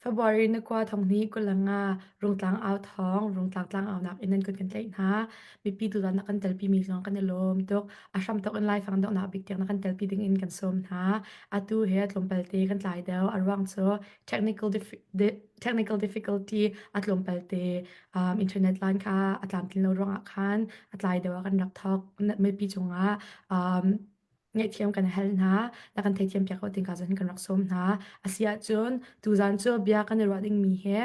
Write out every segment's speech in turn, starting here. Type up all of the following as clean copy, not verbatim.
February ni kua thong hnih 25 Rungtlang au thawng, Rungtlang tlang aunak in nan kut kan tlaih hna. Mipi tutan na kan telpi mi zong kan i lawm tuk. A hramthok in laifang donghnak bik tiang na kan telpi ding in kan sawm hna. Atu he tlawmpal te kan tlai deuh. A ruang cu technical technical difficulty a tlawmpal te um, internet line kha a tlamtlin lo ruangah khan a tlai deuh ah kan rak thawk. Mipi cungah um, ngaihthiam kan hal hna, na kan theithiam piak ko ting ka zan kan rak sawm hna. Asi ahcun tuzan cu bia kan i ruah dingmi he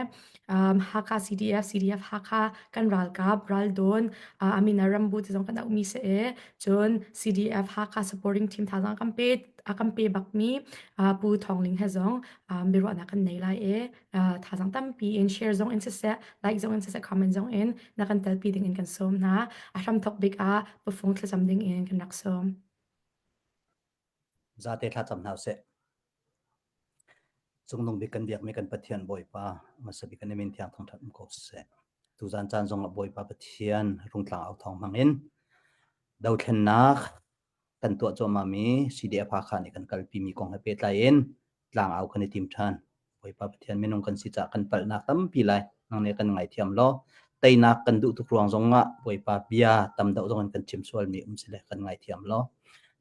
um, Hakha CDF, CDF Hakha kan ralkap raldawn uh, Amina Rambu ti zong kan auhmi si e. Cun CDF Hakha supporting team thazang kan pe a kan pe bakmi uh, Pu Thawng Ling he zong um, biaruahnak kan nei lai e. Uh, thazang tampi in share zong in siseh, like zong in siseh, comment zong in na kan telpi ding in kan sawm hna. A hramthok bik ah pufung thlacam ding in kan rak sawm. Zate thlacam hna usih. Cungnung bik kan biakmi kan Pathian Bawipa, hmasa bik kan min thiang thangṭhat um ko seh. Tuzan caan zong ah Bawipa Pathian rungtlang au thawng hmang in dothlennak kan tuah cuahmahmi CDF Hakha nih kan kalpimi kong he pehtlai in tlangau kan i tim ṭhan. Bawipa Pathian minung kan si caah kan palhnak tampi lai. Nang nih kan ngaithiam law teinak kan duh tuk ruang zong ah Bawipa bia tam deuh zong in kan chim sualmi um sile kan ngaithiam law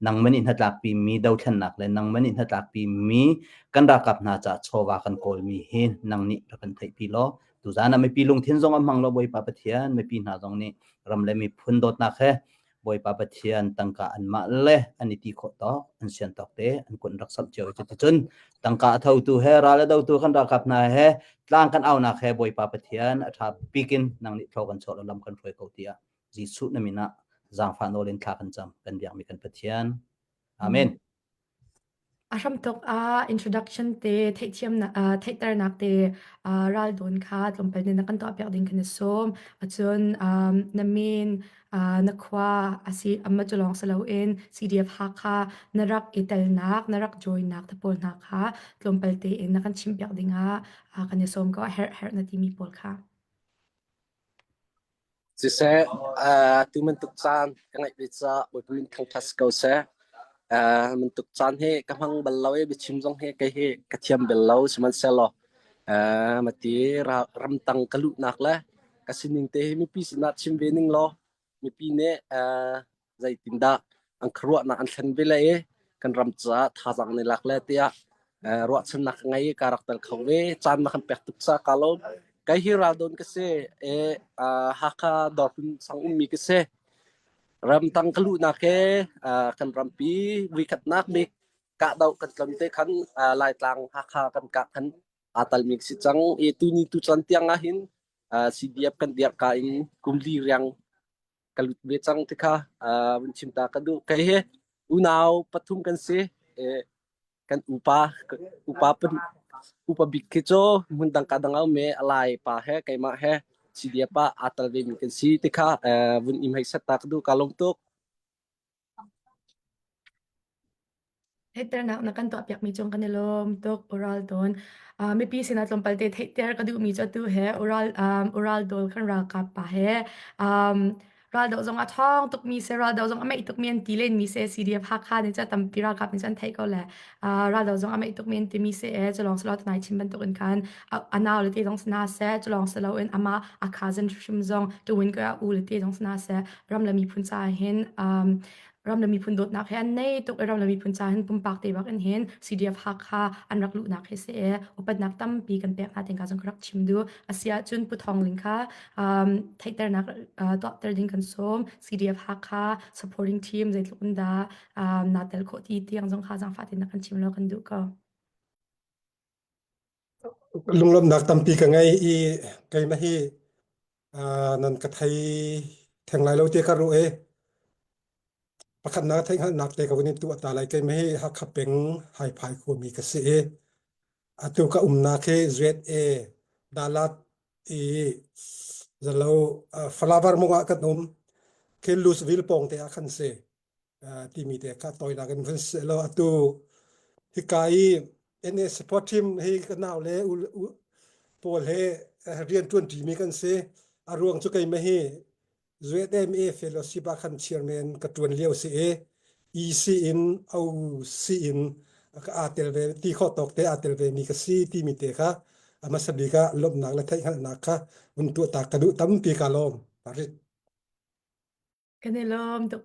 nangman in hnatlakpi mi dothlennak le nangman in hnatlakpi mi kan ralkap hna caah chawva kan kawlmi hi nang nih rak kan theihpi law tuzan ah mipi lungthin zong a hmang lo Bawipa Pathian mipi hna zong nih ram le miphun dawtnak he Bawipa Pathian tangka anmah le an i ti khawh tawk an sian tawk te an kun rak samh cio i cuticun tangka a thotu he ral a dotu kan ralkap hna he tlang kan aunak he Bawipa Pathian a ṭha bikin nang nih thlaw kan chuah lam kan hruai ko tiah Jesuh na min ah zaangfah nawl in thla kan cam kan biakmi kan Pathian. Amen. A hramthawk ah introduction te theihthiamnak uh, theihternak te uh, raldawn kha tlawmpal in na kan tuahpiak ding kan i sawm. Acun um, na min, uh, na khua asi amma cu lawng si loin CDF Hakha na rak i telnak, na rak join-nak te pawl hna kha tlawmpal tein na kan chimpiak dingah uh, kan i sawm ko. A herh herh na timi pawl kha. Siseh, uh, tu bantuk caan ka ngeih ve caah Bawipa min thangṭhat si ko seh. Uh, bantuk caan hi ka hmang bal lo i biachim zong hi kei hi ka thiam bal lo sihmanhsehlaw uh, mati ramtang ka luhnak le ka sining te hi mipi sinah chim ve ning law mipi nih uh, zeitindah an khuaruahnak an thlen ve le i kan ram caah thazaang ni lak le tiah ruahchannak ka ngei i ka rak tel kho ve. Caan na kan pek tuk caah kaa lawm. Kei hi raldon ka si i Hakha Dawrhlun sang ummi ka si. Ramtang ka luhnak he kan rampi voikhatnak bik kahdoh kan tlon te khan Laitlang Hakha kan kah khan aa talmi ka si cang i tuni tuchan tiang ah hin CDF kan dirhka in kum li riang ka lut ve cang ti kha vun chim ta ka duh. Kei hi unau pathum kan si. Kan upa upa upa bik khi cu hmun dang ka dang a um i a lai pa he keimah he CDF ah aa tel ve mi kan si ti kha vun im hei set ta ka duh ka lawm tuk. Theihternak na kan tuahpiakmi cung kan i lawm tuk Ural Dawn. Uh, mipi sinah tlawmpal te theihter ka duhmi cu atu he Ural um, Ural Dawl kan ralkap pa he um, raldoh zong a ṭhawng tukmi si raldoh zong a meih tukmi an ti lenmi si CDF Hakha nih cu tampi ralkap nih cun an theih ko le uh, raldoh zong a meih tukmi an timi si e cu lawng si lo tunai chim bantukin khan a nau le te zong si hna seh cu lawng si loin amah a cousin hrim zong tuwin ko a u le te zong si hna seh ram le miphun caah hin um, ram le miphun dawtnak he an nei tuk i ram le miphun ca hin pumpak te bak in hin CDF Hakha an rak luhnak hi si e upatnak tampi kan pek hna ting ka zong ka rak chim du asia cun Pu Thawng Ling kha um, theihternak uh, tuahter ding kan sawm CDF Hakha supporting team zeitluk in dah um, na tel khawh ti tiang zong kha zaangfah tin na kan chim lo kan duh ko. Lunglawmhnak tampi ka ngei i keimah hi uh, nan ka thei theng lai lo ti ka ruah i pakhatnak theihhngalhnak te ka vun in tuah ta lai. Keimah hi Hakha peng Haiphai khuami ka si i atu ka umnak hi ZA Dalat i zalo uh, Flower mung ah kan um. Khi Louisville pawng te ah khan si. timi te kha tawinak in vun seh law atu hika i NA support team hi ka nau le pawl he rian ṭuan ṭimi kan si. A ruang cu keimah hi ZMA fellowship ah khan chairman ka ṭuan lio si i EC in OC in ka aa tel ve ti khawh tawk te aa tel ve mi ka si timi te kha. A hmasa bik ah lawmhnak le theihhngalhnak kha vun tuah ta ka duh tampi ka lawm. Parit. Kan i lawm tuk.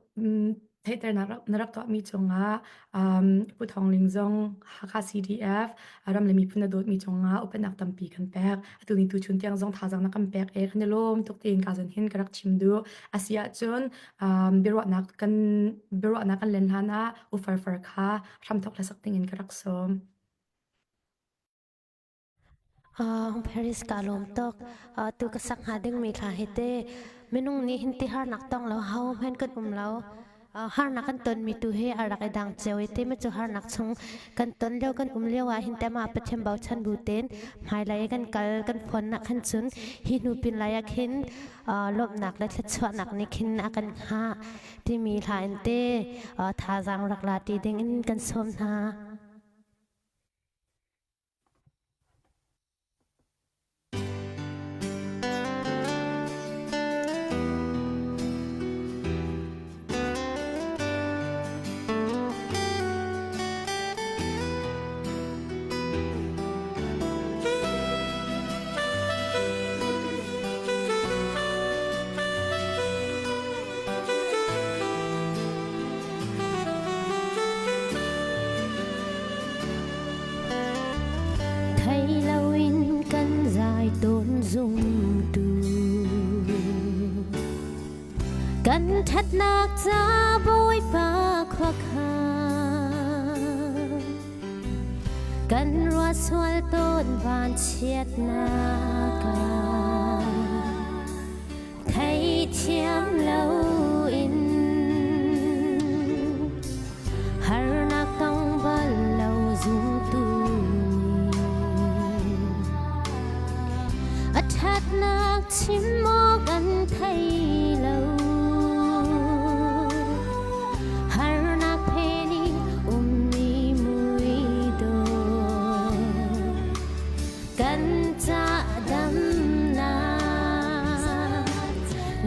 Theihternak na rak tuahmi cungah Pu Thawng Ling zong Hakha CDF ram le miphun na dawtmi cungah upatnak tampi kan pek. Atu ni tuchun tiang zong thazaang na kan pek i kan i lawm tuk tiin ka zon hin ka rak chim duh. A si ahcun biaruahnak kan biaruahnak kan len hlan ah U Farfar kha hramthok hlasak dingin ka rak sawm. Paris ka lawm tuk. Tu ka sak hnga dingmi thla hi te minung nih hin ti harnak tong lo ho hmanh kan um lo. Harnak kan tonmi tu hi a rak i dang cio i te ma cu harnak chung kan ton lio kan um lio ah hin te mah Pathian bochan bu tein hmailei kan kal kan phon nak khan cun hi hnu pin lai ah khin lawmhnak le thluachuahnak nih khin a kan hngah timi hla in te thazaang rak la ti ding in kan sawm hna. Thei loin kan zai tawn zungtu Kan ṭhatnak ca Bawipa khuakhan Kan ruah sual tawn vanchiatnak ah Theithiam loin harnak tong bal lo zumtu nih a ṭhatnak chim awk an thei lo. Harnak phen i ummi mui dawh Kan ca damnak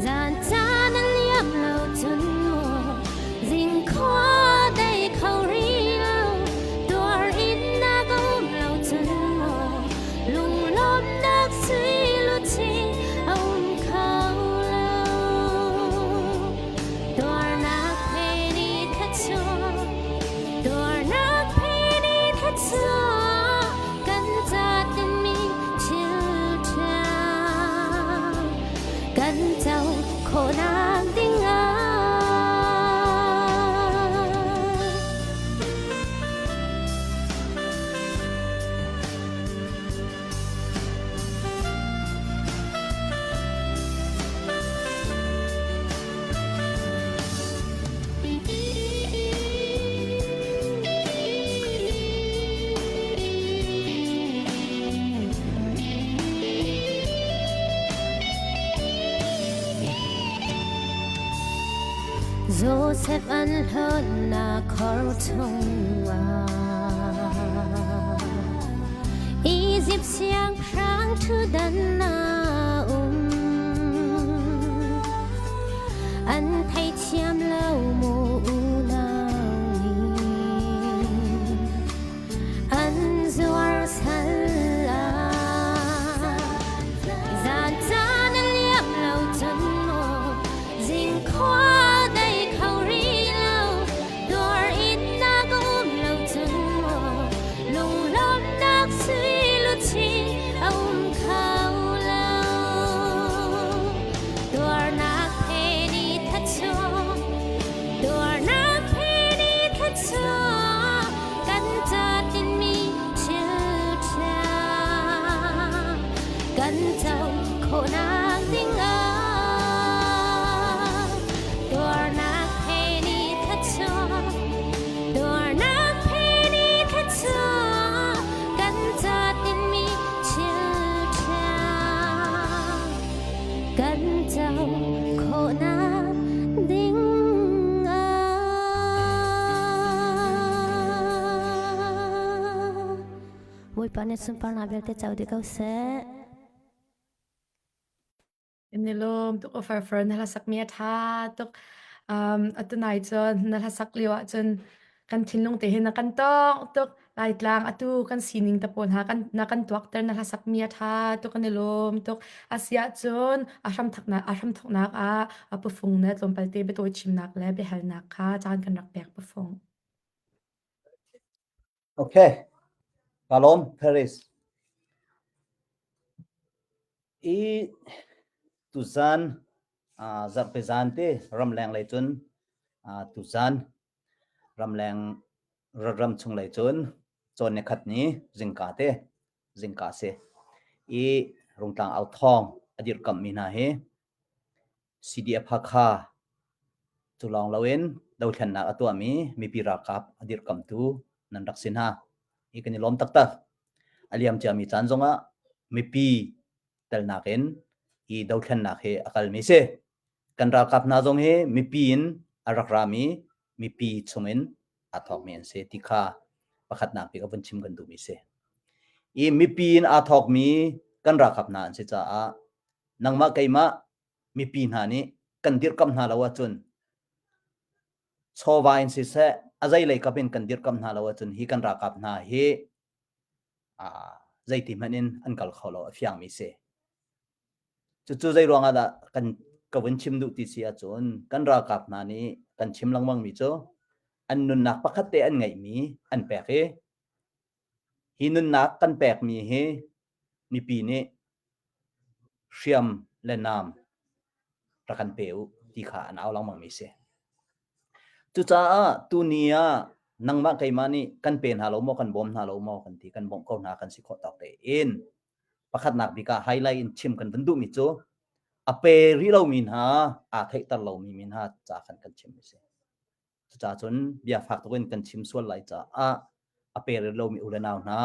zan caan a liam lo cun maw zingkhua dei kho rih lo tuar in na ka um lo cun maw lunglawmnak sui luchin a um kho lo tuarnak he ni thluachuah tuarnak he ni thluachuah kan ca timi thil ṭha kan co khawhnak dingah. Joseph an hlonnak khor chungah Egypt siangpahrang ṭhutdan ah um. An theithiam lo mu unau nih an zuar sal ah zan caan a liam lo cun maw zingkhua dei kho rih lo Tuar in na ka um lo cun maw lunglawmhnak sui luchin a um kho lo. Tuarnak he ni thachuak, tuarnak he ni thachuak, kan ca tinmi thil ṭha kan co khawhnak ding ah tuarnak he ni thluachuah tuarnak he ni thluachuah kan ca tinmi thil ṭha kan co khawhnak ding ah Bawipa nih sunparnak vialte co dih ko seh. Kan i lawm tuk aw Farfar na hlasak mi a ṭha tuk. Atu nai cun na hlasak lio ahcun kan thinlung te hin a kan tawng tuk. Laitlang atu kan sining te pawl hna kan na kan tuakter na hlasak mi a ṭha tuk kan i lawm tuk. Asiah cun a hramthoknak a hramthoknak ah a pufung na tlawmpal te biatawi chimnak le biahalnak kha caan kan rak pek pufung. Okay. Ka lawm Paris. I tuzan zarhpi zan te ramleng lei cun tuzan ramleng ram chung lei cun cawn ni khat ni zingka te zingka si i Rungtlang au thawng a dirkamh mi hna hi CDF Hakha cu lawng loin dothlennak a tuahmi mipi ralkap a dirkamtu nan rak si hna. Hi kan i lawm taktak. A liam ciami caan zongah mipi telnak in hi dothlennak hi a kalmi si. Kan ralkap hna zong hi mipi in a rak rami mipi chungin aa thawkmi an si ti kha pakhatnak bik a vun chim kan duhmi si. I mipi in aa thawkmi kan ralkap hna an si caah nangmah keimah mipi hna nih kan dirhkamh hna lo ahcun chawva in siseh a zeilei kap in kan dirhkamh hna lo ahcun hi kan ralkap hna hi zeiti hmanh in an kal kho lo a fiangmi si. Cucu zei ruangah dah kan ka vun chim duh ti si ahcun kan ralkap hna nih kan chim lengmang mi cu an nunnak pakhat te an ngeihmi an pek i hi nunnak kan pekmi hi mipi nih hriam le nam rak kan pe u ti kha an au lengmang mi si. Cucaah tuni ah nangmah keimah nih kan pe hna lo maw kan bawm hna lo maw kan ti kan bawmh ko hna kan si khawh tawk tein pakhatnak bik ah highlight in chim kan van duhmi cu a pe rih lomi hna aa theihter lomi mi hna ca khan kan chim mi si. Cucaah cun bia fak tuk in kan chim sual lai caah a pe rih lomi u le nau hna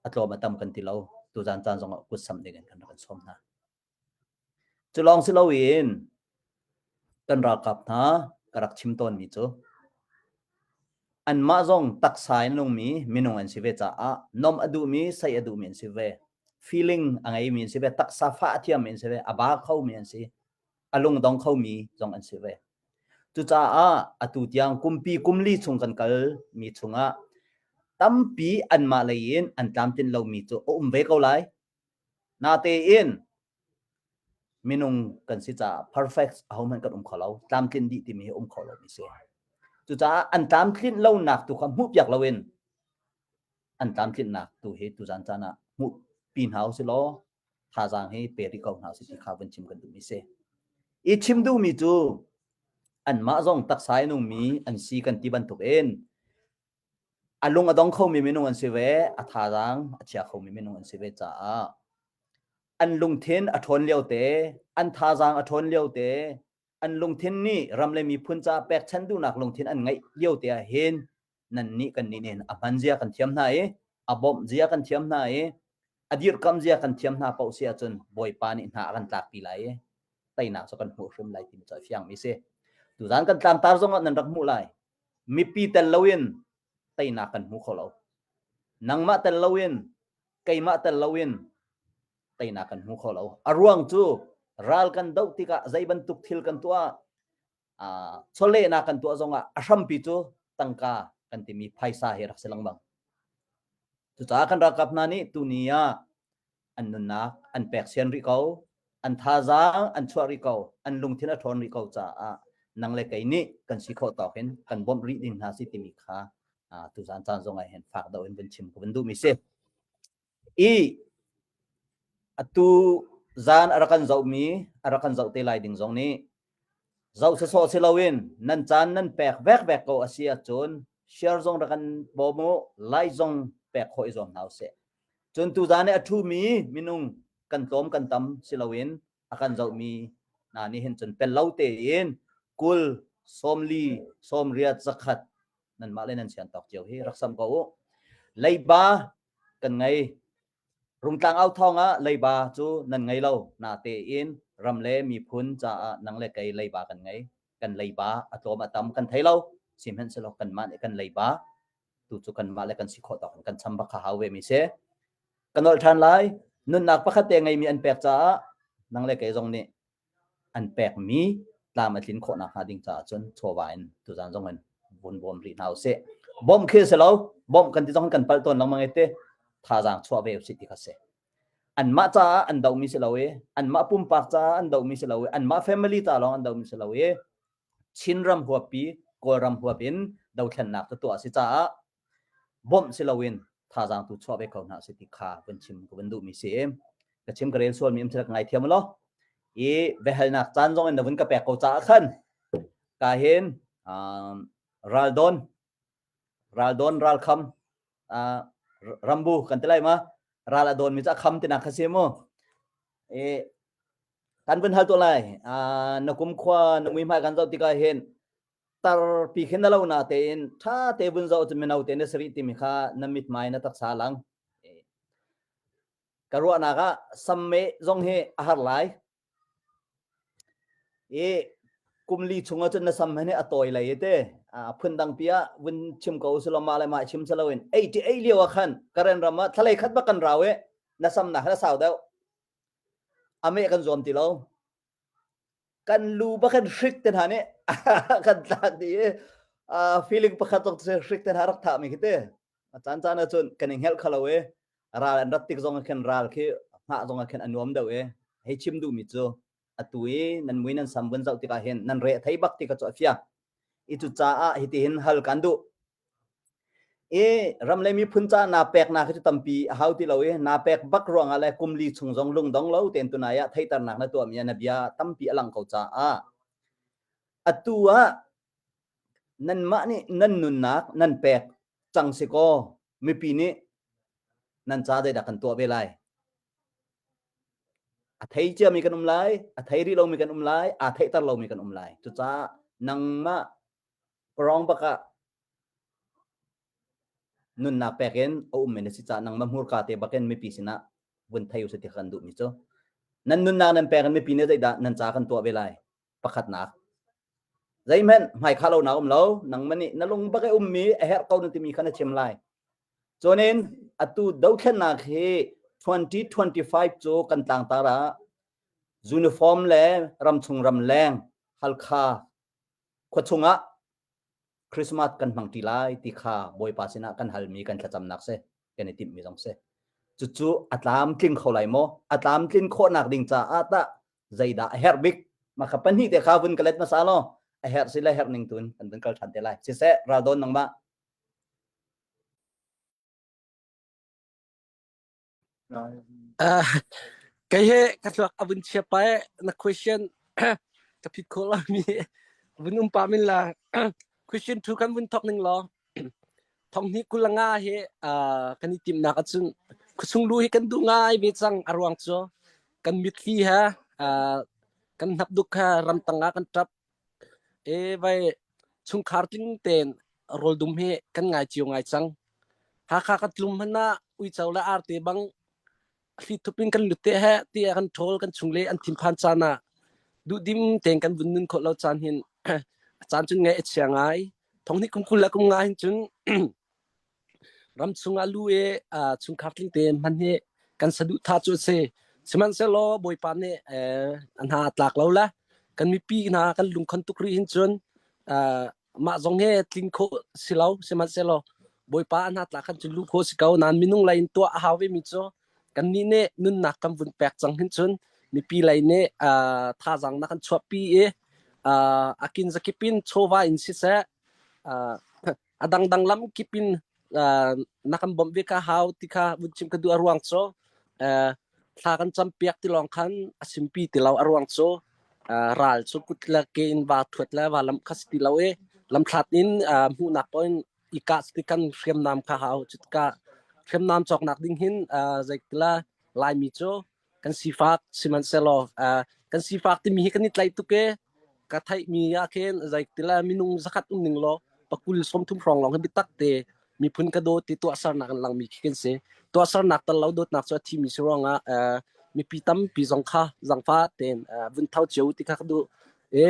a tlawm a tam kan ti lo tuzan caan zongah kut sam ding in kan rak kan sawm hna. Cu lawng si loin kan ralkap hna ka rak chim tawnmi cu anmah zong taksa in nungmi minung an si ve caah nom a duhmi sei a duhmi an si ve feeling a ngeimi an si ve taksa fah a thiammi an si ve a ba khomi an si a lungdong khomi zong an si ve Cucaah atu tiang kumpi kumli chung kan kal mi chungah tampi anmah lei in an tlamtlin lomi cu a um ve ko lai. Natein minung kan si caah perfect ahohmanh kan um kho lo. Tlamtlin dih timi hi um kho lomi si. Cucaah an tlamtlinh lonak tu kha hmuhpiak loin an tlamtlinhnak tu hi tuzan caan ah hmuhpi hna usih law thazaang hi pe rih ko hna usih ti kha vun chim kan duhmi si. I chim duhmi cu anmah zong taksa in nungmi an si kan ti bantuk in a lung a dong khomi minung an si ve, a thazaang a chia khomi minung an si ve caah an lungthin a ṭhawn lio te, an thazaang a ṭhawn lio te, an lungthin nih ram le miphun caah pekchanh duhnak lungthin an ngeih lio te ah hin nannih kannih nih a hman zia kan thiam hna i a bawmh zia kan thiam hna i a dirhkamh zia kan thiam hna paoh si ahcun Bawipa nih hna a kan tlakpi lai i teinak cu kan hmuh hrim lai timi cu a fiangmi si. Tuzan kan tlangtar zongah nan rak hmuh lai. Mipi tel loin teinak kan hmu kho lo. Nangmah tel loin, keimah tel loin teinak kan hmu kho lo. A ruang cu ral kan doh tikah zei bantuk thil kan tuah chawlehnak kan tuah zongah a hrampi cu tangka kan timi phaisa hi rak si lengmang. Cucaah kan ralkap hna nih tuni ah an nunnak an pek sian rih ko, an thazaang an chuah rih ko, an lungthin a ṭhawn rih ko caah nang le kei nih kan si khawh tawk in kan bawmh rih ding hna si timi kha tuzan caan zong ah hin fak deuh in vun chim ka vun duhmi si. I atu zan a rak kan zohmi a rak kan zoh te lai ding zong nih zoh sawsawh si loin nan caan nan pek vekvek ko a si ahcun share zong rak kan bawm u like zong pek khawh i zuam hna usih. Cun tuzan i a ṭhumi minung kan tlawm kan tam si loin a kan zohmi hna nih hin cun pel lo tein 20 40 90 100 nanmah le nan sian tawk cio hi rak sam ko u. Leiba kan ngei. Rungtlang au thawng ah leiba cu nan ngei lo. Natein ram le miphun caah nang le kei leiba kan ngei. Kan leiba a tlawm a tam kan thei lo. Sihmanhsehlaw kanmah nih kan leiba tu cu kanmah le kan si khawh tawk in kan cham bak kha hau ve mi si. Ka nolh ṭhan lai. Nunnak pakhat te ngeimi an pek caah nang le kei zong nih an pekmi tlam a tlin khawh nakhnga ding caah cun chawva in tuzan zong in vun bawm rih hna usih. Bawmh khi si lo, bawmh kan ti zong kan palh tawn lengmang i te thazaang chuah ve usih ti kha si. Anmah caah an dohmi si lo i, anmah pumpak caah an dohmi si lo i, anmah family ca lawng an dohmi si lo i, Chinram huappi, Kawlram huap in dothlennak cu tuah a si caah bawmh si loin thazaang tu chuah ve ko hna si ti kha vun chim ka vun duhmi si. Ka chim ka rel sualmi um sila ka ngaithiam law. I biahalnak caan zong in na vun ka pek ko caah khan ka hin um, raldon raldon ralkham uh, rambu kan ti lai ma ral a don mi ca kham tinak kha si mu e kan vun hal to lai uh, na kum khua na mui hmai kan zoh tikah hin tar pi khin na lo na tein tha te vun zoh cu mino te na sari timi kha na mithmai na taksa lang ka ruahnak ah samme zong hi a har lai i kum li chung ahcun na sam hi a tawi lei te phun dang pi ah vun chim ko usilo mah le mah chim silo in ei ti ei lio ah khan Karen ram ah thlalei khat bak kan rau i na sam na na sau deuh ame kan zuam ti lo kan lu bakhan hrik te hna nih kan tlak dih i feeling pakhat zong hrik te hna rak thah mi khi te a caan caan ahcun kan i hngelh khalo i ral an rat tik zong ah khin ral khi hngah zong ah khin a nuam deuh i hei chim duhmi cu atu i nan mui nan sam vun zoh tikah hin nan re thei bak ti ka cu a fiang i cu caah hitihin hal kan duh I ram le miphun ca naa peknak hi cu tampi a hau ti lo i naa pek bak ruangah le kum li chung zong lungdong lo tein tunai ah theiternak na tuahmi ah na bia tampi a lang ko caah atu ah nanmah nih nan nunnak nan pek cang si kaw mipi nih nan ca zeidah kan tuah ve lai? A thei ciami kan um lai, a thei rih lomi kan um lai, aa theihter lomi kan um lai. Cucaah nangmah Rong bak ah nunnak pek in a ummi na si caah nangmah hmurka te bak in mipi sinah vun thei usih ti kan duhmi cu. Nan nunnak nan pek in mipi nih zeidah nan ca kan tuah ve lai? Pakhatnak. Zeihmanh hmaikhah lonak um lo, nangmah nih na lung bak i ummi a herh ko na timi kha na chim lai. Cunin atu dothlennak hi 2025 cu kan tlangtar ah uniform le ramchung ramleng Halkha Khuachung ah Christmas kan hmang ṭi lai ti kha Bawipa sinah kan halmi kan thlacamnak si, kan i timhmi zong si. Cucu a tlamtling kho lai maw? A tlamtlin khawhnak ding caah tah zeidah a herh bik? Mah kha pahnih te kha vun ka let hmasa law a herh si le herh ning tun kan vun kal ṭhan te lai. Siseh, raldawn nangmah. Uh, kei he ka thluak a vun chia pa e na question ka phit khawh lo mi vun um pa min la question 2 kan vun thok ning law thong ni kulanga he uh, kan i timnak ahcun khuchung lu hi kan duh ngai ve cang a ruang cu kan mitthli he uh, kan hnap duk kha ramtang ah kan tap E vai chungkhar tling tein rawldum hi kan ngai cio ngai cang. Hakha kan tlum hmanh ah uico le arte bang thli thup in kan lut te he ti kan ṭhawl kan chung le an thinphan caan ah duhdim tein kan vun nun khawh lo caan hin a caan cun ngaih a chia ngai. Thong hnih kum 20 le kum nga hin cun Ramchung ah lu i chungkhar tling tein hman hi kan saduhthah cu a si. Sihmanhsehlaw Bawipa nih a hna a tlak lo le kan mipi hna kan lungkhon tuk rih hin cun mah zong hi tling khawh si lo. Sihmanhsehlaw Bawipa a hna tlak khan cun luh khawh si ko. Nain minung lei in tuah a hau vemi cu kannih nih nunnak kan vun pek cang hin cun mipi lei nih thazaang na kan chuahpi i a kin zakip in chawva in siseh a dangdang lam kip in na kan bawmh ve ka hau ti kha vun chim ka duh a ruang cu thla kan cam piak ti lawng khan a simpi ti lo a ruang cu ral cu kut le ke in va thuat le va lam kha si ti lo i lamthlat in hmuhnak paoh in i kah ti kan hriamnam kha hau cutika hriamnam cawknak ding hin zeitila Laimi cu kan sifak sihmanhsehlaw kan sifak timi hi kan i tlaih tuk e ka theihmi ah khin zeitila minung zakhat um ning law pakul 30 hrawng lawng hi biatak te miphun ka dawt ti tuahsernak in langmi khi kan si tuahsernak tal lo dawtnak cu a thimi si ruangah mipi tampi zong kha zangfa tein vun tho cio ti kha ka duh e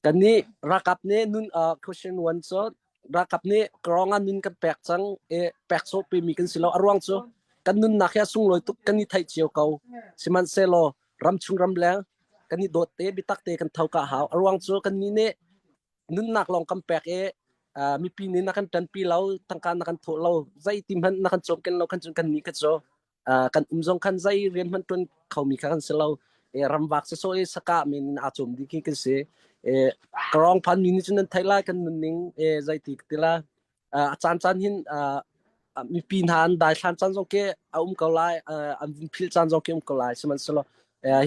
Kannih ralkap nih nun uh, question one cu ralkap nih krawng ah nun kan pek cang i pek sawh pemi kan si lo. A ruang cu kan nunnak hi a sunglawi tuk kan i theih cio ko. Sihmanhsehlaw ramchung ramleng kan i dawt te biatak te kan tho ka hau. A ruang cu kannih nih nunnak lawng kan pek i Mipi nih na kan ṭanpi lo, tangka na kan thawh lo, zeiti hmanh na kan cawmken lo khan cun kan nih kha cu kan um zong khan zei rian hmanh ṭuan khomi kha kan si lo. Ramvak sawsawh i sakah men in aa cawm dih khi kan si. Ka rawng phan mi nih cun nan theih lai kan nunning zeiti ka ti la. A caan caan hin mipi hna an daithlan caan zong khi a um ko lai, an vun philh caan zong khi um ko lai. Sihmanhsehlaw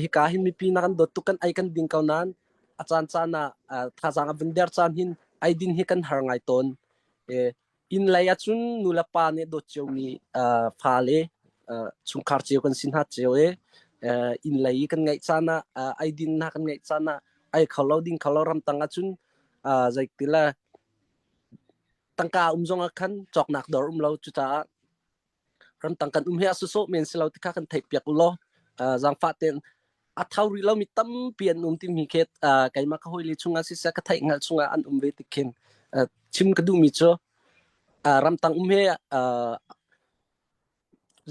hika hin mipi hna kan dawt tuk kan ei kan ding ko nain a caan caan ah thazaang a vun der caan hin eidin hi kan har ngai tawn. Inn lei ahcun nu le pa nih dawt ciomi fale chungkhar cio kan si hna cio i inn lei i kan ngeih caan ah eidin hna kan ngeih caan ah ei kho lo ding kho lo ramtang ahcun zeiti le tangka um zong ah khan cawknak dawr um lo cucaah ramtang kan um hi a sawsawh men si lo ti kha kan theih piak u law zaangfah tein a tho rih lomi tampi an um timi khi keimah ka hawile chungah siseh ka theih hngalh chungah an um ve tik khin chim ka duhmi cu ramtang um hi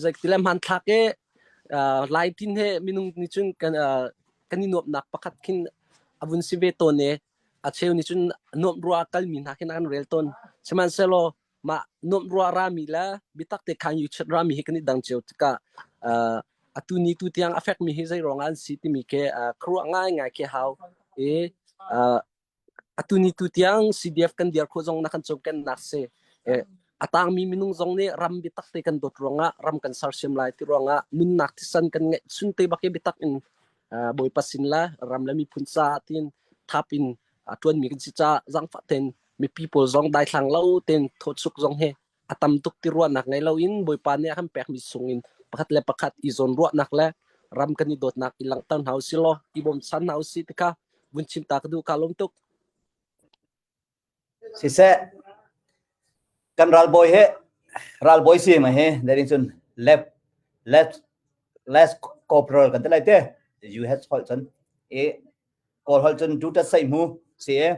zeiti le hmanthlak i Lai tin he minung nih cun kan kan i nuamhnak pakhat khin a vun si ve tawn i a cheu nih cun nuamh rua kalmi hna khin an rel tawn. Sihmanhsehlaw mah nuamh rua rami le biatak te khan yu-chat rami hi kan i dang cio tikah atu ni tu tiang a fekmi hi zei ruangah an si timi khi khuaruah ngaingai khi hau i atu ni tu tiang CDF kan dir khawh zong na kan cawmkennak si. A tangmi minung zong nih ram biatak te kan dawt ruangah ram kan sersiam lai ti ruangah nunnak thisan kan ngeih chun te bak i biatak in Bawipa sin le ram le miphun ca tiin thap in ṭuanmi kan si caah zaangfah tein mipi pawl zong daithlang lo tein thawchuk zong hi a tam tuk ti ruahnak ngei loin Bawipa nih a kan pekmi sung in pakhat le pakhat i zawnruahnak le ram kan i dawtnak i langhter hna usih law i bawmchan hna usih ti kha vun chim ta ka duh ka lawm tuk. Siseh, kan ralbawi he ralbawi si ma he lerin cun left left left corporal kan ti lai te US holh cun i kawl holh cun duta sai mu si e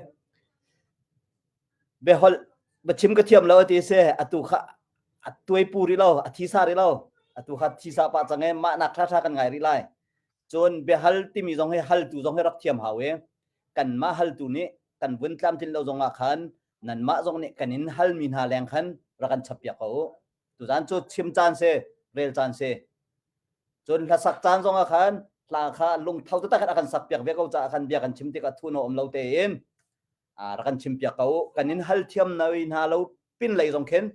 Biaholh biachim ka thiam lo a ti si atu kha a tuai pu rih lo a thisa rih lo atu kha thisa pah cang e mah nak ṭha ṭha kan ngai rih lai cun biahal timi zong hi haltu zong hi rak thiam hau i kanmah haltu nih kan vun tlamtlin lo zong ah khan nanmah zong nih kan in halmi hna leng khan rak kan chappiak ko u tuzan cu chim caan si rel caan si cun hlasak caan zong ah khan hla kha lungtho taktak in a kan sakpiak ve ko caah khan bia kan chim tikah thu no um lo tein rak kan chimpiak ko u. Kan in hal thiam noi hna lo pin lei zong khin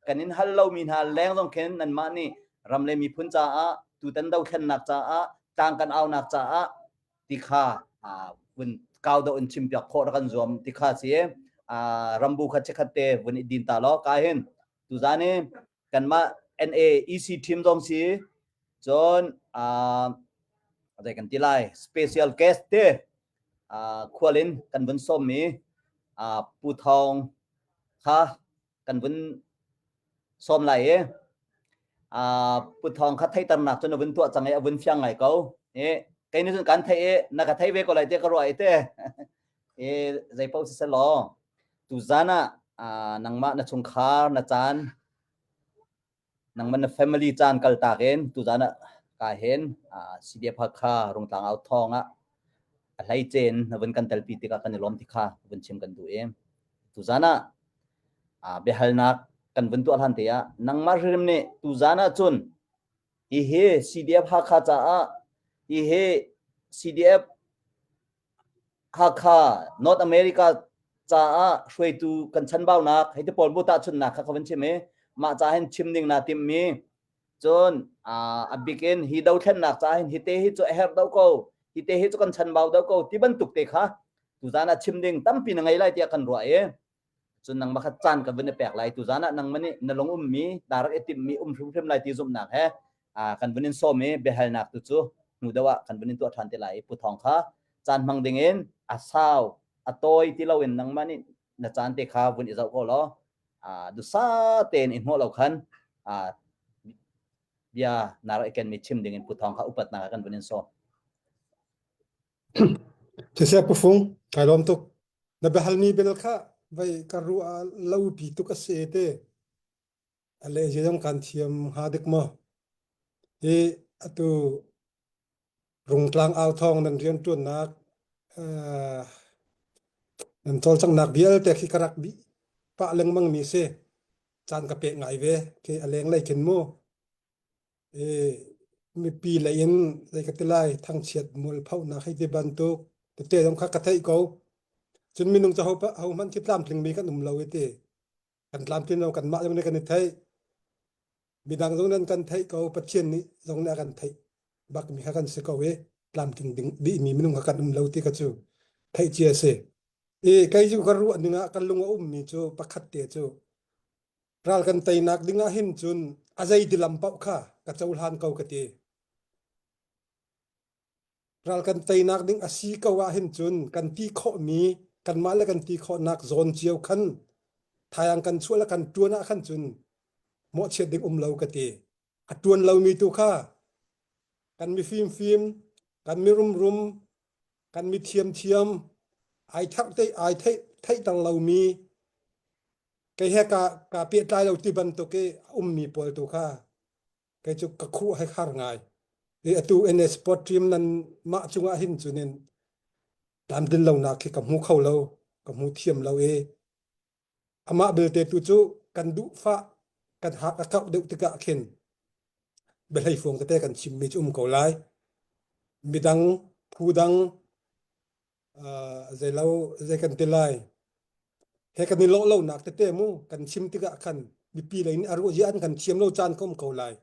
kan in hal lomi hna leng zong khin nanmah nih ram le miphun caah tutan dothlennak caah tlang kan aunak caah ti kha vun kau do in chimpiak khawh rak kan zuam ti kha si rambu kha chikhat te vun i din ta law ka hin tuzan i kanmah NAEC team zong si cun zei kan ti lai special guest te khual in kan vun sawmmi Pu Thawng kha kan vun sawm lai i Pu Thawng kha theihternak cu na vun tuah cang i a vun fiang ngai ko. I kei nih cun kan theih i na ka thei ve ko lai tiah ka ruah i te. I zei paoh si selaw tuzan ah nangmah na chungkhar na caan Nangman na family caan kaltak in tuzan ah ka hin CDF Hakha Rungtlang au thawng ah a hleice in na vun kan telpi tikah kan i lawm ti kha vun chim kan duh i tuzan ah biahalnak kan vun tuah hlan te ah nangmah hrim nih tuzan ah cun hihi CDF Hakha caah hihi CDF Hakha North America caah hruaitu kan chanbaunak hei ti pawl bu tahchunhnak kha ka van chim i mah ca hin chim ding naa timmi cun a bik in hi dothlennak ca hin hi te hi cu a herh do ko hi te hi cu kan chanbau do ko ti bantuk te kha tuzan ah chim ding tampi na ngei lai tiah kan ruah i cun nangmah kha caan ka vun i pek lai tuzan ah nangmah nih na lung ummi daa rak i timhmi um hrimhrim lai ti zumhnak he kan vun in sawm i biahalnak tu cu hnu deuh ah kan vun in tuah ṭhan te lai i Pu Thawng kha caan hmang ding in a sau a tawi ti loin nangmah nih na caan te kha vun i zoh ko law dusa tein i hnawh lo khan bia na rak i kenmi chim ding in Pu Thawng kha upatnak kan vun in sawm. Siseh Pu Fung, kai lawm tuk. Na biahalmi bel kha vei ka ruah lo pi tuk a si te. A le zong kan thiam hnga dik maw? Hi atu Rungtlang au thawng nan rianṭuannak uh, nan cawlcanghnak vialte khi ka rak bih. pah lengmang mi si. Caan ka pek ngai ve. Khi a lenglei khin mu. I mipi lei in zei ka ti lai thangchiat mualphonak hei ti bantuk tete zong kha ka theih ko. Cun minung cu ho ho hmanh khi tlamtling mi kan um lo i ti. Kan tlamtlin lo kanmah zong nih kan i theih. Midang zong nan kan theih ko Pathian nih zong nih a kan theih bak mi kha kan si ko i tlamtling ding dihmi minung kha kan um lo ti kha cu theih cia si. I kei cu ka ruah ning ah kan lung a ummi cu pakhat te cu ral kan teinak ding ah hin cun a zei tilam paoh kha ka cohlan ko ka ti. Ral kan teinak ding a si ko ah hin cun kan ti khawhmi kanmah le kan ti khawhnak zawn cio khan thaiang kan chuah le kan ṭuan ah khan cun mawhchiat ding um lo ka ti. A ṭuan lomi tu kha kan mifim fim, kan mirumrum, kan mi thiamthiam, ai tharh te ai theih theihter lomi kei he ka ka pehtlai lo ti bantuk i a ummi pawl tu kha kei cu ka khuh hei har ngai. I atu NS Sport Team nan mah cungah hin cunin tlamtlin lonak khi ka hmu kho lo, ka hmu thiam lo i amah belte tu cu kan duhfah kan hak a kauh deuh tikah khin biahleifuang tete kan chimmi cu um ko lai. Midang phu dang zeilo zei kan ti lai he kan i lawh lonak tete mu kan chim tikah khan mipi lei nih a ruah zia an kan thiam lo caan ka um ko lai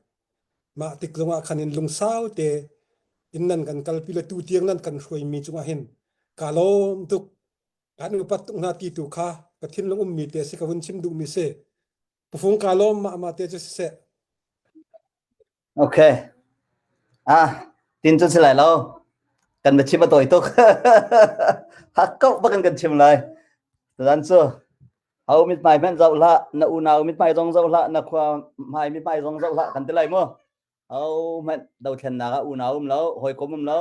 mah tik zongah khan in lungsau te in nan kan kalpi le tu tiang nan kan hruaimi cungah hin ka lawm tuk kan upat tuk hna ti tu kha ka thinlung ummi te si ka vun chim duhmi si Pufung ka lawm mah mah te cu siseh. Okay. Ah, tin cun si lai lo. Kan va chim a tawi tuk. Hak ko bakin kan chim lai. Zan cu ho mithmai hmanh zoh hlah, na unau mithmai zong zoh hlah, na khua hmai mithmai zong zoh hlah kan ti lai mu. Ho hmanh dothlennak ah unau um lo, hawikom um lo,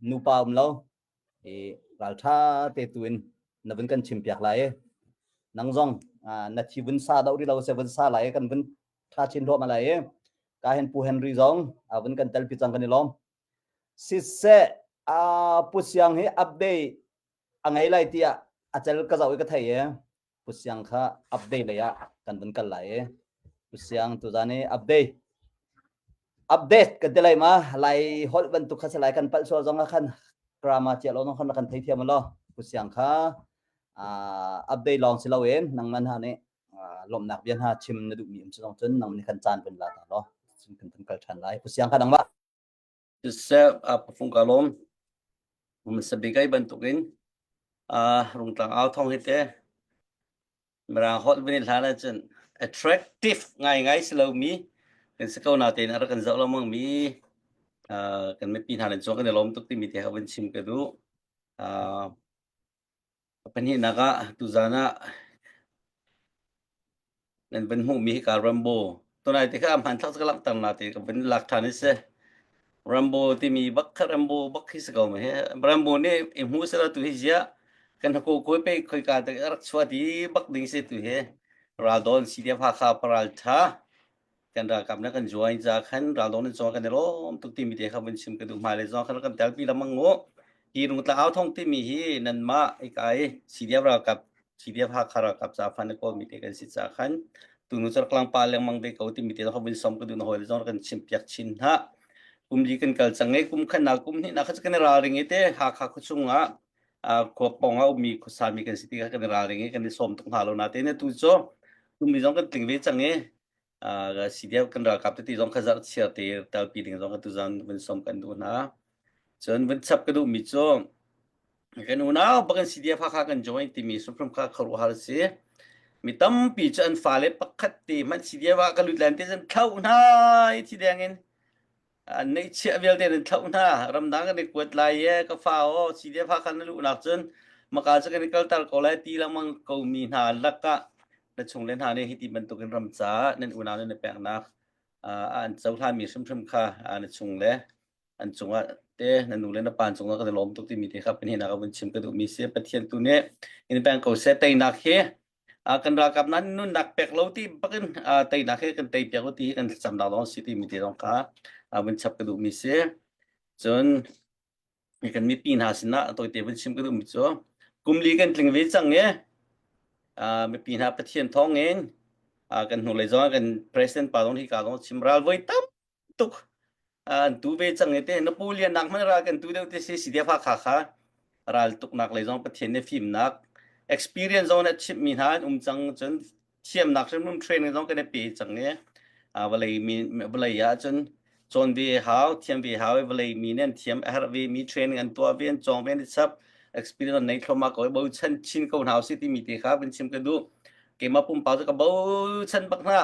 nupa um lo. I ralṭha te tu in na vun kan chim piak lai i nang zong na thi vun sa do ri lo se vun sa lai kan vun tha chin hluah ma lai i ka hen pu Henry zong a vun kan tel pi cang kan i lawm siseh a pu siang hi update a ngei lai tiah a cel ka zoh i ka thei i pu siang kha update lei ah kan vun kal lai i pu siang tuzan i update update kan ti lai ma lai holh bantuk kha salai kan palh sual zong ah khan grammar cia lo zong khan kan thei thiam lo pu siang kha update lawng si loin nangman ha nih lawmhnak bia hna chim na duhmi um zong cun nang nih khan caan vun la ta lo kan kan kal ṭhan lai pu siang kha nangmah Siseh pafung ka lawm. Hmasa bik ai bantukin Rungtlang au thawng hi te Mirang holh vun i hlan ahcun attractive ngaingai si lomi kan si ko natein a rak kan zoh lengmang mi kan mipi hna len cung kan i lawm tuk timi te kha vun chim ka duh. Pahnihnak ah tuzaan ah nan van hmuhmi hika Rambo tunai te kha a hmanthlak cu ka langhter na te ka van lak ṭhan i si. Rambo timi bak kha Rambo bak khi si ko ma hi. Rambo nih i hmu sila tu hi ziah kan hako koi pe khoika te a rak chuah ti bak ding si tu hi. Raldon CDF Hakha paral ṭha kan ralkap na kan join ca khan raldo nan cawng kan i lawm tuk timi te kha vun chim ka duh hmailei zong khan kan telpi lengmang mu hi rungtla au thong timi hi nanmah ikai CDF ralkap CDF Hakha ralkap ca fan na kawl mi te kan si ca khan tunu carklang pa lengmang ve ko timi te kha vun som ka duh na hawi zong kan chim piak chin hna kum li kan kal cang e kum khan na kum hnih na kha kan ralring i te Hakha khuachung ah khua pong ah ummi khuasami kan si ti kha kan ralring i kan i sawm tuk hna lo na te ne tu cu kum li zong kan tling ve cang i CDF kan ralkap tete zong kha zarh chiar te telpi ding zong kha tuzan vun som kan duh hna. Cun vun chap ka duhmi cu kan unau bakin CDF Hakha kan join timi hrimhrim kha khuaruahhar a si. Mi tampi cu an fale pakhat te hmanh CDF ah ka lut lan te cun thlauh hna i thi deng in an neihchiah vialte nan thlauh hna ramdang kan i kuat lai e ka fa aw CDF Hakha na luhnak cun maka cu kan i kalter ko lai ti lengmang ko mi hna lakah na chung le hna nih hiti bantukin ram caah nan unau nan i peknak an cohlanmi hrimhrim kha na chung le an cungah te na nu le na pa cungah kan i lawm tuk timi te kha pahnih ka vun chim ka duhmi si Pathian tu nih in peng ko seh teinak hi kan ralkap nan nunnak pek lo ti bakin teinak hi kan tei piak lo ti hi kan thlacam nak lawng si timi te zong kha vun chap ka duhmi si cun kan mipi hna sinah tawite vun chim ka duhmi cu kum li kan tling ve cang e. Mipi hna Pathian thawng in kan hnulei zong kan president pa zong hi ka zong chim ral voi tam tuk an tu ve cang i te Napoleon nak hmanh ral kan tu deuh te si CDF Hakha kha ral tuknak lei zong Pathian nih fimnak experience zong na chimh mi hna an um cang cun thiamnak hrimhrim training zong kan i pe cang i vawlei mi vawlei ah cun cawn ve hau thiam ve hau i vawlei mi nih an thiam a herh ve mi training an tuah ve an cawng ve an i chap experience an nei thluahmah ko i bochan chin ko hna usih timi te kha vun chim ka duh keimah pumpak cu ka bochan bak hna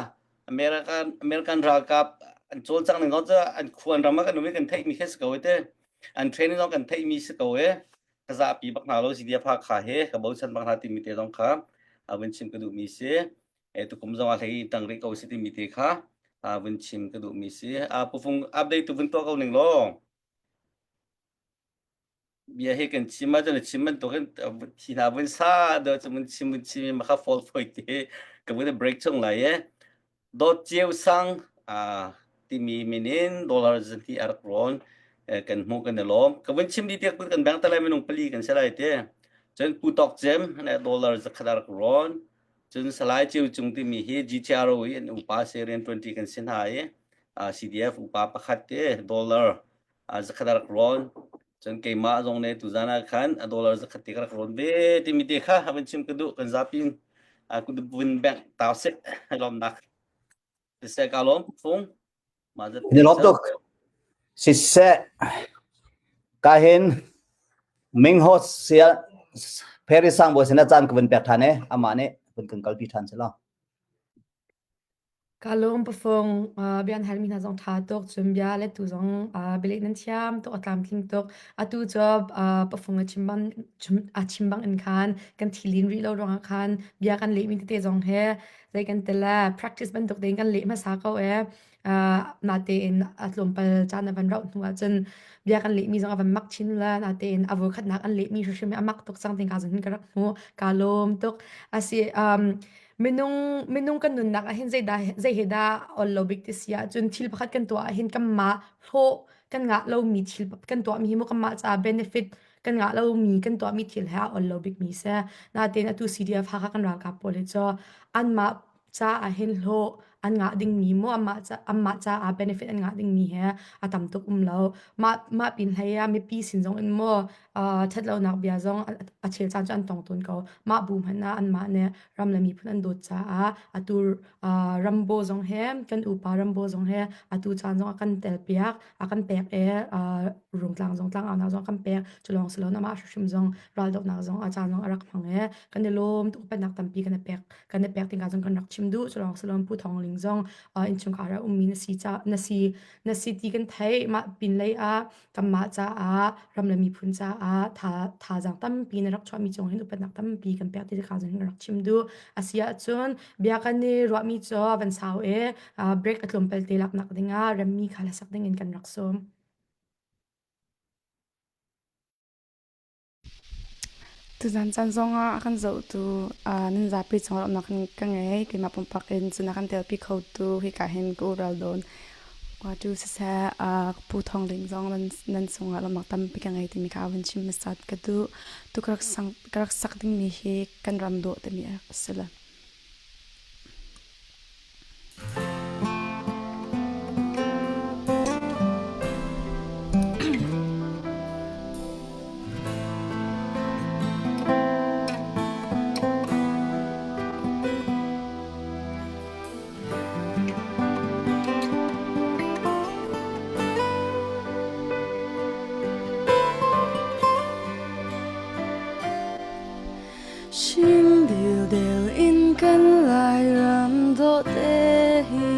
American American ralkap an cawlcang ning zong cu an khua an ram ah kan um i kan theih mi khi si ko i te an training zong kan theih mi si ko i ka zapi bak hna lo CDF Hakha he ka bochan bak hna timi te zong kha vun chim ka duh mi si e tukum zong ah hlei tang rih ko si timi te kha vun chim ka duh mi si a pufung update tu vun tuah ko ning law bia hi kan chim ahcun a chim bantukin thi hna vun sa do cu mun chim mun chim ma kha fall foi te ka vun break chung lai e dot ceu sang a timi min in dollar zanti a rak rawn kan hmuh kan i lawm ka vun chim di tiak kan bank talai minung pali kan se lai te cun pu tok cem ne dollar zakhat a rak rawn cun salai ceu cung timi hi GTRO i an upa se rian 20 kan sin ha i CDF upa pakhat te dollar zakhat a rak rawn cun keimah zong nih tuzan ah khan a dollar zakhat te ka rak rawn ve timi te kha vun chim ka duh kan zapi in vun bank tau sik lawmnak siseh ka lawm fung mah zat Ni lawm tuk siseh ka hin Mingho sia Paris sang bo sin a caan ka vun pek than e amah nih vun kan kalpi than selaw Ka lung pafung bia an halmi hna zong ṭha tuk, cun bia lettu zong bialeh nan thiam tuk, a tlamtling tuk. Atu cu pafung a chim bang, a chim bang in khan kan thilin rih lo ruangah khan bia kan lehmi tete zong he zei kan ti le practice bantuk tein kan leh hmasa ko ee. Natein a tlawmpal caan a van rauh hnu ahcun bia kan lehmi zong a van mak chin le natein a voikhatnak an lehmi hrimhrim hi a mak tuk cang ti ka zong hin ka rak hmu. Kaa lawm tuk. Asi Minung minung kan nunnak ahhin zeidah zei he dah ol lo bik ti si ahcun thil pakhat kan tuah ahhin kanmah hlawh kan ngah lomi thil kan tuahmi hi mu kanmah caah benefit kan ngah lomi kan tuahmi thil he a ol lo bikmi si. Natein atu CDF Hakha kan ralkap pawl hi cu anmah caah hin hlawh an ngah dingmi mu anmah ca anmah caah benefit an ngah dingmi he a tam tuk um lo. Mah mah pin hlei ah mipi sin zong in mu ṭhatlonak bia zong a chel caan cu an tong tawn ko. Mah bu hmanh ah anmah nih ram le miphun an dawt caah atu Rambo zong he kan upa Rambo zong he atu caan zong a kan telpiak a kan pek i Rungtlang zong tlangaunak zong a kan pek cu lawng si lo amah hrimhrim zong raldohnak zong a caan zong a rak hmang i kan i lawm tuk upatnak tampi kan i pek kan i pek tingah zong kan rak chim duh cu lawng si lo Pu Thawng Ling zong innchungkhar ah ummi na si ca na si na si ti kan theih mah pin lei ah kanmah caah ram le miphun caah tha thazaang tampi na rak chuahmi cung hin upatnak tampi kan pek ti kha zong hin rak chim duh a si ahcun bia kan i ruahmi cu van sau i break a tlawmpal te laknak dingah remmi kha hlasak dingin kan rak sawm. Tuzan caan zongah a kan zohtu nan zapi cung lawmhnak ka ngei. Keimah pumpak in cun a kan telpi khotu hika hin ka ural dawn. Tu siseh Pu Thawng Ling zong nan cungah lawmhnak tampi ka ngei timi kha vun chim hmasat ka duh. Tu ka rak sak dingmi hi kan ram dawh timi a si lo. Hring dildel in kan Lairam dawhte hi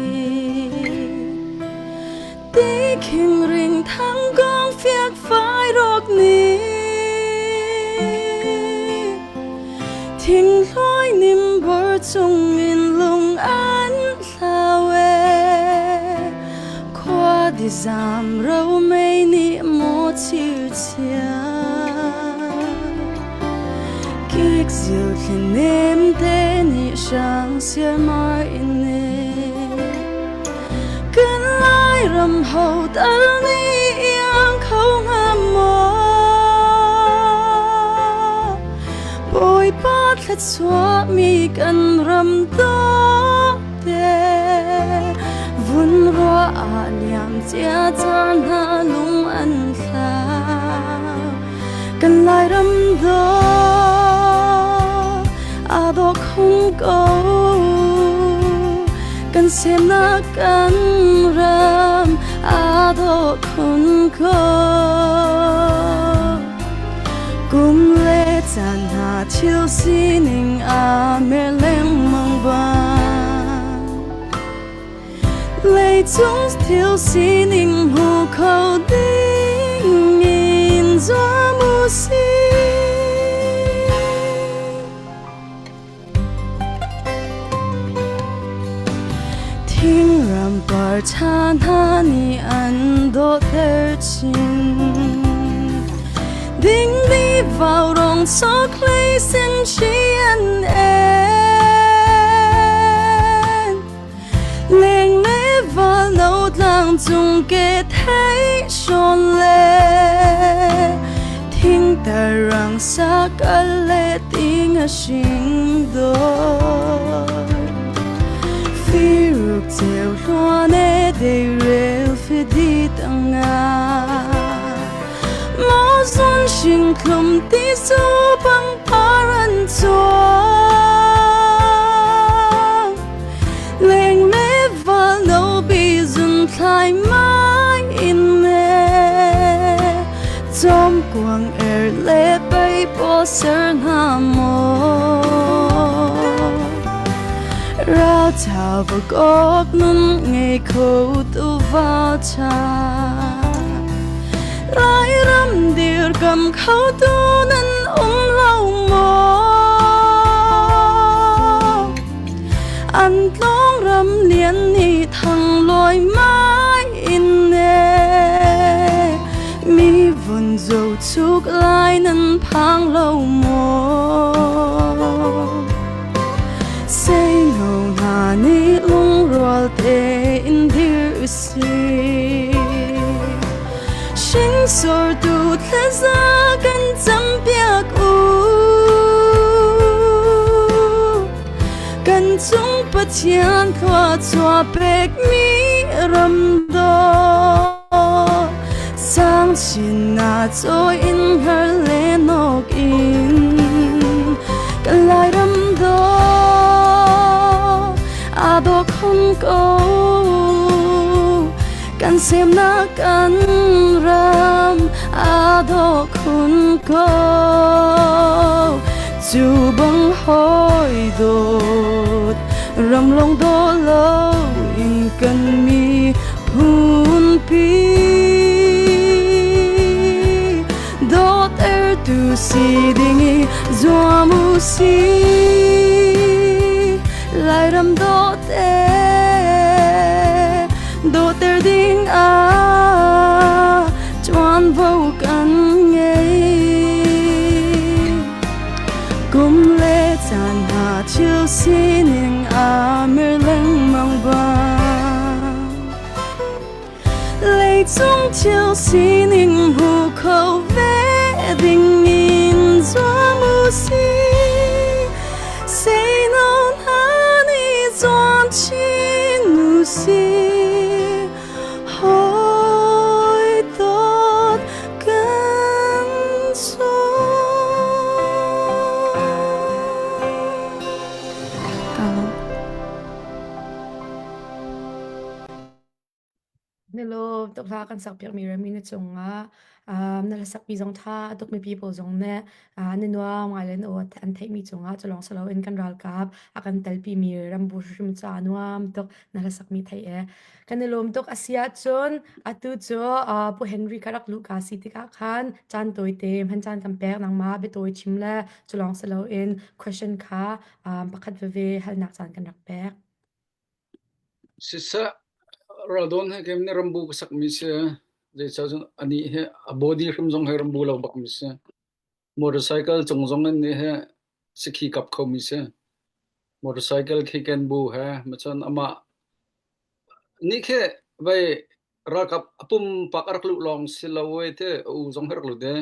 Tikhing ring thangkong fiakfai rawk ni Thinghlawi nimbor chungin lung an hlau e Khua di zam romei nih maw chirchia Kik zil thli nem te nih hrang siarmar in ne Kan Lairam ho tal nih iang kho hnga maw Bawipa. Thluachuahmi kan ram dawte vun ruah ah liam cia caan hna lung an thlau. Kan Lairam dawh aa dawh khun ko. Kan semnak kan ram aa dawh khun ko. Kum le caan hna thil sining aa mer lengmang bang. Leicung thil sining hmu kho ding in zuam u sih. Thingram par ṭha hna nih an dawhter chin. Dingdi vaurawng chokhlei senhri an en. Leng le val no tlang cung ke thei hrawn le thingtar rang sa kal le ting a hring dawr. Firuk ceu hluan e deirel fidi tanga Mo zun hring thlum ti su pangpar an chuang Leng le val no bi zun thlai mai in e Chom kuang er le pei po ser hna maw Rau chào và góc nun ngei kho tu vào cha Lai ram dirkam kho tu nan um lo maw An tlawng ram lian nih thang loi mai in e Mi vun zo chuk lai nan phang lo maw Seino hna nih lungrual tein dir usih. Hringsortu thlaza kan campiak u. Kan cung Pathian thluachuah pekmi ram dawh. Sang chin na cawi in har le nok in kan Lairam dawh aa dawh khun ko. Kan semnak kan ram aa dawh khun ko. Cu bang hawi dawt ram lawng daw lo in kan miphunpi dawt ertu si ding i zuam u si. Lairam dawt e dawter ding ah ṭuanvo kan ngei. Kum le caan hna thil sining aa mer lengmang bang. Leicung thil sining hmu kho ve ding in zuam u sih. Seino hna nih zuam chin u sih. Hawi dawt kan sung. Nilo tuk hla kan sakpiakmi rami na cungah na hlasakmi zong ṭha a tukmi pawl zong nih na nuam ngai le na aw an theihmi cungah cu lawng si loin kan ralkap a kan telpimi rambu hrim caah nuam tuk na hlasakmi theih e. Kan i lawm tuk a si ahcun atu cu Pu Henry kha rak luhka si tikah khan caan tawite hman caan kan pek nangmah biatawi chim le cu lawng si loin question kha pakhat veve halnak caan kan rak pek. Siseh, Raldawn he keimah nih rambu ka sakmi si. Zeicah cun anih hi a body hrim zong hi rambu lo bakmi si. Motorcycle cung zong in nih hi sikhi kap khomi si. Motorcycle khi ken bu he macun amah nih khi vei ralkap a pumpak a rak luh lawng si lo i ti a u zong hi rak lut i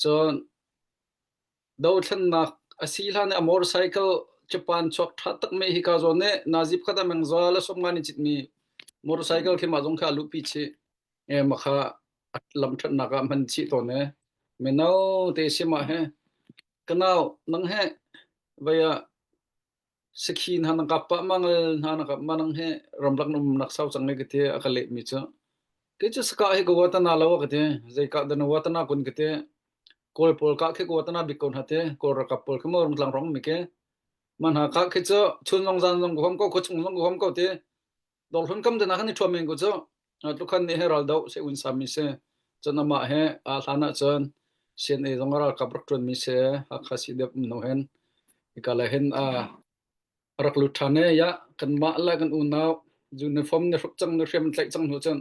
cun dothlennak. A si hlan a motorcycle Japan chuak ṭha tak me hi ka zawn ne nazip kha ta meng za la som nga ni chit mi motorcycle khi ma zong kha lupi chi e ma kha lam ṭhatnak ah hman chih tawn e mino te sima he kanau nang he vaya Sakhi hna na kap pah ma ngal hna na kap ma nang he ramlak na umnak sau cang ka ti a ka leh mi cu kei cu saka hi ka watana lo ka ti zei ka dan watana kun ka ti kawl pawl ka khi ka watana bik ko hna te kawl rakap pawl khi mo rungtlang rong mi ke man ha ka khi cu chun zong zan zong ko hom ko ko chung zong ko hom ko ti Dawrhlun kam te na khan i ṭhuam men ko cu. Tlukhan nih he ral doh se un sami si. Cun amah he a hlan ah cun CNA zong a ralkap rak ṭuanmi si Hakha CDF um hnu hin hika le hin a rak lut ṭhan i ya kanmah le kan unau uniform ni hruk cang ni hriam tlaih cang hnu cun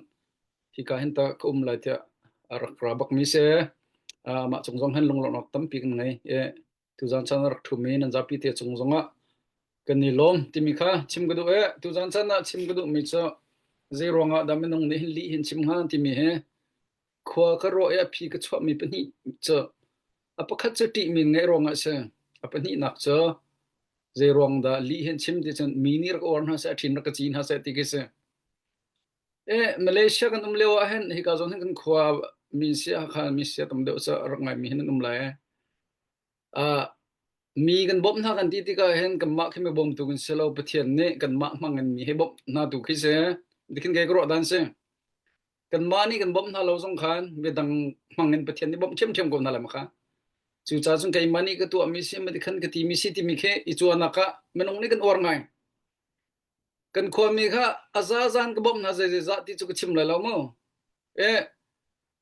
hika hin ta ka um lai tiah a rak ra bakmi si. Mah cung zong hin lunglawmhnak tampi kan ngei. Tuzan chan rak ṭhumi nan zapi te cung zongah kan i lawm timi kha chim ka duh e. Tuzan chan ah chim ka duhmi cu zei ruangah dah minung nih hin lih hin chim hnga timi hi khua ka ruah i a phi ka chuahmi pahnih cu a pakhat cu ṭihmi ngeih ruangah a si. A pahnihnak cu zei ruang dah lih hin chim ti cun mi nih rak uar hna seh, a ṭhin rak ka ci hna seh ti khi si. E, Malaysia kan um lio ah hin hika zawn hin kan khua min sia Hakha mi sia tam deuh cu rak ngaimi hin an um lai. Uh, mi kan bawmh hna kan ti tikah hin kanmah khi mi bawmtu kan si lo Pathian nih kanmah hmang in mi hi bawmh hna tu khi si. Dikhin kei ka ruah dan si. Kanmah nih kan bawmh hna lo zong khan midang hmang in Pathian nih bawmh ṭhiamṭhiam ko hna lai ma kha. Cucaah cun keimah nih ka tuahmi si, ma khan ka timi si timi khi i cuanak ah minung nih kan uar ngai. Kan khuami kha a zazan ka bawmh hna zeizah ti cu ka chim lai lo mu. E,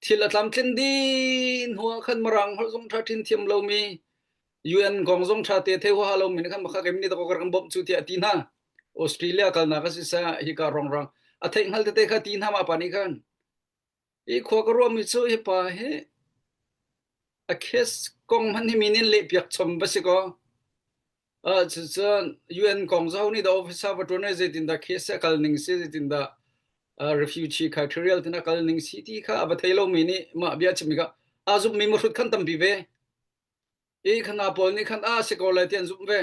thil a tlamtlin dih hnu ah khan Mirang holh zong ṭha ṭhin thiam lomi UN kong zong ṭha te thei huaha lomi nih khan makha keim nih ka kan bawmh cu tiah a ti hna. Australia kalnak a si seh hika rongrang a theih hngal tete kha ti hna mah pa nih khan. Hi khua ka ruahmi cu hi pa hi a case kong hmanh hi min in lehpiak chom va si kaw Uh, cucun UN kong zong nih dah officer va ṭuan ai zeitindah case a kal ning si zeitindah uh, refugee criteria tin a kal ning si ti kha a va thei lomi nih mah bia chimmi kha a zumhmi mahrut khan tampi ve i khana pawl nih khan a si ko lai ti an zumh ve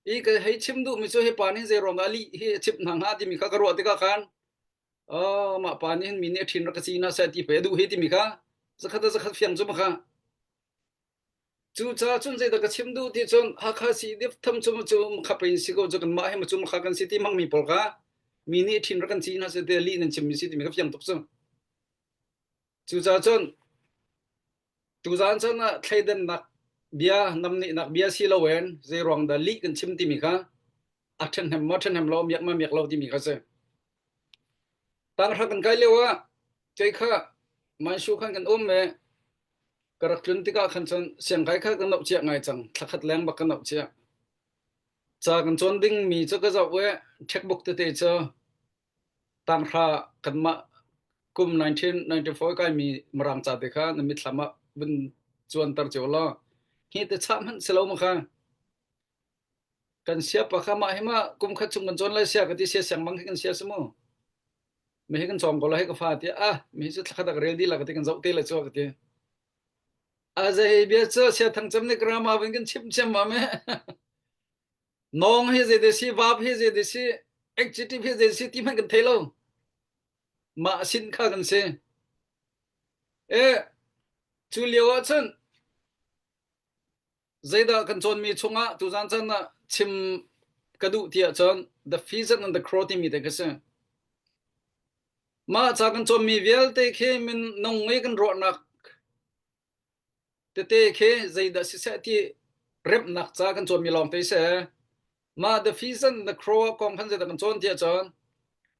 i ka hei chim duhmi cu hi pa nih zei ruang dah lih hi a chimh hna hnga timi kha ka ruah tikah khan oh mah pa nih hin mi nih a ṭhin rak ka si na seh ti pe a duh hi timi kha zakhat a zakhat fiang cu ma kha Cucaah cun zeidah ka chim duh ti cun Hakha CDF tham cu cu kha pei si ko cu kanmah hi cu kha kan si ti hmangmi pawl kha mi nih ṭhin rak kan ci hna seh ti lih nan chimmi si timi ka fiang tuk cu. Cucaah cun tuzaan cun ah thleidannak bia namnehnak bia si loin zei ruang dah lih kan chim timi kha a ṭhenhnem maw ṭhenhnem lo miak ma miak lo timi kha si. Tanghra kan kai lio ah kei kha Manshu khan kan um i Ka rak tlun tikah khan cun siangkai kha ka noh cia ngai cang. Thlakhat leng bak ka noh cia. Ca kan cawn dingmi cu ka zoh i checkbook tete cu tanghra kanmah kum 1994 kaimi Mirang ca te kha na mitthlam ah vun cuanter cio law hi te chah hmanh si lo ma kha. Kan siapa kha mah hi ma kum khat chung kan cawn lai sia ka ti sia siang bang khi kan sia si mu. Mi hi kan cawng ko la hi ka fa ti ah mi hi cu thlakhat a ka rel dih la ka ti kan zoh te le cu ka ti. A zei bia cu sia thang cem nih grama vin kan chim cem ma me. Nong hi zei de si vap hi zei de si adjective hi zei si ti hmanh kan thei lo. Mah sin kha kan si. E cu lio ah cun Zeidah kan cawnmi chungah tuzan caan ah chim ka duh ti ahcun The Pheasant and the Crow timi te khi si. Mah ca kan cawnmi vialte khi minung i kan ruahnak tete khi zeidah siseh ti remhnak ca kan cawnmi lawng te si. Mah The Pheasant and the Crow kong khan zeidah kan cawn ti ahcun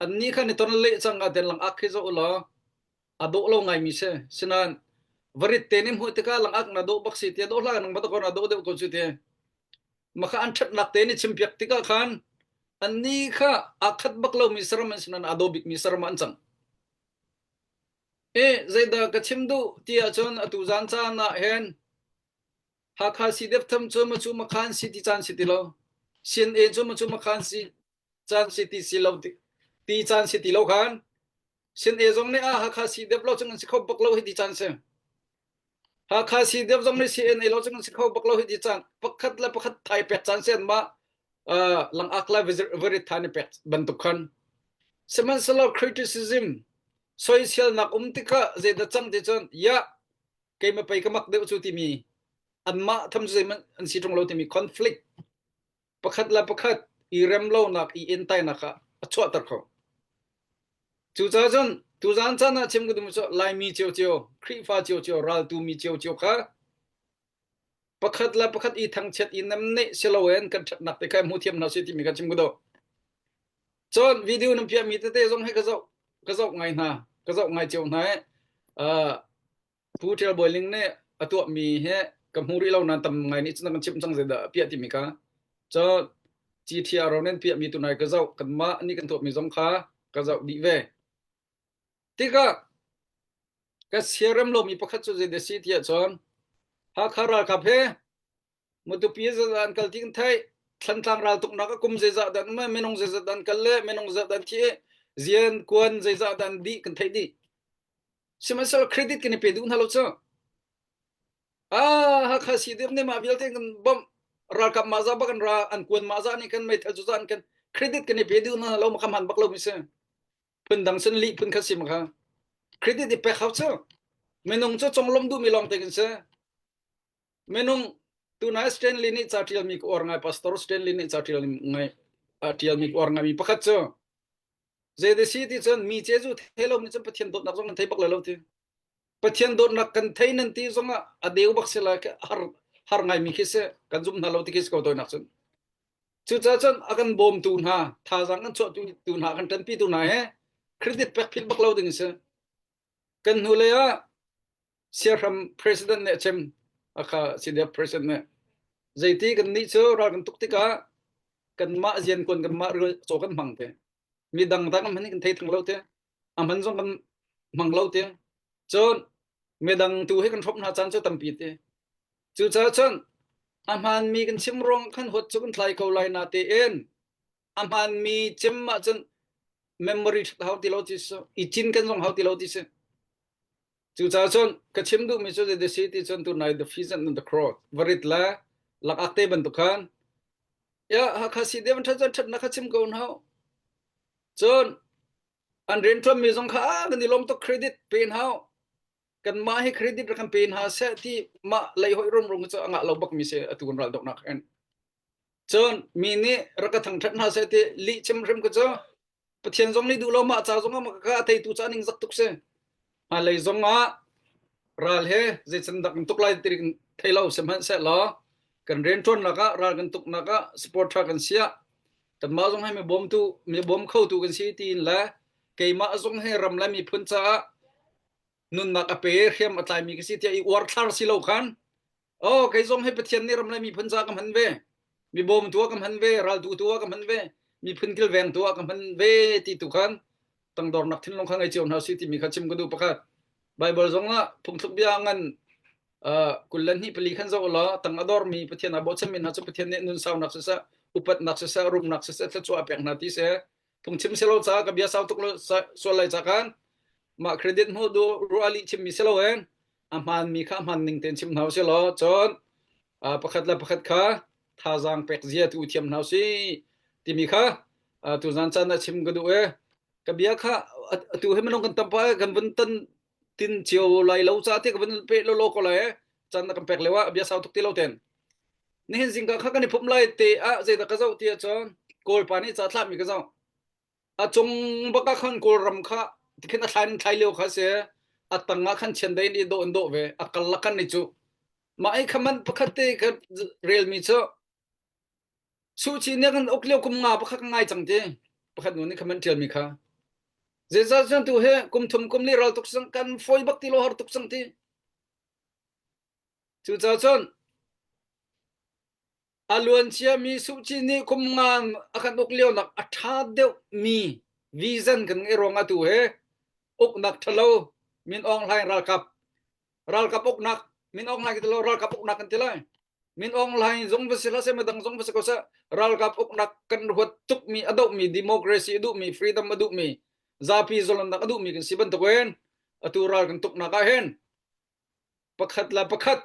annih khan i ton leh cang ah den lang ak khi zoh u law a dawh lo ngaimi si. Sinain varit te nih hmuh tikah langak na dawh bak si ti dawh hlah nang ba na dawh deuh ko cu ti. Maka an ṭhatnak te nih chimpiak tikah khan annih kha aa khat bak lomi saram an si nain aa daw bikmi saram ah an cang. E zeidah ka chim duh ti ahcun atu zan caan ah hin Hakha CDF tham cu macu makhan si ti caan si ti lo. CNA cu macu makhan si caan si ti si lo ti caan si ti lo khan Sin e zong nih a Hakha si dep lo chung an si kho bak lo hi ti caan si. Hakha CDF zong nih CNA lo cun si kho bak lo hi ti cang pakhat le pakhat thai pek caan sian ma langak le varit than i pek bantuk khan sihmanhsehlaw criticism soiselnak um tikah zeidah cang ti cun ya keima pei ka mak deuh cu timi anmah tham cu zeihmanh an si ṭung lo timi conflict pakhat le pakhat i rem lonak i entainak ah a chuahter kho. Cucaah cun tuzaan caan ah chim ka duhmi cu Laimi ciocio, Khrihfa ciocio, raltu mi ciocio kha pakhat le pakhat i thangchiat i namneh si loin kan ṭhatnak te kha hmu thiam hna sih timi kha chim ka duh. Cun video nan piahmi tete zong hi ka zoh ka zoh ngai hna, ka zoh ngai cio hna i uh, Pu Ṭial Bawi Ling nih a tuahmi hi ka hmu rih lo nain tam ngai nih cun a kan chimh cang zeidah a piah timi kha. Cun GTR nan piahmi tunai ka zoh kanmah nih kan tuahmi zong kha ka zoh dih ve. Tikah ka siarem lomi pakhat cu zeidah si tiah cun Hakha ralkap he Matupi zeizah an kal ti kan theih. Thlantlang raltuknak a kum zeizah dah um minung zeizah dah an kal le minung zeizah dah an thi zian kuan zeizah dah an dih kan theih dih. Sihmanhsehlaw credit kan i pe duh hna lo cu. Ah Hakha CDF nih mah vialte kan bawmh ralkap mah za bak an ra an kuan mah za nih kan meithal cu za an kan credit kan i pe duh hna lo ma kha hman bak lo mi si. Phundang sun lih phun kha si ma kha. Credit i pek hau cu. Minung cu conglawmh duhmi lawng te kan si. Minung tunai Stanley nih ca ṭialmi ka uar ngai Pastor Stanley nih ca ṭial ngai a ṭialmi ka uar ngaimi pakhat cu zei si ti cun mi ce zu thei lo nih cun Pathian dawtnak zong nan thei bak lai lo ti Pathian dawtnak kan thei nan ti zong ah a deu bak si lai har har ngaimi khi si kan zum hna lo ti khi si ko toinak cun cucaah cun a kan bawmtu hna thazaang kan chuahtu tu hna kan ṭanpi tu hna he credit pek philh bak lo ding si kan hnu lei ah siahram president nih a chim akha CDF president nih zeiti kan nih cu ral kan tuk tikah kanmah zian kuan kanmah caw kan hmang te midang dang hman kan thei thang lo te a hman zong kan hmang lo te cun midang tu hi kan hrawm hna caan cu tampi te cucaah cun a hmaanmi kan chim ruang khan huat cu kan tlai ko lai na tein a hmaanmi chim ahcun memory hau ti lo ti si i cin kan zong hau ti lo ti si Cucaah cun ka chim duhmi cu the city cun tunai the pheasant and the crow varit le lakak te bantuk khan ya Hakha si devan ṭhat cun ṭhatnak kha chim ko hna cun an rianṭuanmi zong kha ah kan i lawm tuk credit pe hna kanmah hi credit rak kan pe hna seh ti mah lei hoi rumrung cu a ngah lo bakmi si atu kan ral doknak hin cun mi nih rak ka thangṭhat hna seh ti lih chim hrim ka cu Pathian zong nih duh lo mah ca zong ah ka a teitu ca ning zak tuk si. Hmailei zong ah ral he zeican dak tuk lai ti thei lo sihmanhsehlaw kan rianṭuannak ah ral kan tuknak ah support ṭha kan siah kanmah zong he mi bawmtu mi bawm khotu kan si tiin le keimah zong he ram le miphun caah nunnak a pe hriam a tlaimi ka si tiah i uarthlar si lo khan Oh, kei zong hi Pathian nih ram le miphun ca ka hman ve. Mi bawmtu ah ka hman ve, raltu tu ah ka hman ve, miphun kilvengtu ah ka hman ve ti tu khan tangdornak thinlung kha ngei cio hna si timi kha chim ka duh pakhat. Bible zong ah phungthluk bia ngan 22 pali khan zoh law tang a dormi Pathian aa bochanmi hna cu Pathian nih nun saunak siseh, upatnak siseh, rumnak siseh, thluachuah a pek hna ti seh. Phungchim silo ca ka bia sau tuk lo sual lai ca khan mah credit hmuh duh ruah lih chimmi si loin a hmaanmi kha a hmaan ning tein chim hna usih law cun pakhat le pakhat kha thazaang pek zia tu thiam hna usih timi kha tuzan caan ah chim ka duh e ka bia kha atu hi minung kan tam pa kan vun tan tin cio lai lo ca te ka vun pe lo lo ko lai caan na kan pek leo ah bia sau tuk ti lo ten nihin zingka kha kan i phum lai te ah zeidah ka zoh ti ahcun Kawlpa nih ca thlahmi ka zoh A cung bak ah khan Kawlram kha tikhin a thlai in thlai lio kha si. A tang ah khan chiandeih nih dawh in dawh ve. A kal la kan ni cu. Mah i khaman pakhat te ka relmi cu Suh nih kan uk lio kum nga pakhat ka ngai cang ti. Pakhat nu nih khaman ṭialmi kha. Zeizah cun tu hi kum thum kum li ral tuk sang kan fawi bak ti lo har tuk sang ti. Cucaah cun A luanciami Suh Kyi nih kum nga a kan uk lionak a ṭha deuhmi vision kan ngeih ruangah tu hi uknak ṭhalo Min Aung Hlaing ralkap ralkap uknak Min Aung Hlaing ti lo ralkap uknak kan ti lai. Min Aung Hlaing zong va si hlah seh midang zong va si ko seh ralkap uknak kan huat tukmi a dohmi democracy a duhmi freedom a duhmi zapi zalonnak a duhmi kan si bantukin atu ral kan tuknak ah hin. Pakhat le pakhat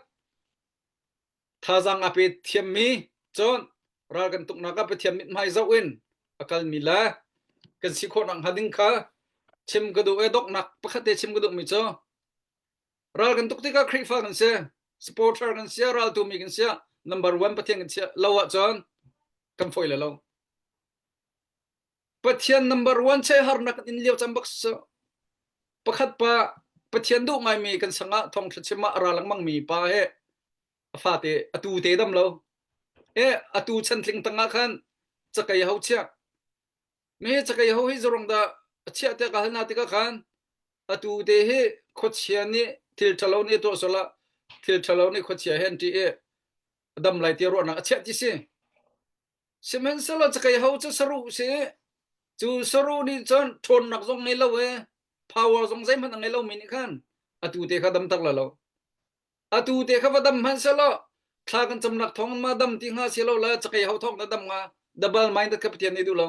thazaang a pe thiammi cun ral kan tuknak ah Pathian mithmai zoh in a kalmi le kan si khawh nakhnga ding kha chim ka duh i donghnak pakhat te chim ka duhmi cu ral kan tuk tikah Khrihfa kan si supporter kan si raltu mi kan si number one Pathian kan si lo ahcun kan fawi le lo Pathian number one che harnak kan in lio cam bak si pakhat pa Pathian duh ngaimi kan sangah thawngṭha chim ah a ra lengmang mi pa he a fate atu te dam lo e atu chantling tangah khan cakei ho chia me cakei ho hi zurong da a chiah te ka hal na tikah khan atu te hi khuachia nih thil ṭhalo nih tuah sual ah thil ṭhalo nih khuachia he an ṭih i a dam lai ti ruahnak a chiah ti si Sihmanhsehlaw cakei ho cu saruh si cu saruh nih cun ṭhawnnak zong ngei lo i power zong zeihmanh a ngei lomi nih khan atu te kha dam tak la lo. Atu te kha va dam hmanh sehlaw thla kan camnak thawng in ma dam ti hnga si lo le cakei ho thawng na dam hnga double minded kha Pathian nih duh lo.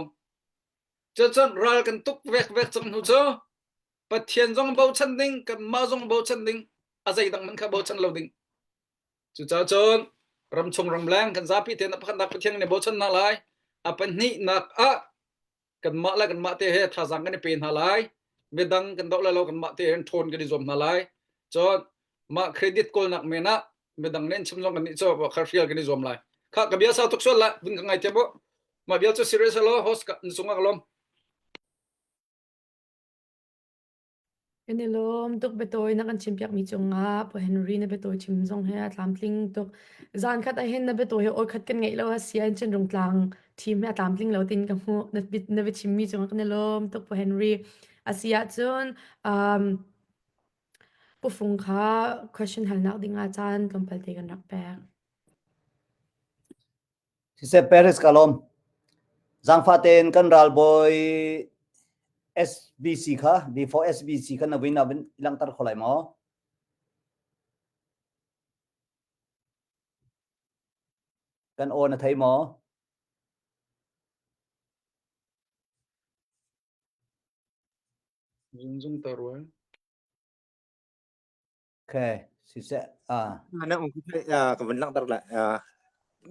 Cucun ral kan tuk vek vek cang hnu cu Pathian zong bochan ding kanmah zong bochan ding a zeidang hmanh kha bochan lo ding. Cucaah cun ramchung ramleng kan zapi tein a pakhatnak Pathian kan i bochan hna lai. A pahnihnak ah kanmah le kanmah te he thazaang kan i pe hna lai. Midang kan doh lai lo kanmah te hin ṭhawn kan i zuam hna lai. Cun mah credit kawlnak men ah midang nih an chim zong kan nih cu kha hrial kan i zuam lai. Kha ka bia sau tuk sual la vun ka ngai thiam u. Mah bia cu serious lo host ka na cungah ka lawm. Kan i lawm tuk biatawi na kan chimpiakmi cungah Pu Henry na biatawi chim zong hi a tlamtling tuk. Zan khat ahhin na biatawi hi awikhat kan ngeih lo a si ahcun Rungtlang team hi a tlamtling lo tiin ka hmuh. Na, na biachimmi cungah kan i lawm tuk Pu Henry. A si ahcun um, Pu Fung kha question halnak ding ah caan tlawmpal te kan rak pek. Siseh Paris ka lawm. Zaangfah tein kan ralbawi SBC kha before SBC kha na win ah vin langhter kho lai maw? Kan aw na thei maw? Zungzung ta rual. Okay, siseh. Ah. Na um ka vun langhter la.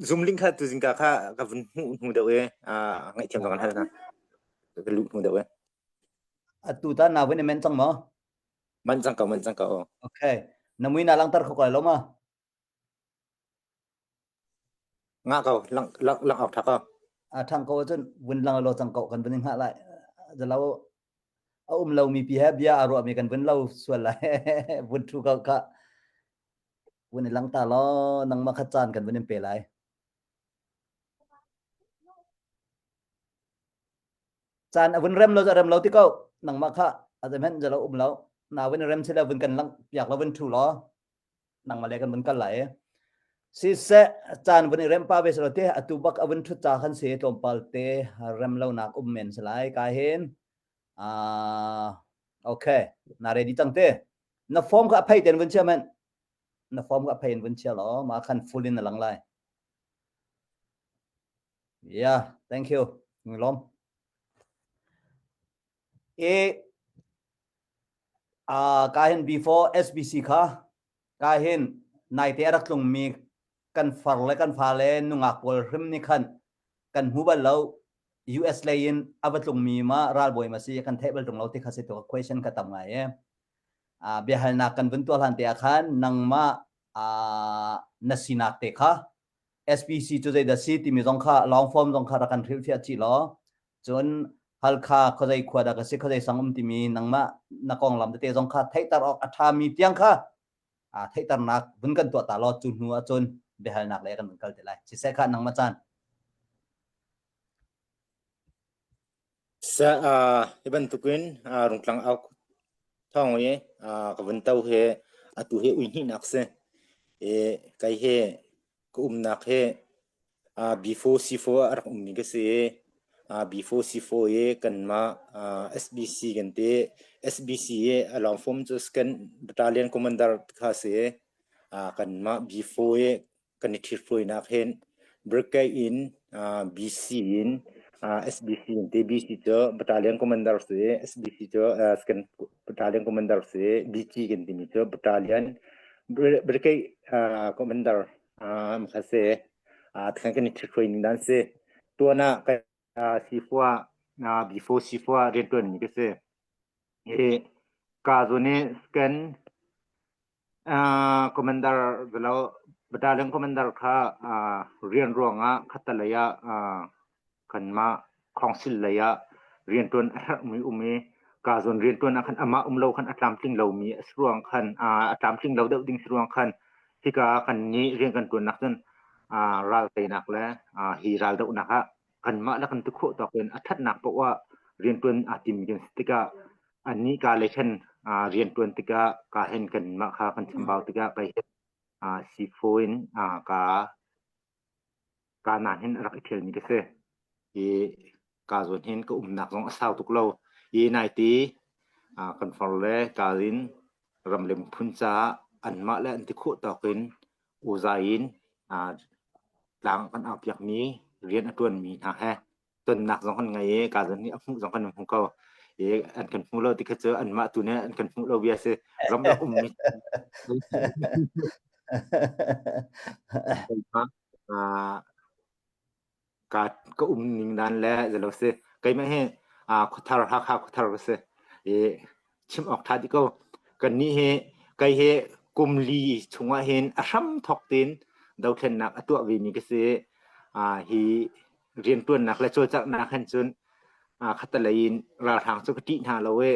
Zoom link kha tu zingka kha ka vun hmuh hnu deuh e. Ngaihthiam zong an hal na. Ka luh hnu deuh e. Atu ta na vun i men cang maw? Man cang ko, man cang ko. Okay. Na mui na langhter kho ko lo ma? Nga ko, lang lang lang awk tha ko. A thang ko cun vun lang lo cang ko kan vun hngah lai. Zalo a um lo mi pi he bia a ruah mi kan vun lo sual lai. Vun thu ko kha. Vun i lang ta lo nangmah kha caan kan vun in pe lai. Caan a vun rem lo rem lo ti ko nangmah kha a zemen zalo um lo. Na vun rem sila vun kan lang piak lo vun thu lo. Nangmah le kan vun kal lai. Siseh caan vun i rem pa ve selaw te atu bak a vun ṭhut ca khan si tlawmpal te rem lonak um men si lai ka hin. Ah okay na ready cang te. Na form kha a phei ten vun chia men. Na form kha a phei in vun chia law ma khan full in na lang lai. Yeah, thank you. Lom. E uh, ka hin before SBC kha ka hin naite a rak tlungmi kan far le kan fale nungak pawl hrim nih khan kan hmu bal lo US lei in a va tlungmi ma ralbawi ma si kan theih bal tung lo ti kha si to question ka tam ngai e uh, biahalnak kan vun tuah hlan te ah khan nangmah uh, na sinak te kha SPC cu zeidah si timi zong kha long form zong kha rak kan hrilhfiah chih law cun Halkha khuazei khua dah ka si khuazei sang um timi nangmah na konglam tete zong kha theihter awk a ṭhami tiang kha a theihternak vun kan tuah ta law cu hnu ahcun biahalnak le kan vun kal te lai siseh kha nangmah caan Sa hi bantukin rungtlang au thawng i ka vun to hi atu hi ui hnihnak si i kai hi ka umnak hi B4 C4 a rak ummi ka si i B4 C4 i kanmah SBC kan ti SBC i a long form cu Second Battalion Commander kha si i kanmah B4 i kan i ṭhithruainak hin Brigade in BC in SBC in ti BC cu Battalion Commander si SBC cu Second Battalion Commander si BC kan timi cu Battalion. Brigade Commander kha si. Thlan kan i ṭhithruai ning dan si. Tuan ah ka sifua before sifua rianṭuan mi ka si. Hi ka zawn i scan Commander lo battalion commander kha rian ruangah khattalei ah kanmah council lei ah rianṭuan a herhmi um i ka zawn rianṭuan ah khan amah um lo khan a tlamtling lomi a si ruang khan a tlamtling lo deuh ding si ruang khan hika kan nih rian kan ṭuannak cun ral teinak le hi ral dohnak ah kanmah le kan ti khawh tawk in a ṭhatnak paoh ah rianṭuan aa timmi kan si tikah annih ka lei khan rianṭuan tikah ka hen kanmah kha kan chambau tikah kai hen sifo in ka ka nan hin a rak i ṭhialmi ka si. I ka zawn hin ka umnak zong a sau tuk lo. I naiti kan far le ka in ram le miphun caah anmah le an ti khawh tawk in uzai in tlang kan au piakmi rian a ṭuanmi hna he tonnak zong kan ngei i ka zawn nih a hmuh zong kan hmu ko. I an kan hmu lo ti kha cu anmah tu nih an kan hmuh lo bia si. Ramlak ummi ka ka um ning dan le zelo si keimah hi khuathar Hakha khuathar ka si i chim awk tha di ko kan nih hi kei hi kum li chungah hin a hram thok tin dothlennak a tuah ve mi ka si hi riantuannak le cawlcanghnak han cun khatalei in ralhrang cu ka ṭih hna lo i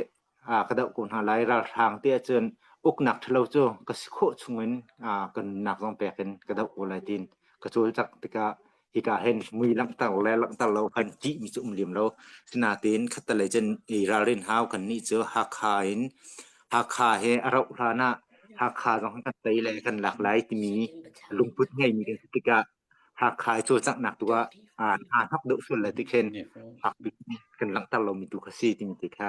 ka doh ko hna lai ralhrang ti ahcun uknak ṭhalo cu ka si khawh chungin ka nunnak zong pek in ka doh ko lai tiin ka cawlcangh tikah hika hin mui langhter le langhter lo khan ṭihmi cu um lem lo sinain khattelei cun i ralrin hau kan nih cu Hakha in Hakha he a rauh hlan ah Hakha zong kan tei le kan lak lai timi lungput ngeimi kan si tikah Hakha i cawlcanghnak tu ah aa hnok deuh sual lai ti khin fakpi kan langhter lomi tu kha si timi te kha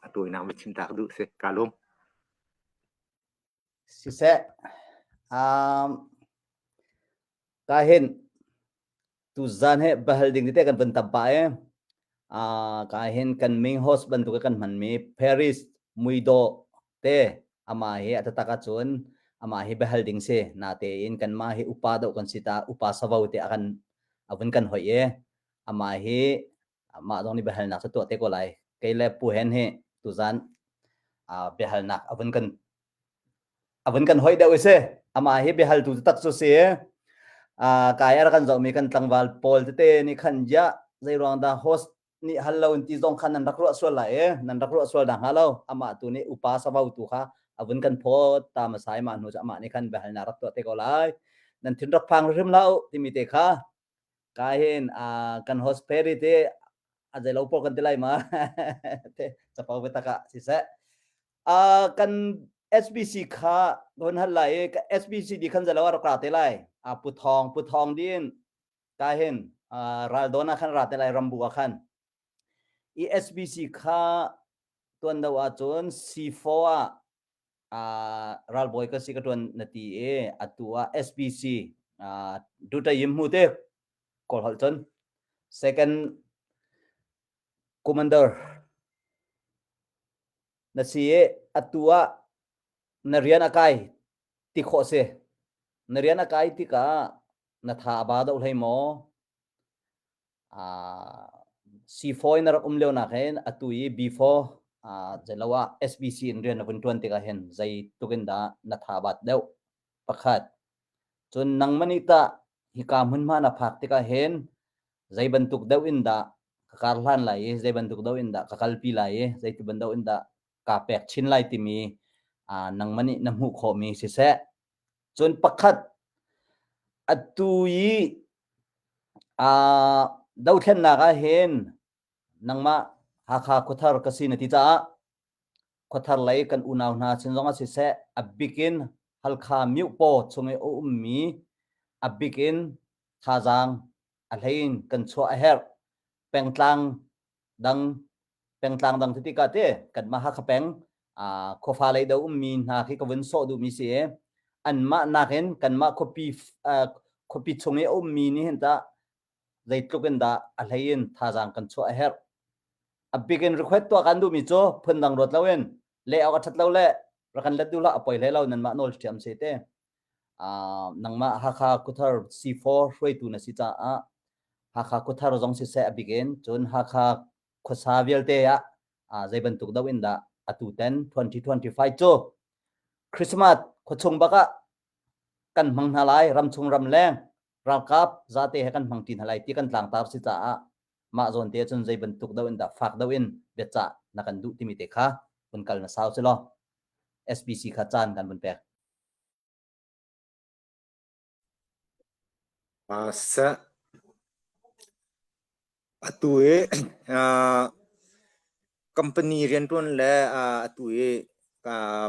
a tawinak va chim ta ka duh si. Kaa lawm. Siseh, um, ka hin tuzan he bahal ding tete kan vun tam pah e. Uh, ka hin kan main host bantuk kan hmanmi Paris Muido te amah hi a taktak ahcun amah hi biahal ding si natein kanmah hi upa deuh kan si ta upa savo te a kan a vun kan hoih i amah hi amah zong nih biahalnak cu tuah te ko lai kei le pu hen hi tuzan biahalnak a vun kan a vun kan hoih deuh i si amah hi biahaltu tak cu si kai a kan zohmi kan tlangval pawl tete nih khan ya zeiruang dah host nih hal lo in ti zong kha nan rak ruah sual lai e nan rak ruah sual dah hnga lo amah tu nih upa savo tu kha a vun kan phawt ta masai mah hnu cu amah nih khan biahalnak rak tuah te ko lai nan thin rak phang hrim lo timi te kha ka hin kan host peri te a zeilo po kan ti lai ma te capo ve taka siseh kan SBC kha don hal lai SBC di khan zelo rak ra te lai a pu thong pu thong din Ta hin raldawn ah khan ra te lai rambu ah khan ESBC kha tuan do ahcun C4 ah ralbawi ka si ka tuan na ti i atu ah SBC duta yim mu te kawl holh cun second commander na si i atu ah na rian a kai ti khawh si na rian a kai tikah na tha a ba deuh hlei maw? Uh, C4 in rak um lio nak hin atu i B4 uh, zeilo ah SBC in rian na vun tuan tikah hin zei tuk in dah na tha bat deuh pakhat cun nangmah nih tah hika hmunhma na phak tikah hin zei bantuk deuh in dah ka kar hlan lai i zei bantuk deuh in dah ka kalpi lai i zei ti bantuk in dah kaa pek chin lai timi uh, nangmah nih na hmuh khawhmi siseh Cun pakhat atu i aa dothlennak ah hin nangmah Hakha khuathar ka si na ti caah khuathar lei kan unau hna sin zongah siseh a bik in Halkha Myopaw chung i a ummi a bik in thazaang a hlei in kan chuah a herh. Pengtlang dang pengtlang dang ti tikah te kanmah Hakha peng khuafa lei do ummi hna khi ka vun sawh duhmi si i anmah nakin kanmah khuapi khuapi chung i a ummi nih hin tah zeitluk in dah a hlei in thazaang kan chuah a herh a bik in request tuah kan duhmi cu phundang ruat loin leh awk a ṭhat lo le. Rak kan let duh hlah a poi hlei lo nanmah nawl ṭhiam se te. Uh, nangmah Hakha Khuathar C4 hruaitu na si caah Hakha Khuathar zong siseh a bik in cun Hakha khuasa vialte ah uh, zei bantuk do in dah atu ten 2025 cu Christmas khuachung bak ah kan hmang hna lai ramchung ramleng ralkap zate he kan hmang ti hna lai ti kan tlangtar si caah mah zawn te cun zei bantuk do in dah fak do in biacah na kan duh timi te kha vun kal na sau si law SBC kha caan kan vun pek. Uh, sa Atu hi company rianṭuan le atu hi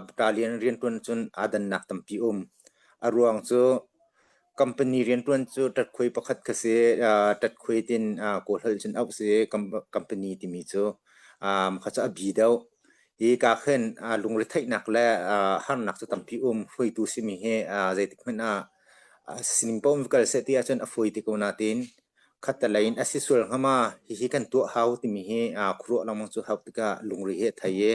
battalion rianṭuan cun aa dannak tampi a um. A ruang cu company rianṭuan cu ṭatkhuai pakhat kha si. Ṭatkhuai tiin Kawl holh cun auh a si i company timi cu kha cu a bi deuh. Hi ka khin lungretheihnak le harnak cu tampi a um. Hruaitu simi hi zeitik hmanh ah sining paoh in va kal seh ti ahcun a fawi te ko nain Khattelei in a si sual hnga ma? Hihi kan tuah hau timi hi khuaruah lengmang cu hau tikah lungri hi a thei i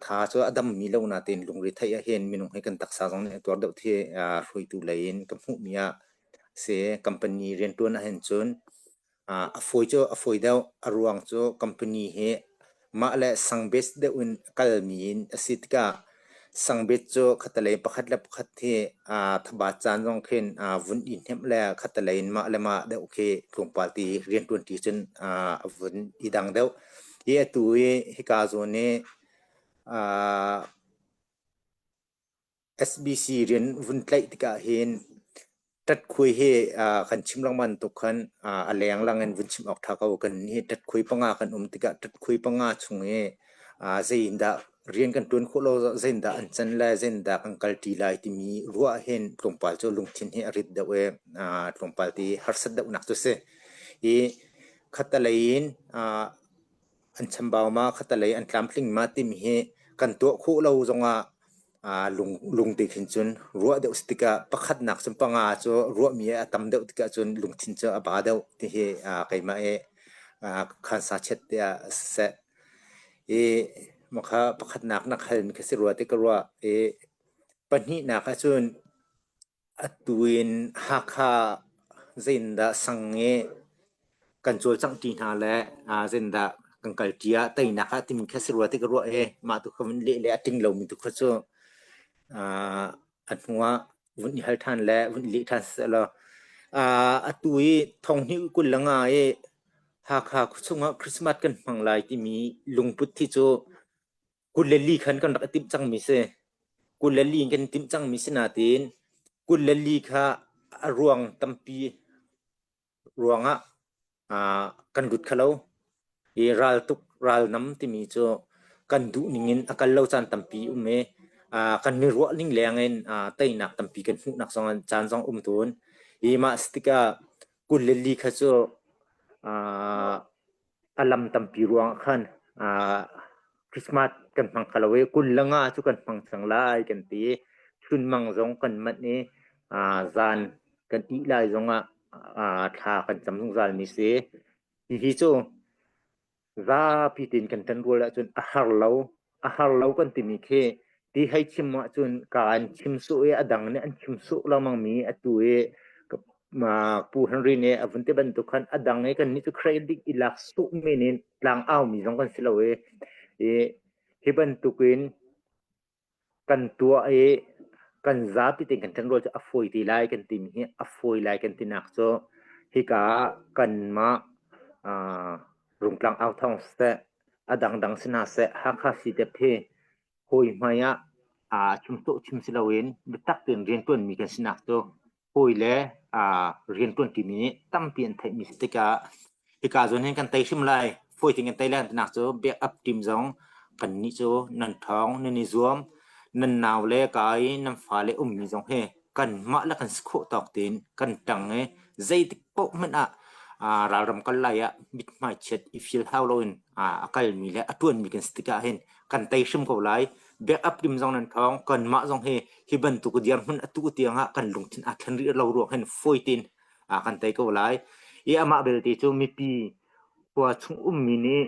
tha cu a dammi lo nain lungri theih ahhin minung hi kan taksa zong nih a tuar deuh khi hruaitu lei in ka hmuhmi ah si. Company rianṭuan ahhin cun a fawi cu a fawi deuh. A ruang cu company hi Mah le sangbet deuh in a kalmi in a si tikah sangbet cu khattelei pakhat le pakhat hi aa thabat caan zong khin aa vun i hnemh le khattelei in mah le mah deuh khi tlawmpal ti rianṭuanṭi cun aa a vun i dang deuh. Hi atu i hika zawn i aa SBC rian vun tlaih tikah hin ṭatkhui hi kan chim lengmang tuk khan a lenglang in vun chim awk ṭha ko. Kan hi ṭatkhui panga kan um tikah ṭatkhui panga chung i zei in dah rian kan ṭuan khawh lo, zei in dah an can lai, zei in dah kan kalṭi lai timi ruah hin tlawmpal cu lungthin hi a rit deuh i tlawmpal ti harsat deuhnak cu a si. I khattelei in an chambau ma khattelei an tlamtling ma timi hi kan tuah khawh lo zongah lung lung te khin cun ruah deuh si tikah pakhatnak cun panga cu ruahmi a tam deuh tikah cun lungthin cu a ba deuh ti hi keimah i khansa chiat tiah siseh i makha pakhatnak nak halmi kha si rua ti ka ruah i pahnihnak ahcun Atu in Hakha zeitindah sang i kan cawlcangh ṭi hna le zeitindah kan kalṭi ah teinak ah timi kha si rua ti ka ruah i mah tu kha vun leh le a ting lomi tu kha cu a hnu ah vun i hal ṭhan le vun i leh ṭhan siseh law atu i thonghnih 25 i Hakha khuachung ah Christmas kan hmang lai timi lungput hi cu 24 khan kan rak i timh cangmi si. 24 in kan i timh cangmi si nain 24 kha a ruang tampi ruangah uh, kan lut kho lo. I raltuk ralnam timi cu kan duh ning in a kal lo caan tampi um i uh, kan i ruah ning leng in uh, teinak tampi kan hmuhnak zong caan zong um tawn. I mah si tikah 24 kha cu uh, A lam tampi ruangah khan Christmas kan hmang kho lo i 25 cu kan hmang cang lai kan ti. Chunmang zong kan manh i zan kan ih lai zongah thla kan cam zungzal mi si. Hihi cu zapi tein kan ṭanrual ahcun a har lo. A har lo kan timi khi ti hei chim ahcun ka an chim sawh i a dang nih an chim sawh lengmang mi atu i Pu Henry nih a vun ti bantuk khan a dang i kannih cu credit i lak sawh men in tlang au mi zong kan si lo i, i hi bantukin kan tuah i kan zapi tein kan ṭanrual cu a fawi te lai kan timi hi a fawi lai kan tinak cu hika ah kanmah Rungtlang au thawng siseh a dangdang si hna seh Hakha CDEP hi hawi hmai ah aa chim sawh chim si loin biatak tein rianṭuanmi kan sinak cu hawi le rianṭuanṭimi nih tampi an theihmi si tikah hika zawn hin kan tei hrim lai fawi tein kan tei lai tinak cu backup team zong kannih cu nan ṭhawng nan i zuam nan nau le ka i nan fale ummi zong hi kanmah le kan si khawh tawk tein kan ṭang i zeitik paoh hmanh ah ralram kal lai ah mithmai chiat i feel hau loin a kalmi le a ṭuanmi kan si tikah hin kan tei hrim ko lai. Backup team zong nan ṭhawng kanmah zong hi hi bantuk dirhmun atu tiang ah kan lungthin aa thlen rih lo ruang hin fawi tein kan tei ko lai. I amah belte cu mipi khua chung ummi nih.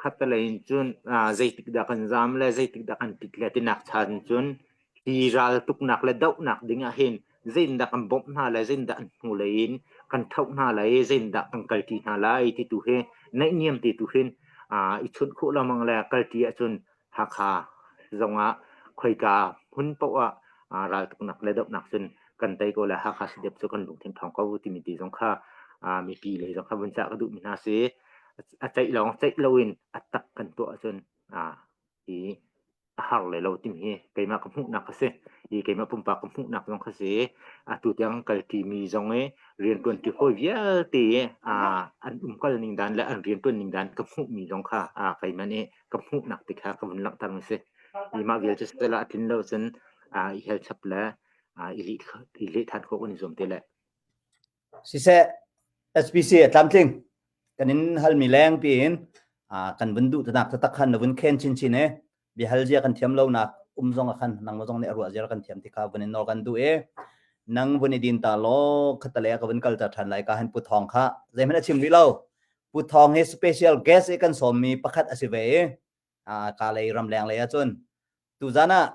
Khattelei in cun zeitik dah kan zaam le zeitik dah kan ṭit le tinak chan cun hi raltuknak le dohnak ding ah hin zeitindah kan bawmh hna le zeitindah an hnulei in kan ṭhoh hna lai i zeitindah kan kalṭi hna lai ti tu hi naihniam ti tu hin i chunh khawh lengmang le kalṭi ahcun Hakha zongah khoika hmun paoh ah raltuknak le dohnak cun kan tei ko le Hakha CDF cu kan lungthin ṭhawng ko timi ti zong kha mipi lei zong kha vun cah ka duhmi hna si. A ceih lawng ceih loin a tak kan tuah ahcun hi a har le lo timi hi keimah ka hmuhnak a si. Hi keimah pumpak ka hmuhnak zong kha si. Atu tiang kalṭimi zong i rianṭuanṭi hawi vialte an umkal ning dan le an rianṭuan ning dan ka hmuhmi zong kha keimah nih ka hmuhnak ti kha ka vun langhter mi si. Mi mah vial cu sila a tlin lo cun i hel chap le i lih i leh than khawh kan i zuam te le. Siseh SPC a tlamtling kan in halmi leng piin kan vun duh tanak taktak khan na vun khen chinchin e biahal zia kan thiam lo nak um zong a khan nang zong nih a ruah zia kan thiam ti kha vun in nor kan duh e nang vun i din ta law khatale ka vun kal ta than lai ka han pu thong kha zeihmanh a chim rih lo Pu Thawng hi special guest i kan sawmmi pakhat a si ve i ka lei ramleng lei ahcun tuzan ah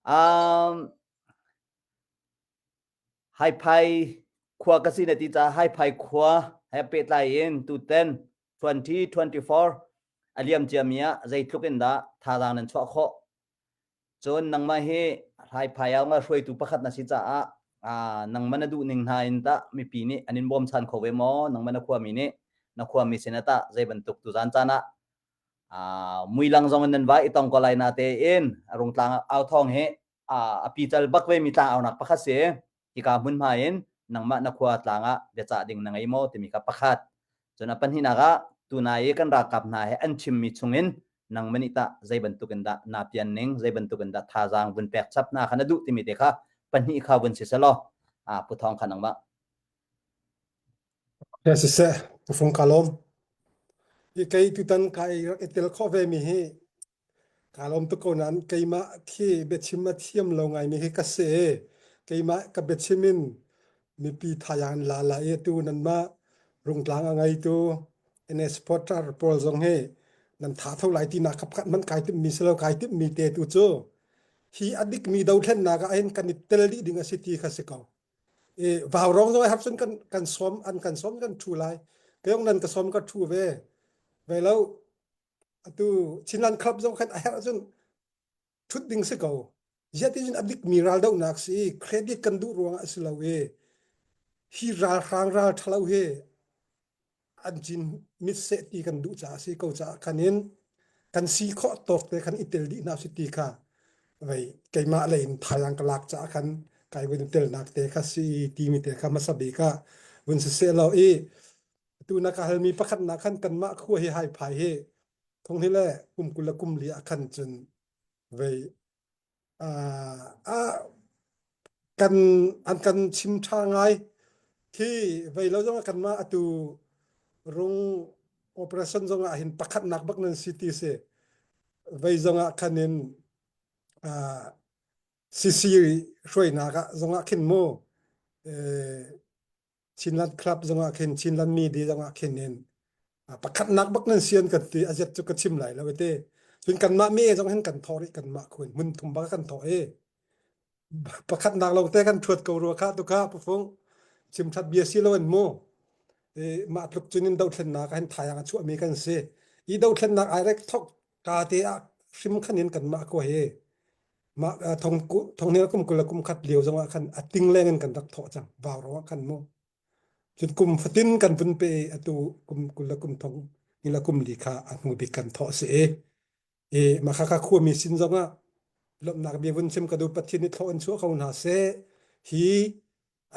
um, Haiphai khua ka si na ti caah Haiphai khua he pehtlai in tuten 2024 a liam ciami ah zeitluk in dah thazaang nan chuah khawh Cun nangmah hi hlaiphai ah nga hruaitu pakhat na si caah nangmah na duh ning hna in tah mipi nih an in bawmchan kho ve maw? Nangmah na khuami nih na khuami sin ah tah zei bantuk tuzan caan ah muilang zong in nan vai i tong ko lai na tein rungtlang au thawng hi a pical bak ve mi tlang aunak pakhat si. Hika hmunhma in nangmah na khua tlang ah biacah ding na ngei maw timi kha pakhat. Cun a pahnihnak ah tunai i kan ralkap hna he an chimmi chungin nangmah nih tah zei bantuk in dah naa pian ning, zei bantuk in dah thazaang vun pek chap hna kha na duh timi te kha pahnih kha vun si selaw pu Thawng kha nangmah. Ya siseh, pu ka lawm. I kei tutan ka i rak i tel khawh ve mi hi Kaa lawm tuk ko nain keimah khi biachim a thiam lo ngaimi hi ka si i keimah ka biachim in mipi thazaang an la la i atu nanmah Rungtlang a ngeitu NS supporter pawl zong hi nan tha tho lai tinak kha pakhat hmanh kai timhmi si lo kai timhmi te tu cu hi a dikmi dothlennak ah hin kan i tel dih ding a si ti kha si ko. I vaurawng zong ai har cun kan kan sawm an kan sawm kan thu lai. Kei nan ka sawm ka thu ve. Ve lo atu Chinland Club zong khan a herh ahcun thut ding si ko. Ziah ti cun a dikmi raldohnak si i credit kan duh ruangah a si lo i hi ralhrang ral ṭhalo hi an cin mit seh ti kan duh caah a si ko caah khan in kan si khawh tawk te khan i tel dih hna si ti kha vei keimah lei in thazaang ka lak caah khan kai vun telnak te kha si timi te kha hmasa bik ah vun si seh law i Atu na ka halmi pakhatnak khan kanmah khua hi haiphai hi thong hi le kum 20 le kum li ah khan cun vei uh, kan an kan chim ṭha ngai khi vei lo zong ah kanmah atu rung operation zong ah hin pakhatnak bak nan si ti si vei zong ah khan in uh, CC hruainak ah zong ah khin mu eh, Chinland Club zongah khin Chinland Media zongah khin in pakhatnak bak nan sian kan ti a zet cu ka chim lai lo te cun kanmah me zong hin kan thawh rih kanmah khun hmun thum bak kan thawh i pakhatnak lo te kan thuat ko rua kha tu kha pufung chim that bia si lo an mu i mah tluk cun in dothlennak hin thayang a chuahmi kan si i dothlennak ai rek thok ka te ah hrim khan in kanmah ko hi Mah thong thonghnial kum 20 le kum khat lio zongah khan a ting leng in kan rak thawh cang vau ruangah khan mu. Cun kum fatin kan vun pe i atu kum 20 le kum thong ni le kum li kha a hnu bik kan thawh si i i mah kha kha khuami sin zongah lawmhnak bia vun chim ka duh Pathian nih thlawh in chuah ko hna seh hi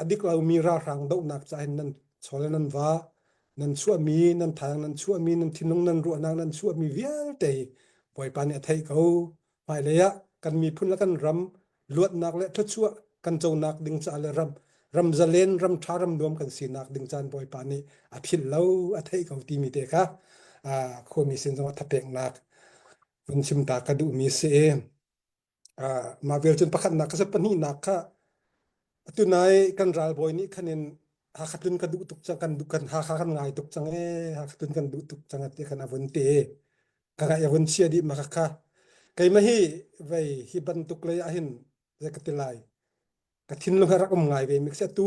A dik lomi ralhrang dohnak ca hin nan chawl nan va, nan chuahmi, nan thazaang nan chuahmi, nan thinlung nan ruahnak nan chuahmi vialte hi Bawipa nih a theih ko. Hmailei ah kan miphun le kan ram luatnak le thluachuah kan conak ding caah le ram ram zalen, ram ṭha, ram nuam kan sinak ding caan Bawipa nih a philh lo, a theih ko timi te kha khuami sin zongah thapeknak vun chim ta ka duhmi si. Mah vial cun pakhatnak ka si pahnihnak kha atu nai kan ralbawi nih khan in Hakha tlun ka duh tuk cang kan duh kan Hakha kan ngai tuk cang ee Hakha tlun kan duh tuk cang ti khan a vun ti ka ngaih a vun chia dih ma kha keimah hi vei hi bantuk lei ah hin zei ka ti lai ka thinlung he rak um ngai ve mi si tu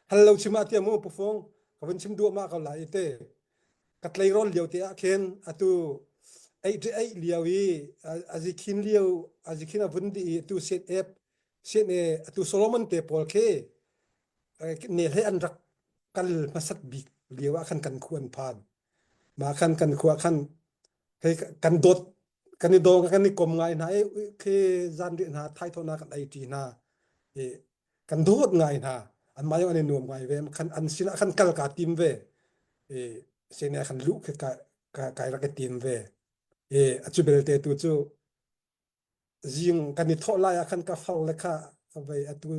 hal lo chim ah tiah mu pufung ka vun chim duah ma ko lai te ka tleirawl lio te ah khin atu ei ṭi ei lio i azikhin lio azikhin a vun di i atu set ep set e atu Solomon te pawl khi ne hlei an rak kal hmasat bik lio ah khan kan khu an phan mah khan kan khua khan hei kan dawt kan i dawng kan i kom ngai hna i khi zanriah hna thaithawhnak kan ei ṭi hna i kan dawt ngai hna anmah zong an i nuam ngai ve khan an sinah khan kal kaa tim ve i sene khan luh khi ka ka kai rak i tim ve i a cu belte tu cu zing kan i thawh lai ah khan ka far le kha vei atu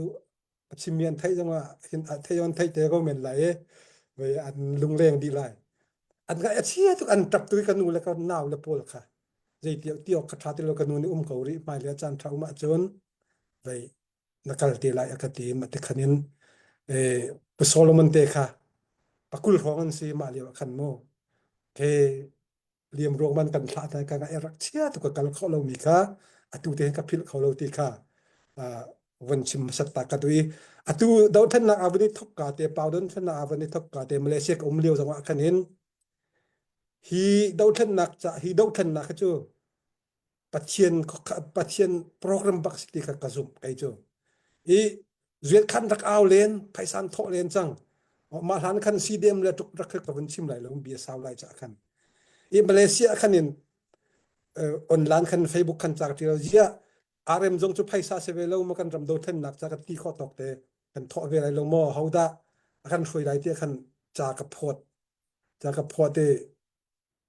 a chimmi an theih zongah hin thei on theih te ko men lai i vei an lungleng dih lai an ngaih a chia tuk an ṭap tu i ka nu le ka nau le pawl kha zei ti ti awk kha ṭha ti lo ka nu nih um ko rih hmailei ah caan ṭha um ahcun vei na kal te lai a ka ti ma ti khan in eh Pu Solomon te kha pakul hrawng an si mah lio ah khan mu ke liam ruang man kan thlah ta ka ngai rak chia tu ka kal kho lo mi kha atu te ka philh kho lo ti kha von chim hmasat ta ka tu i atu dothlennak a van i thok ka te pau dothlennak a van i thok ka te Malaysia ka um lio zong ah khan in hi dothlennak ca hi dothlennak kha cu Pathian Pathian program bak si ti kha ka zumh kei cu i zuet khan rak au len phaisan thawh len cang mah hlan khan CDM le tuk rak ka vun chim lai lo bia sau lai cha khan i Malaysia khan in online khan Facebook khan chak ti lo zia RM zong cu phaisa se ve lo ma kan ram do thlennak cha ka ti kho tok te kan thawh ve lai lo mo hoda kan hruai lai ti khan cha ka phot cha ka phot i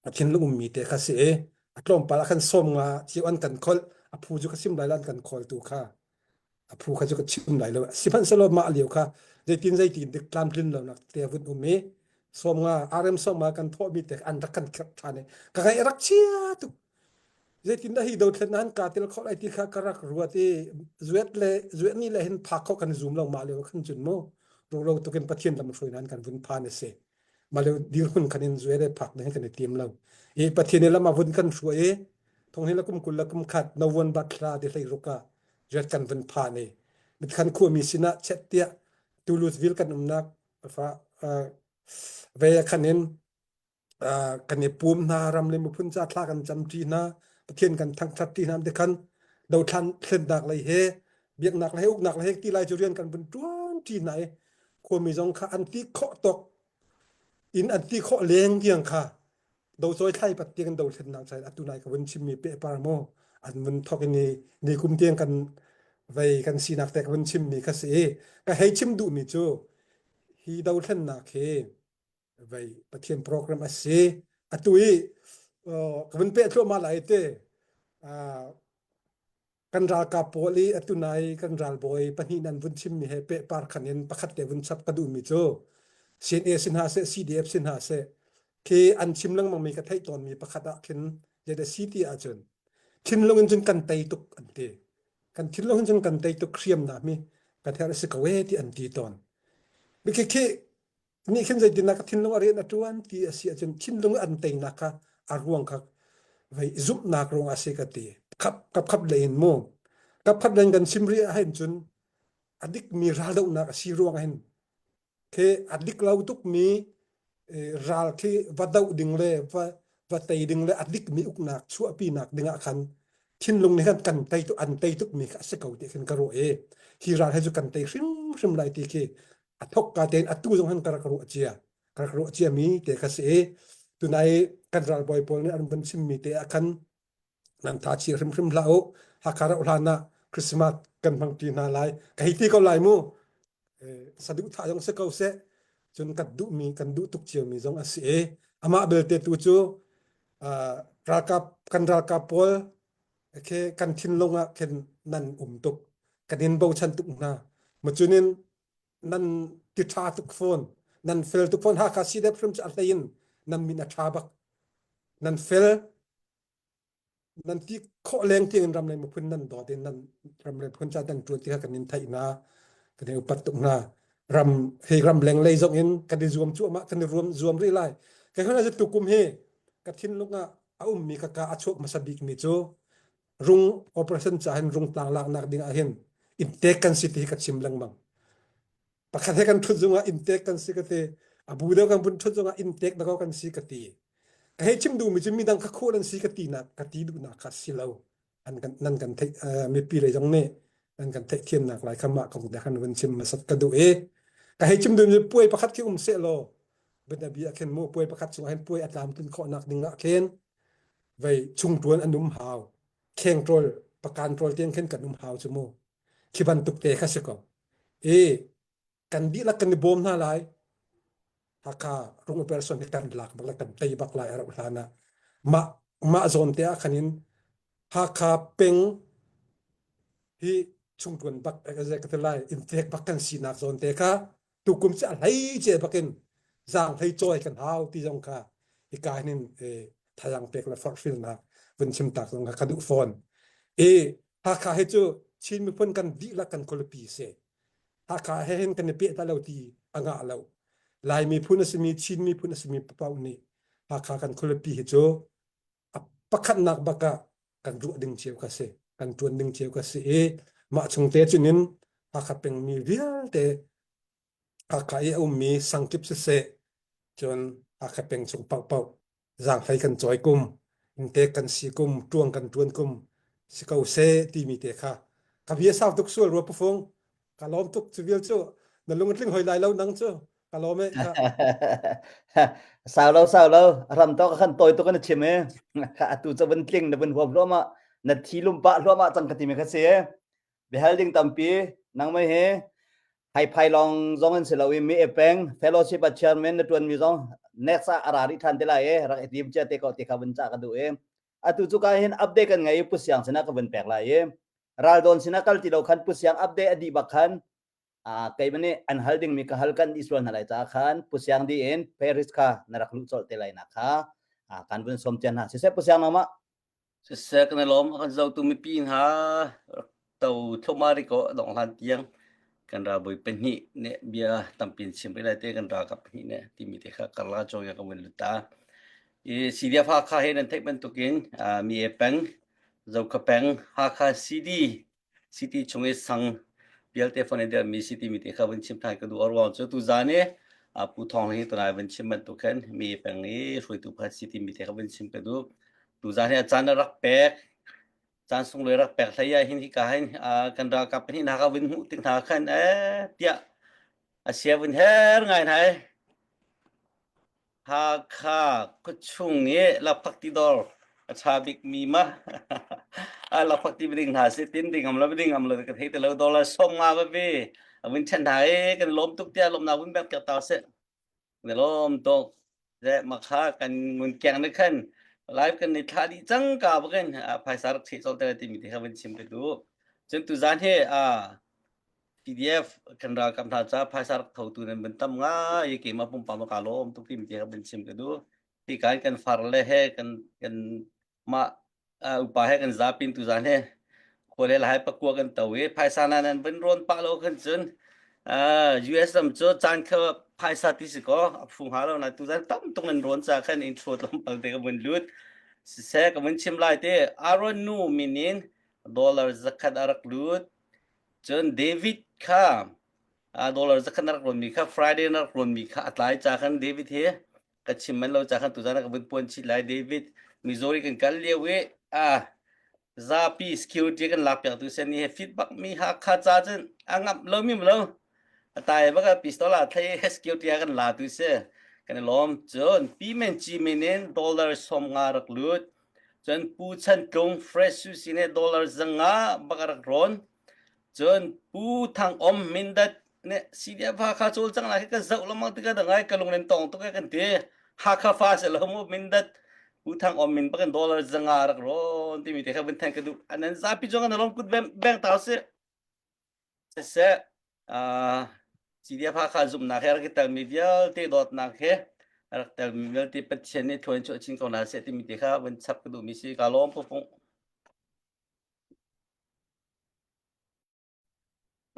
a thinlung ummi te kha si i a tlawmpal ah khan sawm nga cio an kan kholh a phu cu ka sim lai lo an kan kholtu kha a phu kha cu ka chim lai lo sihmanhsehlaw mah lio kha zeitin zeitin dik tlamtlin lonak te a vun um i sawm nga RM sawm nga kan thawhmi te an rak kan khirh ṭhan i ka ngaih a rak chia tuk zeitindah hi dothlen an ka tel khawh lai ti kha ka rak ruat i zuet le zuet ni le hin phak khawh kan zum lo mah lio khan cun mu rulo tukin Pathian lam hruai nan kan vun phan a si mah lio dirhmun khan in zuet le phak ding kan i tim lo i Pathian i lam a vun kan hruai i thong hi la kum 20 la kum khat no vuan bat thla ti hlei ruk ah zuet kan vun phan i mitkhan khuami sinah chet tiah Toulouse-ville kan umnak fa ve khan in kan i pum hna ram le miphun ca thla kan camṭi hna Pathian kan thangṭhat ṭi hna ti khan dothlan thlennak lei he biaknak lei he uknak lei he ti lai cu rian kan vun ṭuan ṭi hna i khuami zong kha an ti khawh tawk in an ti khawh leng tiang kha docawi thlai pat tiang dothlennak cai atu nai ka vun chimmi pehpar mu an vun thok in ni kum tiang kan vei kan sinak te ka vun chimmi kha si i ka hei chim duhmi cu hi dothlennak hi vei Pathian program a si atu i ka vun peh thluahmah lai te kan ralkap pawl i atu nai kan ralbawi pahnih nan vun chimmi he pehpar khan in pakhat te vun chap ka duhmi cu CNA si hna seh CDF si hna seh khi an chim lengmang mi ka theih tawnmi pakhat ah khin zeidah si ti ahcun thinlung in cun kan tei tuk an ti kan thinlung in cun kan tei tuk hriamnam hi kan herh a si ko e ti an ti tawn mi khi khi nih khin zeitindah ka thinlung a rian a ṭuan ti a si ahcun thinlung an teinak kha a ruang kha vei zumhnak ruang a si ka ti khap kap khap lei in mu kap khat lei kan chim rih ahhin cun a dikmi raldohnak a si ruang hin khi a dik lo tukmi ral khi va doh ding le va va tei ding le a dikmi uknak chuahpinak ding ah khan thinlung nih khan kan tei tuk an tei tukmi kha a si ko ti khin ka ruah i hi ral he cu kan tei hrimhrim lai ti khi a thok ka tein atu zong han ka rak ruah cia ka rak ruah cia mi te kha si i tunai kan ralbawi pawl nih an vun chimmi te ah khan nan tha chia hrimhrim hlah u Hakha rauh hlan ah Christmas kan hmang ṭi hna lai ka hei ti ko lai mu saduhthah zong si ko seh cun kan duhmi kan duh tuk ciomi zong a si i amah belte tu cu ralkap kan ralkap pawl khi kan thinlung ah khin nan um tuk kan in bochan tuk hna macunin nan ti ṭha tuk fawn nan fel tuk fawn Hakha CDF hrim cu a hlei in nan min a ṭha bak nan fel nan ti khawh leng tiang in ram le miphun nan dawt in nan ram le miphun ca nan ṭuan ti kha kan in theih hna kan in upat tuk hna. Ram hi ram leng lei zong in kan i zuam cuahmah kan i ruam zuam rih lai. Kai hon a tukum hi ka thinlung ah a ummi ka ka a chuak hmasa bik mi cu rung operation ca hin rung tlang laknak ding ah hin inntek kan si ti hi ka chim lengmang. Pakhat he kan thut zungah inntek kan si ka ti. A bu deuh kan vun thut zungah inntek dakaw kan si ka ti. Ka hei chim duhmi cu midang kha khawh nan si ka ti nak ka ti duhnak kha si lo. An kan nan kan theih mipi lei zong nih nan kan theihthiamnak lai kha mah kong te khan vun chim hmasat ka duh i ka hei chim duhmi puai pakhat khi um seh law bianabi ah khin mu puai pakhat chungah hin puai a tlamtlin khawhnak ding ah khin vei chungṭuan an um hau kheng ṭawl pakan ṭawl tiang khin kan um hau cu mu khi bantuk te kha si ko i kan dihlak kan i bawm hna lai Hakha rung operation hi kan lak bak lai kan tei bak lai a rauh hlan ah mah mah zawn te ah khan in Hakha peng hi chungtuan bak ka ti lai intek bak kan sinak zawn te kha tukum cu a hlei ce bakin zaang hlei cawi kan hau ti zong kha hika hin thazang pek le forhfilnak vun chim tak zong kha ka duh fawn i Hakha hi cu Chin miphun kan dihlak kan khualipi si Hakha he hin kan i peh ta lo ti a ngah lo Lai miphun a simi Chin miphun a simi paoh nih Hakha kan khualipi hi cu a pakhatnak bak ah kan ruah ding cio kha si kan ṭuan ding cio kha si i mah chung te cunin Hakha pengmi vialte Hakha i a ummi sangkip siseh cun Hakha peng chung paohpaoh zaanghlei kan cawi kum inntek kan si kum ṭuang kan ṭuan kum si ko seh timi te kha ka bia sau tuk sual rua pufung ka lawm tuk cu vial cu na lung a tling hoi lai lo nang cu ka lawm e kha sau lo sau lo ram to khan toi tuk na chim e kha atu cha vun tling na vun huam hluama na thi lum pa hluama cang ka ti me kha si e bihal ding tampi nang mai he hai phai long zong in si lo i mi e peng fellowship a chairman na tuan mi zong next ah ara ri than te lai e rak i tim chia te ko ti kha vun cha ka du e atu chu ka hin update kan ngai pu siang sina ka vun pek lai e ral don sina kal ti lo khan pu siang update adi bak khan kei nih an hal dingmi ka hal kan dih sual hna lai caah khan Pu Siang di in Paris kha na rak luh colh te lai nak kha kan vun som cia hna siseh Pu Siang nama Siseh kan i lawm a kan zotu mipi hna rak to thluahmah rih ko dong hlan tiang kan ralbawi pahnih nih bia tampi in chim rih lai te kan ralkap pahnih nih timi te kha karla cawng kan vun lut ta i CDF Hakha he nan theih bantukin mi e peng Zokha peng Hakha CD City chung i sang vialte fon in dirhmi si timi te kha vun chim than ka duh. A ruang cu tuzaan i Pu Thawng hi tunai vun chim bantuk khan mi peng i hruaitu pakhat si timi te kha vun chim ka duh. Tuzaan hi a caan a rak pek caan sunglawi rak pek hlei ah hin hika hin kan ralkap pahnih hna kha vun hmuh tik hna khan eh tiah a sia vun her ngai hna ai. Hakha khuachung i lakphak ti dawr a ṭha bikmi ma a lakphak ti ding hna si tin ding am lo ding am lo ka thei ti lo dollar 50 va ve a vun ṭhen hna i kan lawm tuk tiah lawmnak vun bek piak ta seh na lawm tuk ze makha kan ngun keng ne khan live kan ni thla dih cang ka bakin phaisa rak ṭhi chol te timi te kha vun chim ka duh cun tuzan hi a PDF kan ralkap hna ca phaisa rak thotu nan van tam ngai i keimah pumpak ka lawm tuk timi te ka van chim ka duh. Hi kan kan far le he kan kan mah upa he kan zapin tu zan he khuale lai pakua kan to i phaisa na nan van rawn pah lo khan cun US ram cu caan kha phaisa ti si ko a phu hnga lo na tu zan tam tuk nan rawn ca khan intro tlawmpal te ka vun lut siseh ka vun chim lai te Aaron nu min in dollar zakhat a rak lut Cun David kha dollar zakhat na rak rawnmi kha Friday na rak rawnmi kha a tlai ca khan David hi ka chim man lo ca khan tuzan ah ka vun puan chih lai David Missouri kan kal lio i ah zapi security kan lak piak tu sen ni he fit bak mi Hakha ca cun a ngamh lo mi lo a tai bak a pistol a thlei security a kan la tu si kan i lawm cun pi men chi min in dollar 50 rak lut Cun Pu Chan Tlung fresh sushi nih dollar 500 bak a rak rawn. Cun Pu Thang Om Mindat nih CDF Hakha cawlcang lai ka zoh lengmang tikah da ngai ka lunglen tong tuk e kan ti. Hakha fa se lo mu Mindat Pu Thang Om min bakin dollar 500 rak rawn timi te kha vun than ka duh. Anan zapi zong an lawm kut beng tau si. Siseh, uh, CDF Hakha zumhnak he rak i telmi vialte dawtnak he rak telmi vialte Pathian nih thlua in chuah chin ko hna seh timi te kha vun chap ka duhmi si. Ka lawm pupung.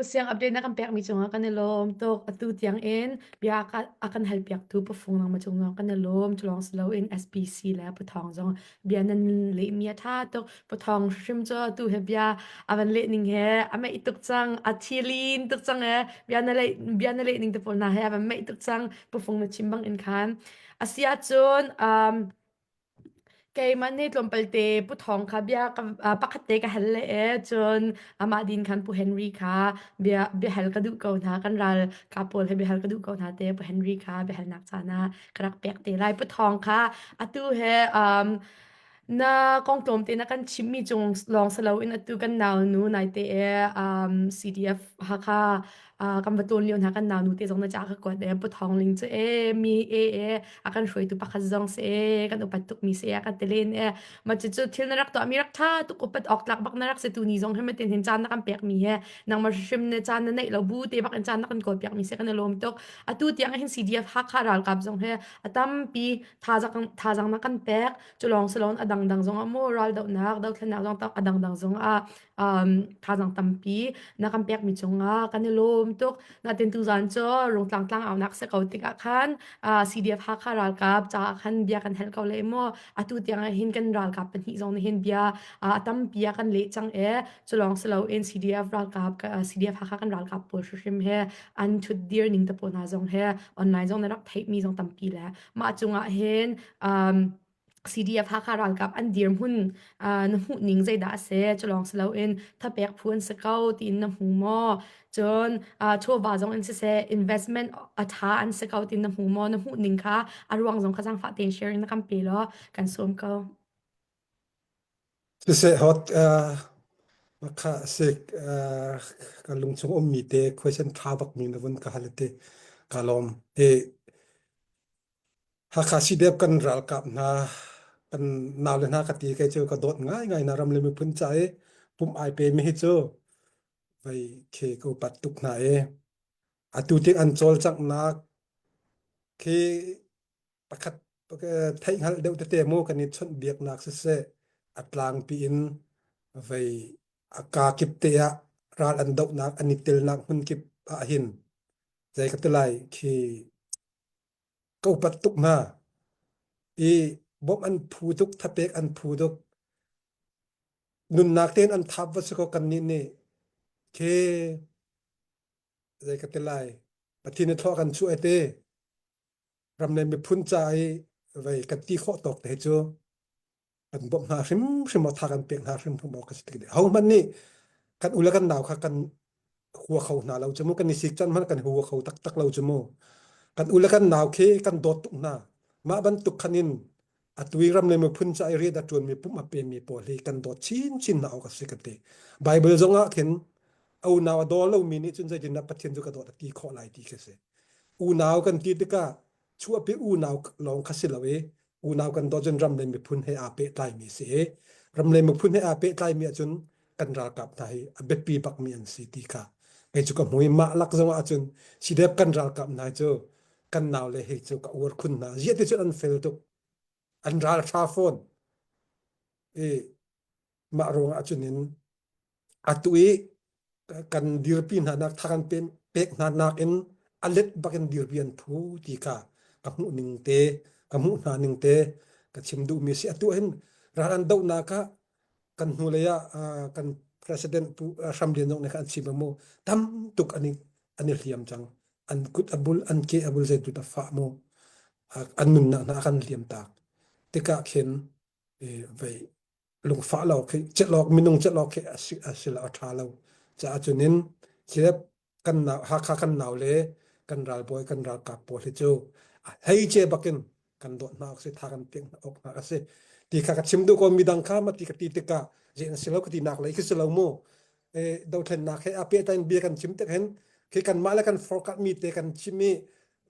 Siang update na kan pekmi cungah kan i lawm tuk. Atu tiang in bia a kan halpiaktu Pufung nangmah cung zong kan i lawm. Culawng si loin SPC le Puthawng zong bia nan lehmi a ṭha tuk. Puthawng hrim cu atu he bia a van leh ning he a meih tuk cang. A thilin tuk cang ee. Bia na leh bia na leh ning te pawl hna he a van meih tuk cang. Pufung na chim bang in khan. A si ahcun um, Keimah nih tlawmpalte Pu Thawng kha bia ka, uh, pakhat te ka hal le e cun amah din khan Pu Henry kha bia biahal ka duh ko hna kan ral ka pawl he biahal ka duh ko hna te Pu Henry kha biahalnak caan ah ka rak pek te lai Pu Thawng kha atu he um, na kong tlawmte na kan chimmi cung lawng si loin atu kan nau nu naite e um, CDF Hakha uh, kan va tlawn lio hna kan nau nu te zong na ca ka kuat e Pu Thawng Ling cu e mi e e a kan hruaitu pakhat zong si e kan upat tuk mi si e kan ti len e ma cu cu thil na rak tuah mi rak tha tuk upat awk tlak bak na rak si tu ni zong he ma tin hin caan na kan pek mi he nangmah hrim ne caan na neih lo bu te bak in caan na kan kawl piak mi si kan i lawm tuk atu tiang hin CDF Hakha ralkap zong he a tampi thazang thazang na kan pek cu lawng si lon a dangdang zong ah mu ral dohnak dothlennak zong a dangdang zong ah um, thazang tampi na kan pek mi cungah kan i lawm tuk natin tuzan cu rungtlang tlang aunak se ko tikah khan uh, CDF Hakha ralkap caah khan bia kan hel ko le maw atu tiang ah hin kan ralkap pahnih zong nih hin bia uh, tampi a kan leh cang e culong si loin CDF ralkap CDF Hakha kan ralkap pawl hrimhrim he an thut dir ning te pawl hna zong he online zong na rak theih mi zong tampi le mah cungah hin um, CDF Hakha ralkap an dirhmun uh, na hmuh ning zeidah a si culawng si loin thapek phu an si ko tiin na hmu maw cun uh, chawva zong in siseh investment a tha an si ko tiin na hmu maw na hmuh ning kha a ruang zong kha zaangfah tein sharing na kan pe law kan sawm ko Siseh hot uh, makha sik uh, ka lungchung ummi te question tha bak mi na vun ka hal te ka lawm e Hakha CDF kan ralkap hna kan naule hna ka ti kei cu ka dawt ngaingai hna ram le miphun ca i pum ai pe mi hi cu vei khi ka upat tuk hna i atu tik an cawlcanghnak khi pakhat theihhngalh deuh tete mu kan i chawnhbiaknak siseh a tlangpi in vei a kaa kip te ah ral an dohnak an i telnak hmun kip ah hin zei ka ti lai khi ka upat tuk hna i bawmh an phu tuk thapek an phu tuk nunnak tein an thap va si ko kannih nih khi zei ka ti lai Pathian nih thlawh kan chuah te ram le miphun ca i vei kan ti khawh tawk te cu kan bawmh hna hrimhrim awk tha kan pek hna hrimhrim awk ka si tik ho hmanh nih kan u le kan nau kha kan hua kho hna lo cu mu kan i sik can hmanh kan hua kho taktak lo cu mu kan u le kan nau khi kan dawt tuk hna mah bantuk khan in atu i ram le miphun ca i rian a ṭuanmi pum a pemi pawl hi kan dawt chinchin hna awk a si ka ti Bible zong ah khin unau a daw lomi nih cun zeitindah Pathian cu ka dawt a ti khawh lai ti khi si unau kan ti tikah chuahpi unau lawng kha si lo i unau kan dawt cun ram le miphun he aa pehtlaimi si i ram le miphun he aa pehtlaimi ahcun kan ralkap hna hi a biapi bakmi an si ti kha kei cu ka hmu i mah lak zong ahcun CDF kan ralkap hna cu kan nau le hei cu ka uar khun hna ziah ti cun an fel tuk an ral tha fawn i mah ruang ahcun in atu i kan dirpi hna nak tha kan pek hna nak in a let bak in dirpi an phu ti kha ka hmuh ning te ka hmuh hna ning te ka chim duh mi si atu hin ral an dohnak ah kan hnulei ah kan president pu Hram Lian zong nih khan an chim mu tam tuk an i an i hliam cang an kut a bul an ke a bul zeitut a fah mu an nunnak hna kan liam tak tikah khin vei lungfah lo khi celawk minung celawk khi a si a si lo a ṭha lo caah cunin cilep kan nau Hakha kan nau le kan ralbawi kan ralkap pawl hi cu a hleice bakin kan dawt hna awk si tha kan pek hna awk hna a si ti kha ka chim duh ko midang kha ma ti ka ti tikah zei na si lo ka ti nak lei khi si lo mu e dothlennak he a pehtlai in bia kan chim tik hin khi kanmah le kan forecast mi te kan chim i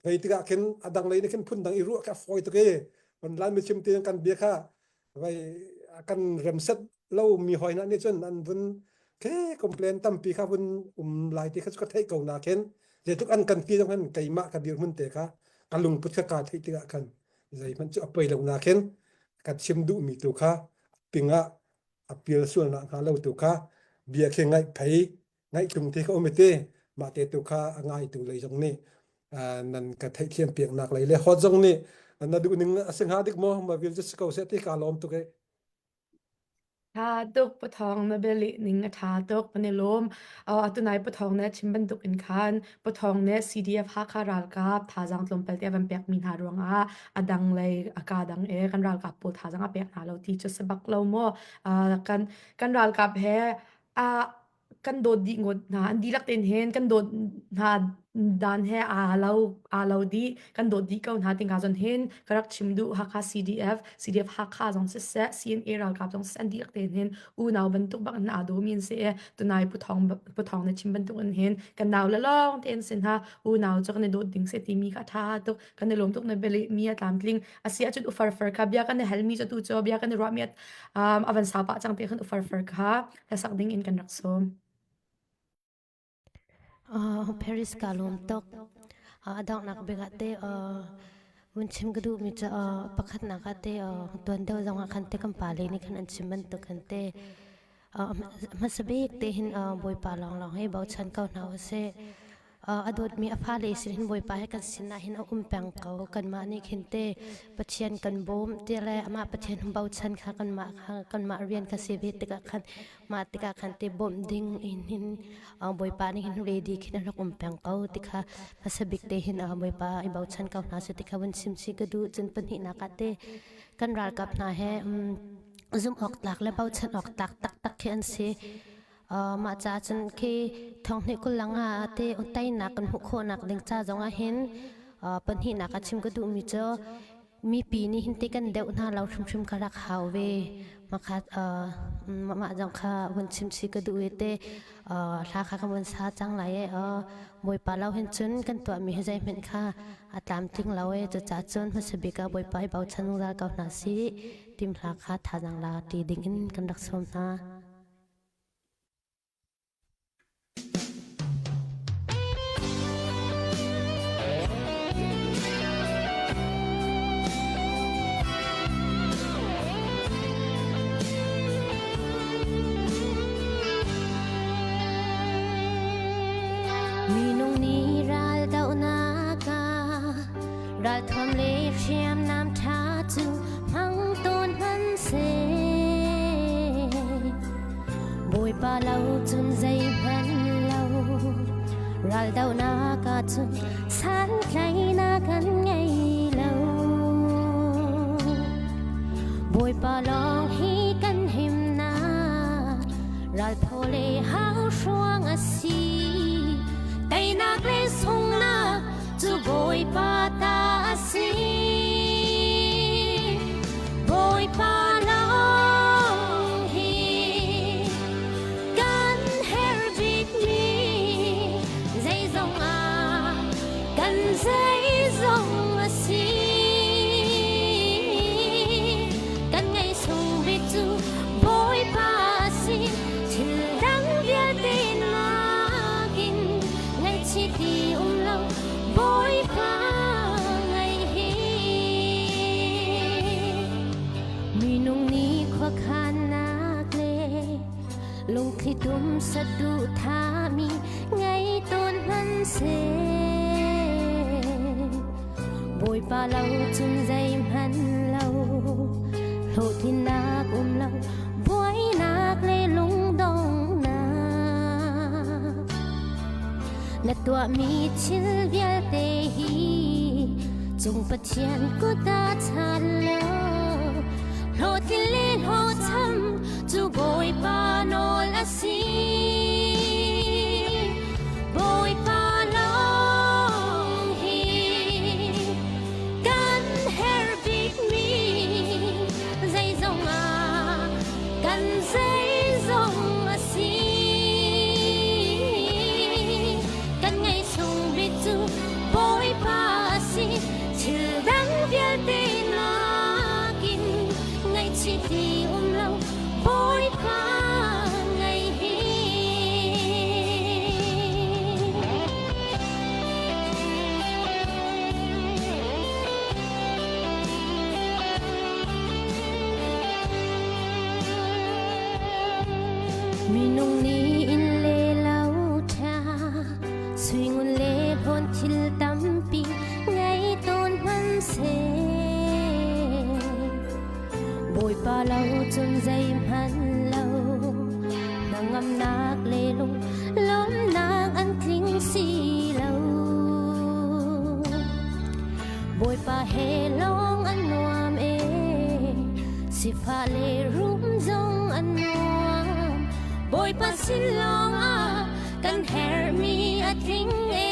vei tikah khin a dang lei nih khin phun dang i ruah kha fawi tuk i online mi chim ti kan bia kha vai kan remset lo mi hoi na nih cun an vun ke complain tampi kha vun um lai ti kha cu ka theih ko na khin zeitluk an kan ti zong khan keimah ka dirhmun te kha ka lungput kha kaa theih tikah khan zeihmanh cu a poi lo na khin ka chim duhmi tu kha pingah a pial sual nak hnga lo tu kha bia khi ngaih phei. Ngaih tung ti ka um i ti mah te tu kha a ngaitu lei zong nih nan ka theihthiam piaknak lei le hot zong nih na duh ning a si hnga dik maw ma vil cu si ko seh ti ka lawm tuk e. Tha tuk pathawng na bialeh ning a tha tuk kan i lawm. Atu nai pathawng na chim bantuk in khan pathawng nih CDF Hakha ralkap thazaang tlawmpal te a van pekmi hna ruangah a dang lei a ka dang e kan ralkap pawl thazaang a pek hna lo ti cu si bak lo maw. Kan kan ralkap he a kan dawt dih ngawt hna. An dihlak tein hin kan dawt hna dan he aa lo aa lo dih. Kan dawt dih ko hna tingka zawn hin ka rak chim duh Hakha CDF, CDF Hakha zong siseh, CNA ralkap zong siseh an dihlak tein hin unau bantuk bak in aa dawmi an si i tunai Pu Thawng Pu Thawng na chim bantuk in hin kan nau le lawng tein sin hna unau cu kan i dawt ding si timi kha a ṭha tuk. Kan i lawm tuk na bialeh mi a tlamtling. A si ahcun u farfar kha bia kan i halmi cu tu cu bia kan i ruahmi a van sau pah cang te khan u farfar kha hlasak ding in kan rak sawm. Paris ka lawm tuk. A donghnak bik ah te vun chim ka duhmi cu pakhatnak ah te tuan deuh zong ah khan te kan pale nih khan an chim bantuk khan te hmasa bik te hin Bawipa lawnglawng hi bochan ko hna usih. A dawtmi a fale sin hin Bawipa he kan sinah hin a um peng ko. Kanmah nih khin te Pathian kan bawm ti le amah Pathian bochan kha kanmah kha kanmah rian kha si ve tikah khan mah tikah khan te bawmh ding in hin Bawipa nih hin ready khin a rak um peng ko ti kha hmasa bik te hin Bawipa i bochan ko hna seh ti kha vun chim chih ka duh. Cun pahnihnak ah te kan ralkap hna he zumh awk tlak le bochan awk tlak taktak khi an si. Mah ca cun khi thonghnih 20 ah te teinak kan hmuh khawhnak ding ca zong ah hin pahnihnak ah chim ka duhmi cu mipi nih hin te kan deuh hna lo hrimhrim ka rak hau ve. Makhat mah zong kha vun chim chih ka duh i te hla kha kan vun sa cang lai i Bawipa lo hin cun kan tuahmi hi zeihmanh kha a tlamtling lo i cucaah cun hmasa bik ah Bawipa hi bochan zungzal ko hna sih tim hla kha thazaang la ti ding in kan rak sawm hna. Minung nih raldohnak ah ralthuam le hriamnam ṭha cu hmang tawn hmanhseh. Bawipa lo cun zeihmanh lo raldohnak ah cun santlaihnak kan ngei lo. Bawipa lawng hi kan himnak ralphaw le hauhruang a si. Teinak le sunghnak cu Bawipa ta a si. Bawipa lawng hi kan herh bikmi zeizong ah kan zeizong a si. Kan ngaihsung bik cu Bawipa a si. Thil dang vialte nakin ngaihchih ti um lo Bawipa ngaih hi. Minung nih khuakhannak le lungthli tum saduhthahmi ngei tawn hmanhseh Bawipa lo cun zeihmanh lo hlawhtlinnak um lo buainak le lungdonghnak Na tuahmi thil vialte hi cung Pathian kut ah chan law hlawhtlin le hlawhcham cu Bawipa nawl a si. Bawipa lawng hi kan herh bikmi zeizong ah kan zeizong a si. Kan ngaihsung bik cu Bawipa a si. Thil dang vialte nakin ngaihchih ti um lo Bawipa ngai hi. Minung nih inn le lo Bawipa sin lawngah kan herhmi a tling e.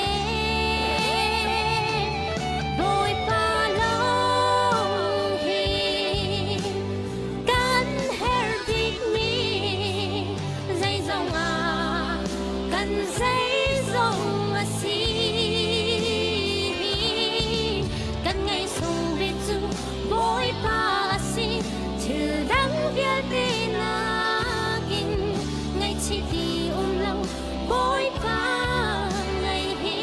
Bawipa lawng hi kan herh bikmi zeizong ah kan zeizong a si. Kan ngaihsung bik cu Bawipa a si. Thil dang vialte nakin ngaihchih ti um lo Bawipa ngei hi.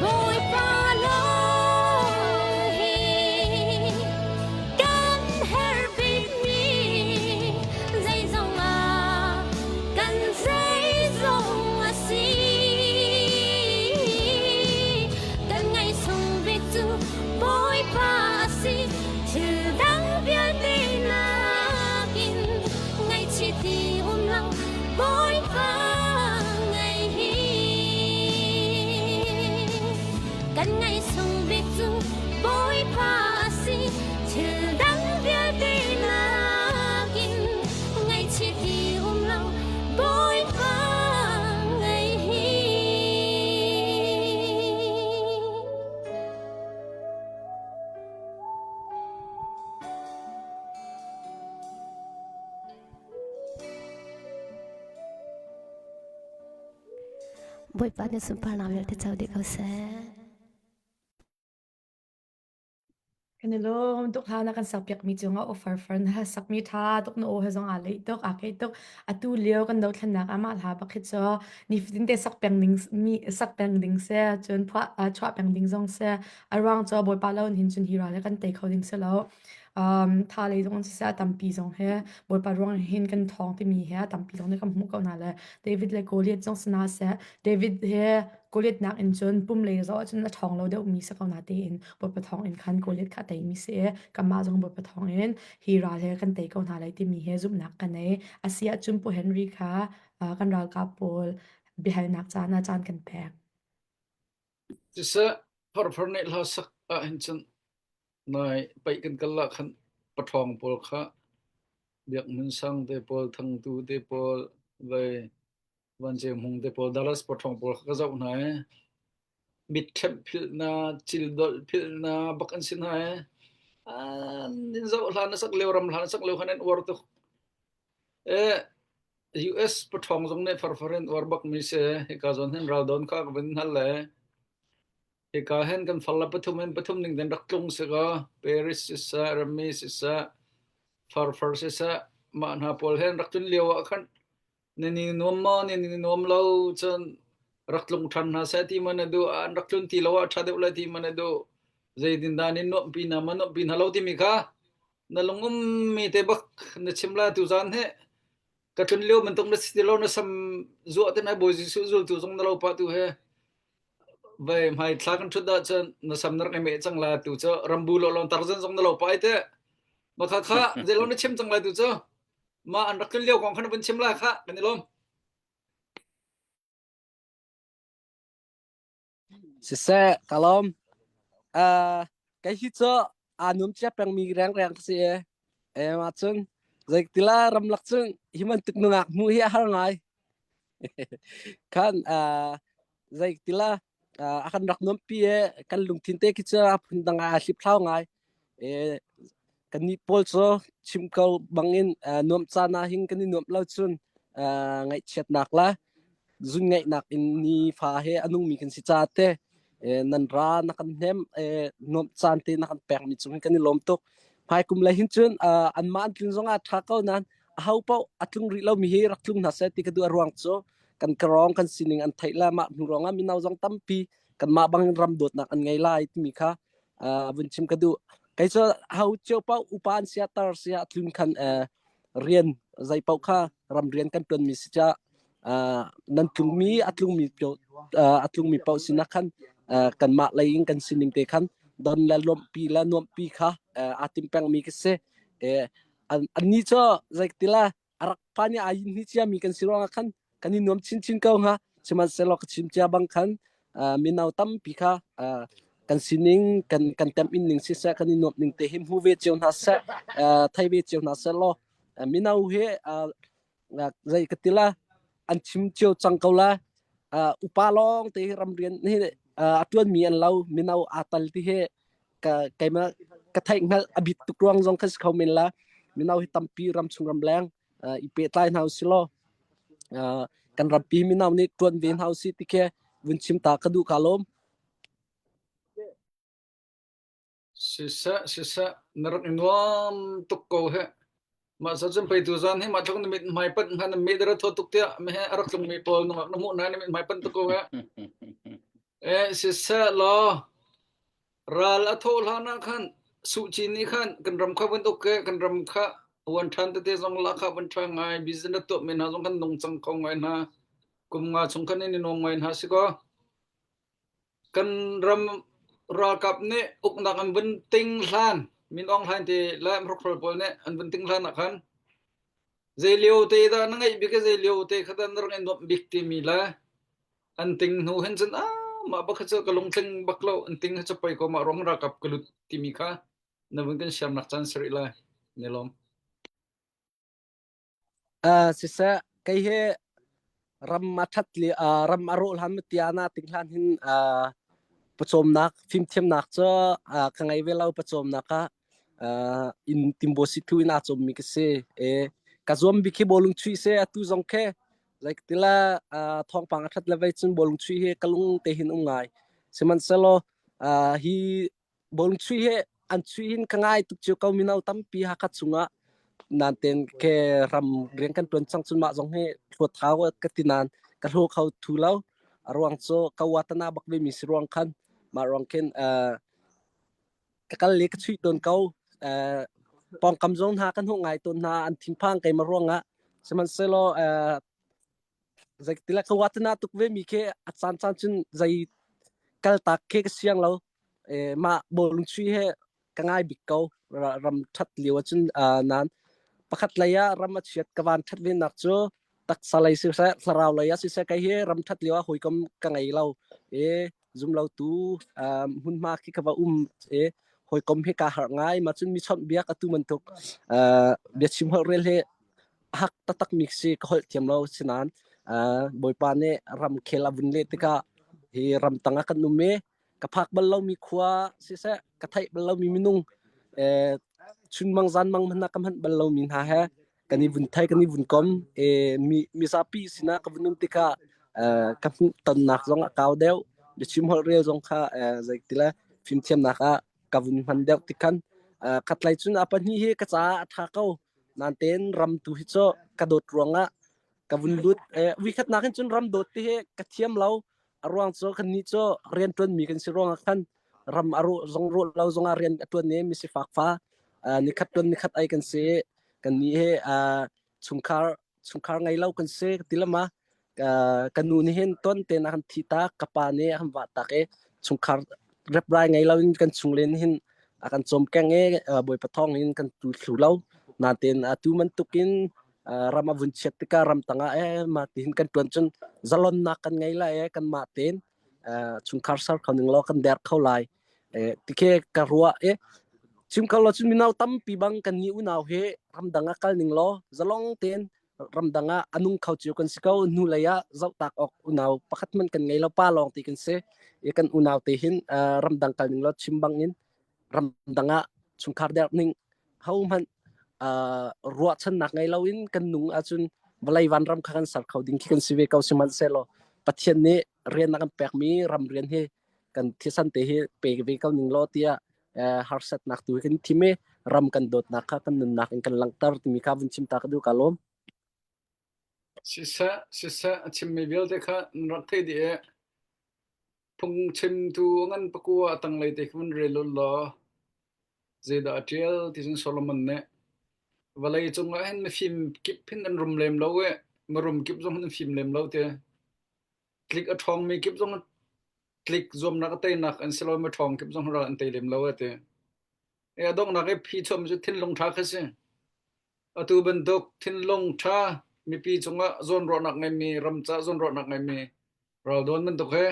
Bawipa lawng hi kan herh bikmi zeizong ah kan zeizong a si. Kan ngaihsung bik cu Bawipa a si. Thil dang vialte nakin ngaihchih ti um lo Bawipa ngei hi. Kan ngaihsung bik cu Bawipa a si. Thil dang vialte nakin ngaihchih ti um lo Bawipa ngei hi. Bawipa nih sunparnak vialte co dih ko seh. Kan i lawm tuk hla na kan sakpiakmi cungah offer far na sakmi ṭha tuk na aw he zong aa leih tuk aa keih tuk atu lio kan dothlennak ah mah hla bak hi cu nifatin te sak peng ding mi sak peng ding se cun phuah chuah peng ding zong se a ruang cu Bawipa lo in hin cun hi ral hi kan tei kho ding si lo um tha lei zong siseh a tampi zong he Bawipa ruang hin kan thawng timi he a tampi zong nih kan hmuh ko hna le David le Goliath zong si hna seh David he Goliath nak in cun pum lei zoh ahcun a ṭhawng lo deuhmi si ko na tiin Bawipa thawng in khan Goliath kha a teimi si i kanmah zong Bawipa thawng in hi ral he kan tei ko hna lai timi he zumhnak ka nei. A si ahcun Pu Henry kha kan ralkap pawl biahalnak caan ah caan kan pek. Siseh, farfar nih hla sak ahhin cun nai paih kan kal ah khan paṭhawng pawl kha Biak Hmun Sang te pawl, Thangtu te pawl, vei Van Ceu Hmung te pawl, Dallas paṭhawng pawl kha ka zoh hna i mitṭhemh philhna, cildolh philhna bak an si hna i an in zoh hlan a sak lio ram hlan a sak lio khan an uar tuk. Eh, US paṭhawng zong nih farfar in uar bakmi si. Hika zawn hin raldon kha ka vun hal le hika hin kan far le pathum in pathum ning den rak tlung si kaw Paris siseh, Rami siseh, farfar siseh, mah hna pawl hin rak tlun lio ah khan na ni nuam maw, ni ni nuam lo cun rak tlung ṭhan hna seh ti ma na duh, an rak tlun ti lo ah ṭha deuh lai ti ma na duh, zeitindah nin nuamhpi hna ma nuamhpi hna lo timi kha na lung ummi te bak na chim la tuzaan hi ka tlun lio bantuk na si ti lo na sam zuah te na Bawi Jesuh zultu zong na lo pah tu he vai hmai thla kan thut ahcun na sam na rak i meh cang la tu cu rambu lo lon tarzan zong na lo pa ai te ma kha kha zeilo na chim cang lai tu cu ma an rak tlun lio kong khan vun chim la kha kan i lawm Siseh, ka lawm. Uh, kei hi cu aa nuam cia pengmi rengreng ka si e. E ma cun zeitila ramlak cun hi bantuk nungak hmuh hi a har ngai. Khan uh, zeitila uh, a kan rak nuampi e kan lungthin te khi cu a phun dang ah aa hliphlau ngai. E, kannih pawl cu chim ko bangin uh, nuamh caan ah hin kan i nuamh lo cun uh, ngaihchiatnak le zun ngaihnak in nifa he a nungmi kan si ca te nan ra na kan hnem nuamh caan te na kan pekmi cung hin kan i lawm tuk. Hmaikum le hin cun anmah an tlun zongah ṭha ko nain aho paoh a tlung rih lomi hi rak tlung hna seh ti ka duh. A ruang cu kan karong kan sining an theih le mah hnu ruangah mino zong tampi kanmah bang ram dawtnak an ngei lai timi kha vun chim ka duh. Kei cu ho cio paoh upa an sia tar sia tlun khan rian zei paoh kha ram rian kan ṭuanmi si ca nan tlungmi a tlungmi a tlungmi paoh sinah khan kanmah lei in kan sining te khan don le lawmhpi le nuamhpi kha aa tim pengmi ka si. Annih cu zeitila a rak pa nih aa yin hni ciami kan si ruangah khan kan i nuam chinchin ko hnga. Sihmanhsehlaw ka chim cia bang khan mino tampi kha. Kan sining kan kan tem in ning siseh kan i nuamh ning te hi hmu ve cio hna seh thei ve cio hna seh law mino hi zei ka ti la an chim cio cang ko la. Upa lawng te hi ramrian hi a tuan mi an lo mino aa tal ti hi ka keimah ka theih hngalh a bit tuk ruang zong kha si kho men la. Mino hi tampi ram chung ram leng i pehtlai hna usih law kan rampi mino nih tuan ve hna usih ti khi vun chim ta ka duh ka lawm. Siseh, siseh, na rak i nuam tuk ko he. Mah sa cun pei tuzan hi mah tluk na mit hmai panh hnga na mit ra thaw tuk tiah me he a rak tlungmi pawl nungak na hmuh na na mit hmai panh tuk ko he. Eh, siseh law ral a thawh hlan ah khan Suh Ci nih khan kan ram kha vun uk ke kan ram kha wan ṭhan tete zong la kha vun ṭha ngai business tuah men hna zong kan nung cang kho ngai hna kum nga chung khan in i nuam ngai hna si kaw Kan ram ralkap nih uknak an vun ting hlan, Min Aung Hlaing ti le hrokhrawl pawl nih an vun ting hlan ah khan zei lio te dah na ngeih bik i zei lio te kha dah na rak i nuamh bik timi le an ting hnu hin cun ah mah bak kha cu ka lungtling bak lo an ting hi cu pei ko mah ruang ralkap ka lut timi kha na vun kan siamnak caan si rih lai. Ni lawm. Siseh, kei hi ram a ṭhat li ram a rawh hlan tiah ting hlan hin pawcawmnak fimthiamnak cu ka ngei ve lo pawcawmnak ah inn timbo sithu in aa cawmmi ka si. Ka zuam bik hi bawlung chuih si atu zong khi zeitila thawngpang a ṭhat le vei cun bawlung chuih hi ka lung te hin um ngai. Sihmanhsehlaw hi Bawlung chuih hi an chuih hin ka ngai tuk cio ko mino tampi Hakha chungah nain ke ram rian kan tuan cang cun mah zong hi hluat hau ka ti nain ka hlo kho thu lo. A ruang cu ka watana bak ve mi si ruang khan mah ruang khin ka kal le ka chuih tawn ko. Pawngkam zong hna kan hmuh ngai tawn hna an thinphang keimah ruangah sihmanhsehlaw Zeitilak ka watana tuk ve mi khi a caan caan cun zei kaltak khi ka siang lo. Eh, mah bawlung chuih he ka ngai bik ko. Ram ṭhat lio ahcun nain pakhat lei ah ram a chiat ka van ṭhat ve nak cu taksa lei siseh, thlarau lei ah siseh kei hi ram ṭhat lio ah hawikom ka ngei lo. E zumlotu hmunhma khi ka va um e hawikom hi kaa harh ngai. Mah cun mi chawnh biak atu bantuk biachim holh rel hi hak taktak mi si ka holh thiam lo sinain Bawipa nih ramkhel a vun leh tikah hi ramtang ah kan um i ka phak bal lomi khua siseh ka theih bal lomi minung chunmang zanmang hmanh ah ka hmanh bal lomi hna he kan i vun thei kan i vun kom mi mizapi sinah ka vun um tikah ka hmuh tonnak zong a kau deuh biachim holh rel zong kha zeitile fimthiamnak ah ka vun hman deuh tikhan khatlei cun a pahnih hi ka caah a ṭha ko Nain ram tu hi cu ka dawt ruangah ka vun lut. Vikhatnak hin cun ram dawt ti hi ka thiam lo. A ruang cu kannih cu rian ṭuanmi kan si ruangah khan ram a rawh zong rawh lo zongah rian a ṭuan i misifak fa nikhat ṭuan nikhat ei kan si. Kannih hi chungkhar chungkhar ngei lo kan si ka ti lama. Ka nu nih hin tuan tein a kan thih tak, ka pa nih a kan vah tak i chungkhar reprai ngei lo in kan chung len hin a kan cawmkeng i Bawipa thawng in kan tu thlu lo. Nain atu bantukin ram a vun chiat tikah ram tangah eh mah tihin kan ṭuan cun zalonnak kan ngei lai eh kanmah tein chungkhar ser kho ning law kan der kho lai. Tikhe ka ruah i chim kho lo cun mino tampi bang kan nih unau hi ramdang ah kal ning law zalong tein ramdang ah a nung kho cio kan si ko hnu lei ah zohtak awk unau pakhat hmanh kan ngei lo pa lawng ti kan si i kan unau te hin ramdang kal ning lo chim bang in ramdang ah chungkhar der ning ho hmanh ruahchannak ngei lo in kan nung ahcun vawlei vanram kha kan ser kho ding khi kan si ve ko sihmanhsehlaw Pathian nih rian a kan pekmi ram rian hi kan thisan te hi pe ve ko ning law tiah harsatnak tu kan thim i ram kan dawtnak kha kan nunnak in kan langhter timi kha vun chim ta ka duh ka lawm. Siseh, siseh, a chimmi vialte kha nan rak theih dih i phungchimtu a ngan pakua a tanglei te kha vun rel u law zeidah a ṭial ti cun Solomon nih vawlei cungah hin mifim kip hin an rum lem lo i mirum kip zong hin an fim lem lo ti. Tlik a ṭhawngmi kip zong tlik zuamnak a teinak an si lo i miṭhawng kip zong ral an tei lem lo a ti. E a donghnak i phi chuahmi cu thinlung ṭha kha si. Atu bantuk thinlung ṭha mipi cungah zawnruahnak ngeimi ram ca zawnruahnak ngeimi raldawn bantuk he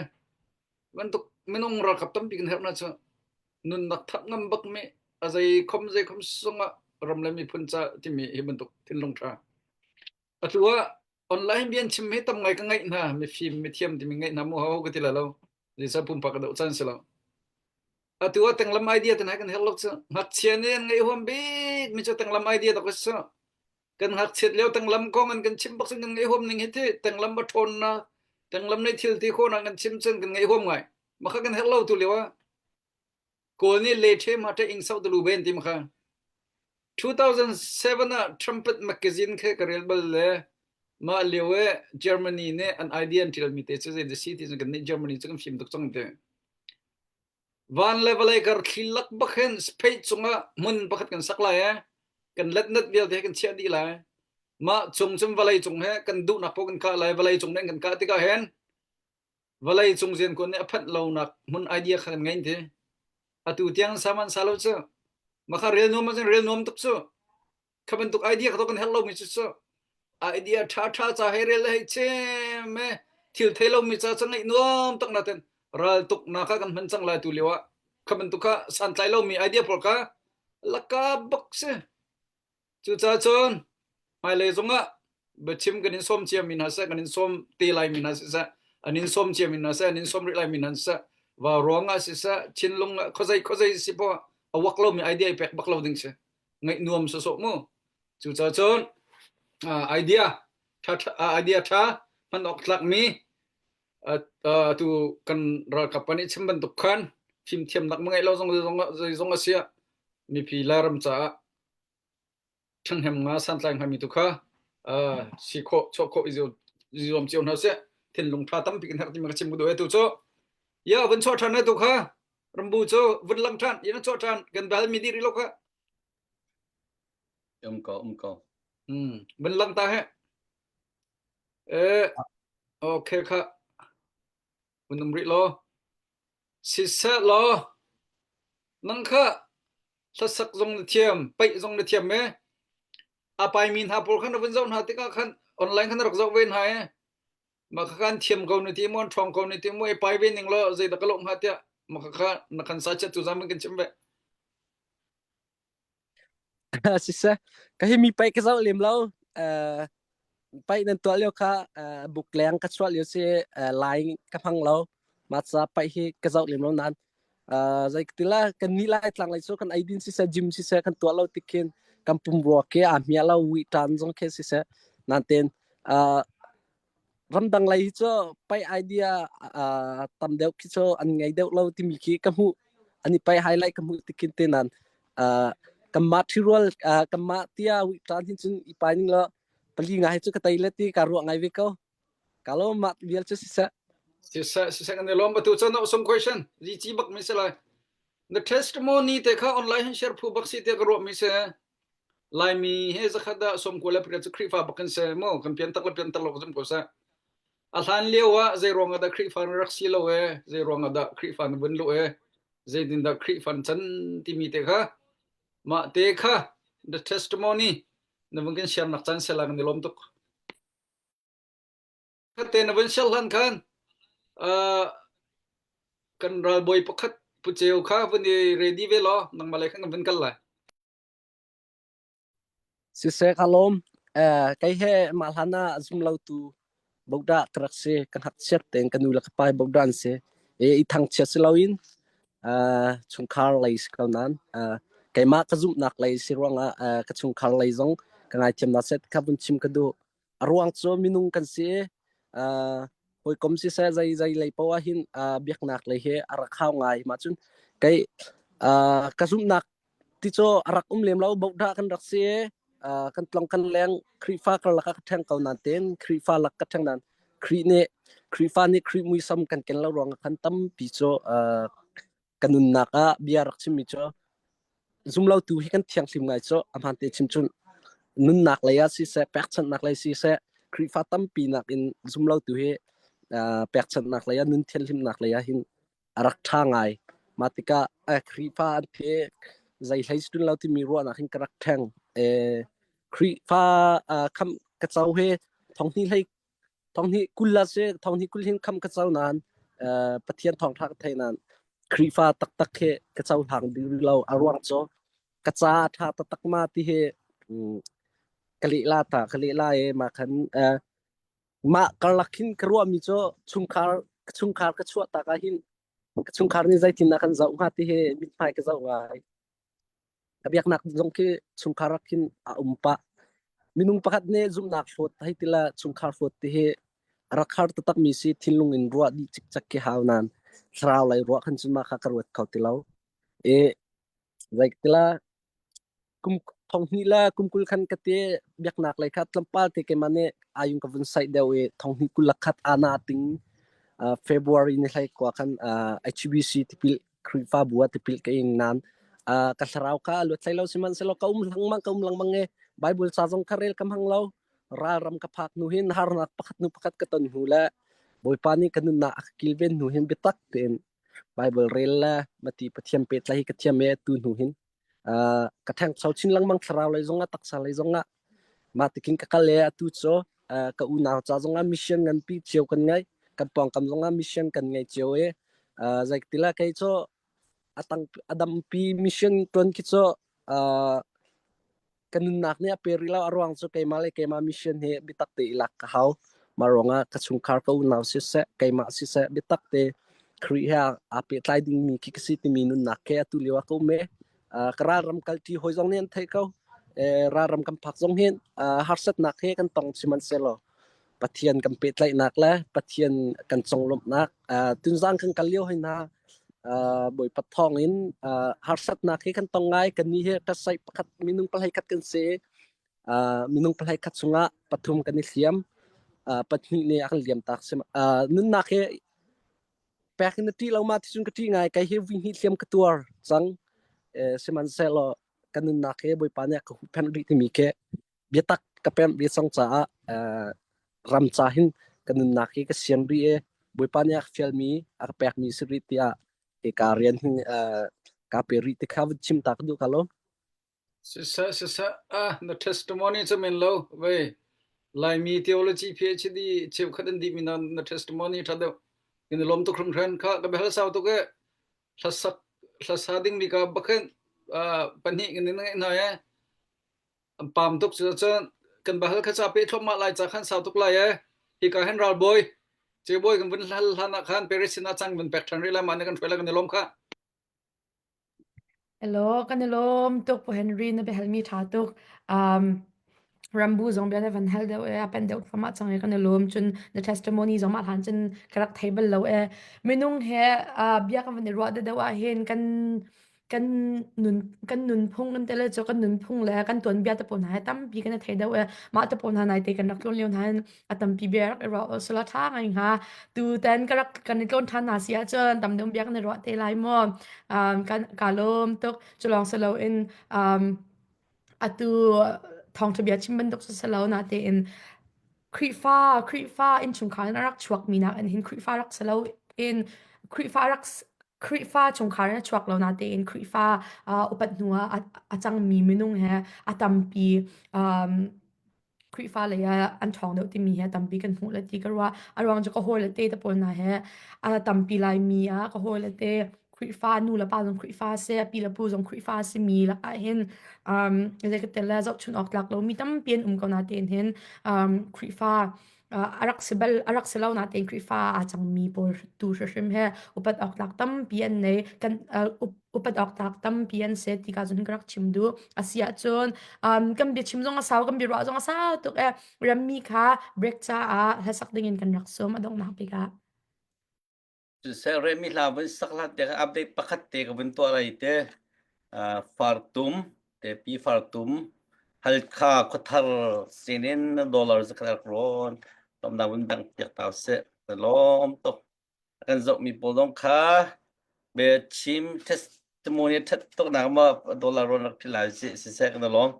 bantuk Minung ralkap tampi kan herh na cu nunnak thap ngam bak mi a zei khom zei khom sungah ram le miphun ca timi hi bantuk thinlung tha. Atu ah online bian chim hi tam ngai ka ngaih hna mifim mithiam timi ngaih hna mu ho ka ti la lo. Zeicah pumpak ka doh caan si lo. Atu ah tenglam idea te hna kan herh lo cu. Ngakchia nih an ngaih huam bik mi cu tenglam idea dak si. Kan ngakchiat lio tenglam kong an kan chim bak cun kan ngaih huam ning hi ti tenglam a ṭhawn na tenglam nih thil ti khawh na kan chim cun kan ngaih huam ngai. Maka kan herh lo tu lio ah Kawl nih le ṭhe ma ṭe ing sau tulu ben ti maka. 2007 ah Trumpet magazine khe ka rel bal le mah lio e Germany nih an idea an ṭialmi te cu zei da si ti cun kan nih Germany cu kan fim tuk cang ti. Van le vawlei kar thli lak bak hin space cungah hmun pakhat kan sak lai e kan letnet vialte he kan chiah dih lai. Mah cung cun vawlei cung he kan duhnak paoh kan kah lai vawlei cung nih kan kah tikah hin vawlei cung riankuan nih a phanh lonak hmun idea kha kan ngei ti. Atu tiang saman sa lo cu. Maka rel nuam ahcun rel nuam tuk cu. Kha bantuk idea kha kan herh lomi cu cu. Idea ṭha ṭha ca hei rel le hei chim e thil thei lomi ca cu ngaih nuam tak natin ral tuk nak kha kan hman cang lai tu lio ah kha bantuk kha santlai lomi idea pawl kha laka bak si. Cucaah cun hmailei zongah biachim kan in sawm ciami hna seh, kan in sawm te laimi hna siseh, an in sawm ciami hna seh, an in sawm rih laimi hna siseh, va ruang ah siseh, thinlung ah khuazei khuazei si poah a wak lomi idea i pek bak lo ding si. Ngaih nuam sawsawh mu. Cucaah cun idea tha idea tha hman awk tlakmi tu kan ralkap pa nih chim bantuk khan fimthiamnak ma ngeih lo zong zeizong a siah mipi Lairam caah ṭhahnem nga santlai hngami tu kha si khawh chuah khawh i zuam cio hna seh thinlung ṭha tampi kan herh timi ka chim ka duh e tu cu ya vun chuah ṭhan tu kha rambu cu vun lang ṭhan ina chuah ṭhan kan bal mi dih rih lo kha um ko um ko hmm vun lang ta he eh okay kha vun um rih law Siseh law nang kha hlasak zong na thiam, paih zong na thiam e. A paimi hna pawl kha na vun zoh hna tikah khan online khan na rak zoh ve hna e. Mah kha kan thiam ko na ti maw, an ṭhawng ko na ti maw, i pai ve ning law zeidah ka lawh hnga tiah mah kha na kan sa chiat tu zam in kan chim ve. Siseh, ka hi mi paih ka zoh lem lo. Uh, paih nan tuah lio kha uh, buk leng ka chuah lio si uh, lai ka hmang lo. Mah ca paih hi ka zoh lem lo nain uh, zei ka ti la kan nih lai tlang lei cu kan eidin siseh gym siseh kan tuah lo tik khin kan pumrua ke aa hmia lo wi tan zong khe siseh nain uh, Ramdang lei hi cu paih idea uh, tam deuh khi cu an ngei deuh lo timi khi ka hmuh. An i paih highlight ka hmuh tikin te nan uh, kanmah ṭhirual uh, kanmah tia ṭan hin cun i pai ning law pali nga hi cu ka tei le ti ka ruah ngai ve ko. Ka lo mah vial cu siseh. Siseh siseh kan i lawm batu cu no some question zi ci bak mi si lai. The testimony te kha online hin share phu bak si te ka ruah mi si. Laimi he zakhat ah 98 cu Khrihfa bak kan si mu kan pian tak le pian tak lo ka zum ko seh. A hlan lio ah zei ruang ah dah Khrihfa na rak si lo e, zei ruang ah dah Khrihfa na vun luh e, zeitin dah Khrihfa na can timi te kha mah te kha the testimony na vun kan share nak caan sela kan i lawm tuk. Khatte na vun share hlan khan uh, kan ralbawi pakhat Pu Ceu kha vun i ready ve law nangmah lei khan kan vun kal lai. Siseh ka lawm. Eh, kei he mah hlan ah zum lotu bodah ka rak si. Ka ngakchiat tein ka nu le ka pa hi bodah an si. I, i thangchiat si loin eh, chungkhar lei si ko nain eh, keimah ka zumhnak lei si ruangah eh, ka chungkhar lei zong ka ngaithiam hna seh ti kha vun chim ka duh. A ruang cu minung kan si i eh, hawikom siseh zei zei lei paoh ah hin eh, biaknak lei hi a rak hau ngai. Mah cun kei eh, ka zumhnak Ti cu a rak um lem lo bohdah kan rak si i kan tlong kan leng Khrihfa karlak ah ka ṭheng ko nain tein Khrihfa lak ka ṭheng nain Khrih nih Khrihfa nih Khrih muisam kan ken lo ruangah khan tampi cu ka nunnak ah bia rak chimmi cu zumlotu hi kan thianghlim ngai cu a hmaan te chim cun nunnak lei ah siseh pekchanhnak lei siseh Khrihfa tampi nakin zumlotu hi pekchanhnak lei ah nun thianhlimnak lei ah hin a rak ṭha ngai. Mah tikah eh, Khrihfa an phe zei hlei si lo timi ruahnak hin ka rak ṭheng. Eh, Khrihfa uh, kham ka co he thonghnih hlei thonghnih 20 la si thonghnih 20 hin kham ka co nain Pathian thawngṭha ka thei nain Khrihfa taktak hi ka cohlang dih rih lo. A ruang cu ka ca a ṭha taktak ma ti hi ka leh la ta ka leh la i mah khan mah karlak hin ka ruahmi cu chungkhar ka chungkhar ka chuah tak ah hin ka chungkhar nih zeitin dah kan zoh hnga ti hi mithmai ka zoh ngai. Ka biaknak zong khi chungkhar rak khin a um pah. Minung pakhat nih zumhnak hlawt hei ti le chungkhar hlawt ti hi a rak har taktakmi si thinlung in ruah dih cikcek khi hau nain thlarau lei ruah khan cun mah kha ka ruat kho ti lo. I zei tila kum 20 le kum 20 khan ka ti biaknak lei kha tlawmpal te keimah nih ayung ka vun saih deuh i 2021 ana ting February ni hlei kwa khan HBC tipil Khrihfabu ah tipil ka ing nain ka thlarau kha a luat hlei lo sihmanhsehlaw ka um lengmang ka um lengmang i Bible ca zong kha rel ka hmang lo ralram ka phak hnu hin harnak pakhat hnu pakhat ka ton hnu le Bawipa nih ka nunnak a ka kilven hnu hin biatak tein Bible rel le mati Pathian pehtlaih hi ka thiam e tu hnu hin ka ṭhangcho chin lengmang thlarau lei zongah taksa lei zongah mah tikin ka kal e atu cu ka unau ca zongah mission nganpi cio kan ngei kan pawngkam zongah mission kan ngei cio i zeitila kei cu atang a dampi mission tuan khi cu ka nunnak nih a pe rih lo a ruang cu keimah le keimah mission hi biatak te i lak ka hau mah ruangah ka chungkhar ka unau siseh keimah siseh biatak te Khrih he aa pehtlai dingmi khi ka si timi nunnak khi atu lio ah ka um i ka ralram kalṭi hawi zong nih an theih ko ralram kan phak zong hin harsatnak he kan tong sihmanhsehlaw Pathian kan pehtlaihnak le Pathian kan conglawmhnak tunzang kan kal lio hoi hna Bawipa thawng in harsatnak hi kan tong ngai kan nih hi ṭasaih pakhat minung pahlei khat kan si minung pahlei khat chungah pathum kan i hliam pahnih nih a kan liam tak nunnak hi pek in na ṭih lo ma ti cun ka ṭih ngai kei hi vui hnih hliam ka tuar cang sihmanhsehlaw ka nunnak hi Bawipa nih a ka huhphenh rih timi khi biatak ka pemh rih cang caah ram ca hin ka nunnak hi ka sian rih i Bawipa nih a ka fialmi a ka pekmi si rih tiah hika rian hin kaa pe rih ti kha vun chim ta ka duh ka lo. Siseh siseh ah na testimony cu men lo vei Laimi theology PhD cheukhat an dihmi na na testimony ṭha deuh in lawm tuk hringhran kha ka biahal sau tuk e hlasak hlasa ding mi ka bakhin pahnih kan in ngeih hna e An pam tuk cucun kan bahal kha ca pe thluahmah lai ca khan sau tuk lai ee. Hika hin ralbawi Cebawi kan vun hal hlan ah khan Paris sin ah cang vun pek ṭhan rih lai mah nih kan hruai lai kan i lawm kha. Hello, kan i lawm tuk Pu Henry na biahalmi ṭha tuk. Um, Rambu zong bia na van hal deuh e, a pen deuh thluahmah cang i kan i lawm. Cun na testimony zong mah hlan cun ka rak thei bal lo e. Minung he uh, bia kan van i ruah deuh ah hin kan kan nun kan nunphung kan tele cu kan nunphung le kan tuanbia te pawl hna hi tampi kan i thei deuh i mah te pawl hna nai te kan rak tlawn lio hna hin a tampi bia rak i ruah sula tha ngai hnga tu ten ka rak kan i tlawn than hna si ahcun tam deuh bia kan i ruah te lai mu um, kan ka lawm tuk cu lawng si loin um, atu thawngṭha bia chim bantuk si lo na tein Khrihfa Khrihfa innchungkhar in a rak chuakmi nakin hin Khrihfa rak si lo in Khrihfa rak Khrihfa chungkhar in a chuak lo natein Khrihfa uh, upat hnu ah a, a cangmi minung he a tampi um, Khrihfa lei ah an ṭhawng deuh timi hi a tampi kan hmuh le ti ka ruah. A ruang cu ka hawile te te pawl hna he a tampi Laimi ah ka hawile te Khrihfa nu le pa zong Khrihfa si, pi le pu zong Khrihfa simi lakah hin um, zei ka tel le zohchun awk tlak lomi tampi an um ko natein hin um, Khrihfa uh, a rak si bal a rak si lo natein Khrihfa aa cangmi pawl tu hrimhrim he upat awk tlak tampi an nei kan uh, upat awk tlak tampi an si ti ka cun ka rak chim duh a si ahcun um, kan biachim zong a sau kan biaruah zong a sau tuk e rammi kha break caah hlasak dingin kan rak sum a donghnak bik ah Remi hla vun sak hlah te update pakhat te ka vun tuah lai te fartum te pi fartum halkha khuathar sinin dollar zakhat rawn tomna vun dang piak tau se lom tuk kan zoh mi pawl zong kha be chim testimony that tuk nak ma dollar ron rak philai si si se kan lom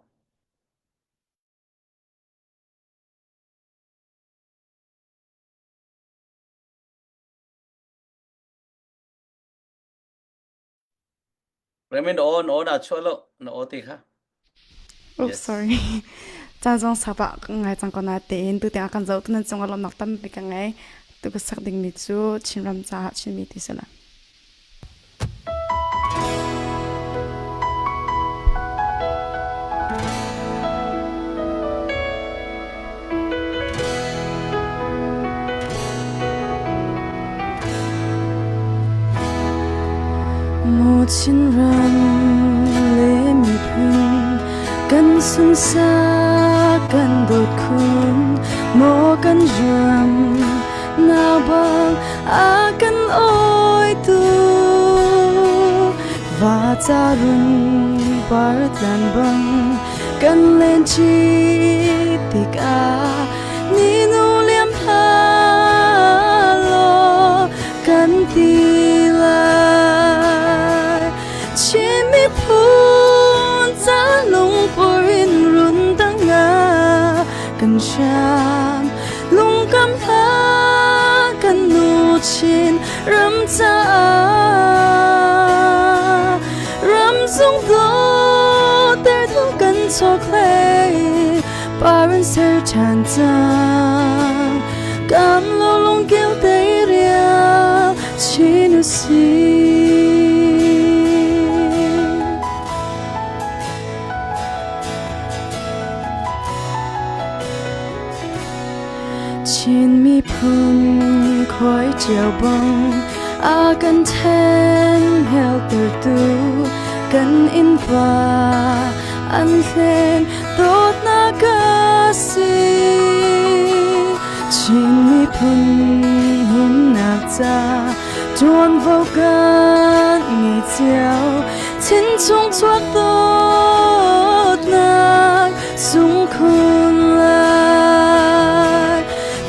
Raymond aw na aw na chuah lo na aw ti kha. Oops, Yes. sorry. Caan zong sapa ngai cang ko na tein tu tiang kan zoh tu nan cung ah lawmnak tampi ka ngei. Tu ka sak dingmi cu Chinram caah Chinmi ti si lai. Maw Chinram le miphun kan sunsak kan dawt khun maw kan ram na bang a kan awitu va ca run par tlan bang kan len chi tikah ni nu liam hlah law kan ti lai Chin miphun ca lungpur in run dang ah kan hram lungkam hla kan nu Chin ram caah ram zung dawter tu kan chokhlei paran ser ṭhan cang kam lo lungkil te rial chin usi Chin miphun khoi cio bang a kan then heltertu kan innpa an hlen dawtnak a si. Chin miphun himnak ca ṭuanvo kan ngei cio. Thinchung chuak dawtnak sungkhun lai.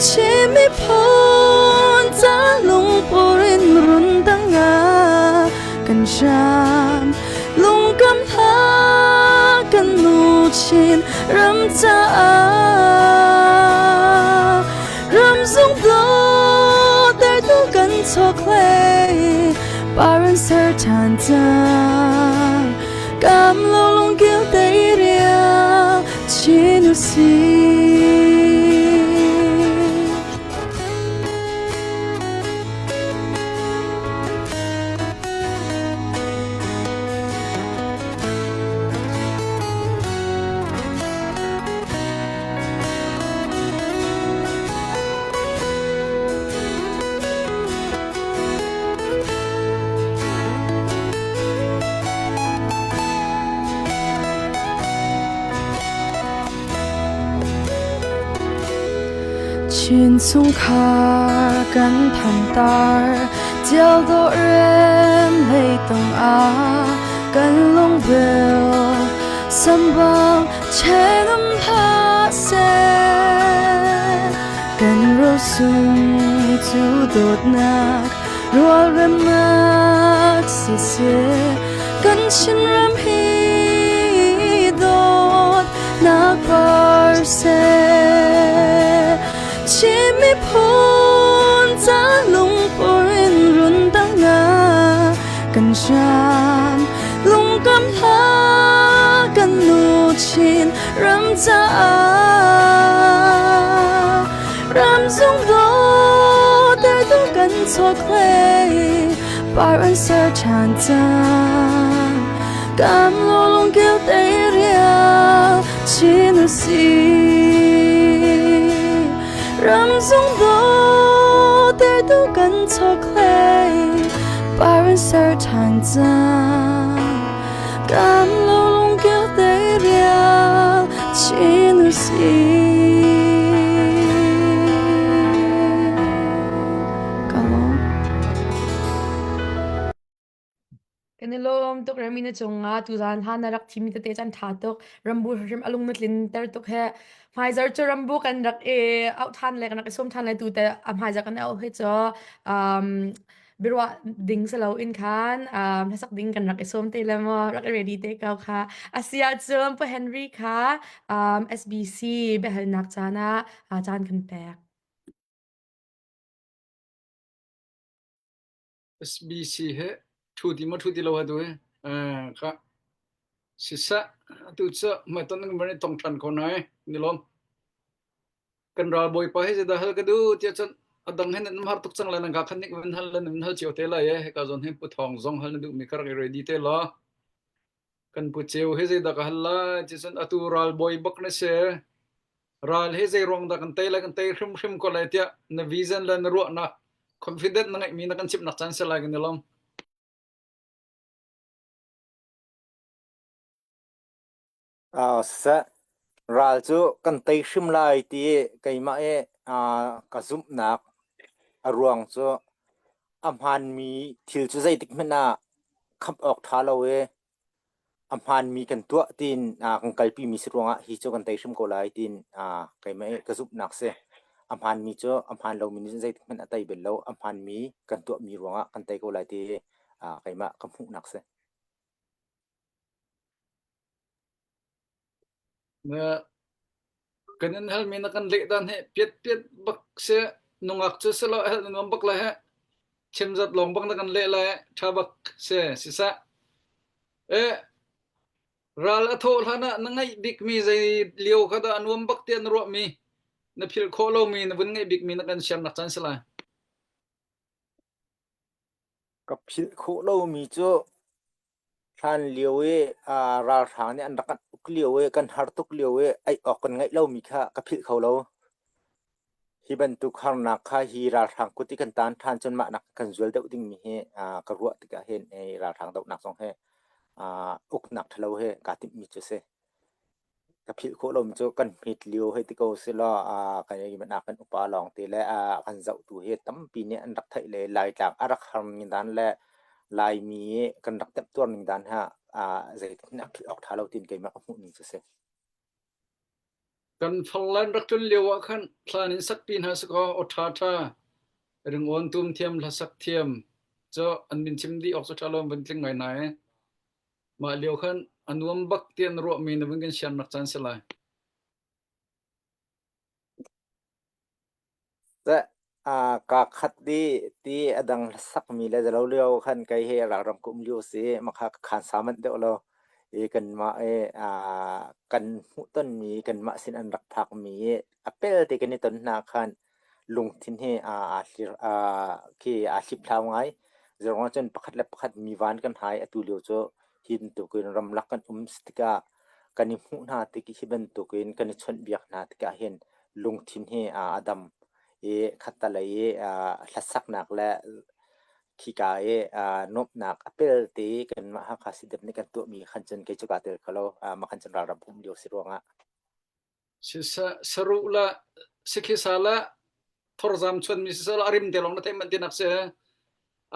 Chin miphun ca lungpur in run dang ah kan hram. Lungkam hla kan nu Chin ram caah ram zung dawter tu kan chokhlei paran ser ṭhan cang kam lo lungkil te rial Chin usi. Chin chungkhar kan thantar Tial dawh rem hlei tong ah kan lungbil sambang chenum hlah seh kan rosung cu dawtnak rualremnak siseh kan Chinram hi dawtnak par seh Chin miphun ca lungpur in run dang ah kan hram lungkam hla kan nu Chin ram caah ram zung dawter tu kan chokhlei par an ser ṭhan cang kam lo lungkil te rial Chin usi ram zung dawter tu kan chokhlei par an ser ṭhan cang kam lo lungkil te rial Chin usi Ka lawm. Kan i lawm tuk Remi na cungah tuzaan ha na rak thimi tete can ṭha tuk. Rambu hrim a lung na tlinter tuk he. Hmaizar cu rambu kan rak i auh ṭhan le kan rak i sawm ṭhan le tu te a hmaizar kan auh hi cu um, biaruah ding si loin khan um, hlasak ding kan rak i sawm te le maw rak i ready te ko kha. Asi ahcun Pu Henry kha um, SBC biahalnak caan ah uh, caan kan pek. SBC he ṭhu ti maw ṭhu ti lo atu hi kha siseh atu cu hmaiton kan van i tong ṭhan ko hna i ni lawm kan ral bawipa hi zeidah hal ka duh tiah cun. A dang hin nan har tuk cang lai nan ka khan nik van hal le nan hal cio te lai e. Hika zawn hin Pu Thawng zong hal na duhmi ka rak i ready te law. Kan Pu Ceu hi zeidah ka hal lai ti cun atu ralbawi bak na si. Ral hi zei ruang dah kan tei lai kan tei hrimhrim ko lai tiah na vision le na ruahnak confident na ngeihmi na kan chimhnak caan si lai kan i lawm. Siseh, ral cu kan tei hrim lai ti keimah i ka zumhnak a ruang cu a hmaanmi thil cu zeitik hmanh ah khamh awk ṭha lo i a hmaanmi kan tuah tiin kan kalpimi si ruangah hi cu kan tei hrim ko lai tiin keimah i ka zumhnak si. A hmaanmi cu a hmaan lomi nih cun zeitik hmanh a tei bal lo. A hmaanmi kan tuahmi ruangah kan tei ko lai ti keimah ka hmuhnak si. Na kan in halmi na kan leh dan hi piat piat bak si nungak cu si lo hel na nuam bak lai he chim zat lawng bak na kan leh lai tha bak si siseh e ral a thawh hlan ah na ngaih bikmi zei lio kha dah a nuam bak tiah na ruahmi na philh khawh lomi na vun ngaih bikmi na kan siamnak caan si lai. Ka philh khawh lomi cu Hlan lio i ralhrang nih an rak kan uk lio i kan har tuk lio i ei awk kan ngeih lomi kha ka philh kho lo. Hi bantuk harnak kha hi ralhrang kut i kan taan ṭhan cun mah nak kan zual deuh dingmi hi ka ruah tikah hin ralhrang dohnak zong hi uknak ṭhalo hi kaa timhmi cu a si. Ka philh khawh lomi cu kan hmet lio hei ti ko selaw kan ah kan upa lawngte le kan zohtu hi tampi nih an rak theih le Laitlang a rak har ning dan le Laimi kan rak temtuar ning dan ha zeitin a philh awk ṭha lo tiin keimah ka hmuh ning cu si. Kan farlan rak tlun lio ah khan thlan in sakpi hna sakaw aw ṭha ṭha ringawn tum thiam hlasak thiam cu an min chim dih awk cu ṭha lo an van tling ngai nai. Mah lio khan a nuam bak tiah na ruahmi na vun kan siarnak caan si lai. Teh kaa khat dih ti a dang sakmi le zalo lio khan kei hi ralram ka um lio si makha ka khan sa manh deuh lo i kanmah i kan hmuhtonmi kanmah sin an rak phakmi i a pel te kan i ton hna khan lungthin hi aa hlir khi aa hliphlau ngai. Zeiruang ahcun pakhat le pakhat mi van kan hai atu lio cu hi bantukin ramlak kan um tikah kan i hmuh hna tik hi bantukin kan i chawnhbiak hna tikah hin lungthin hi a dam i khattelei i hlasaknak le khika i nuamhnak a pelte kanmah Hakha CDF nih kan tuahmi khan cun kei cu kaa tel kho lo. Mah khan cun ralram um lio si ruangah. Saruh le sikhisa le thorzam chuanmi siseh a rim te lawng na theih manh tinak si.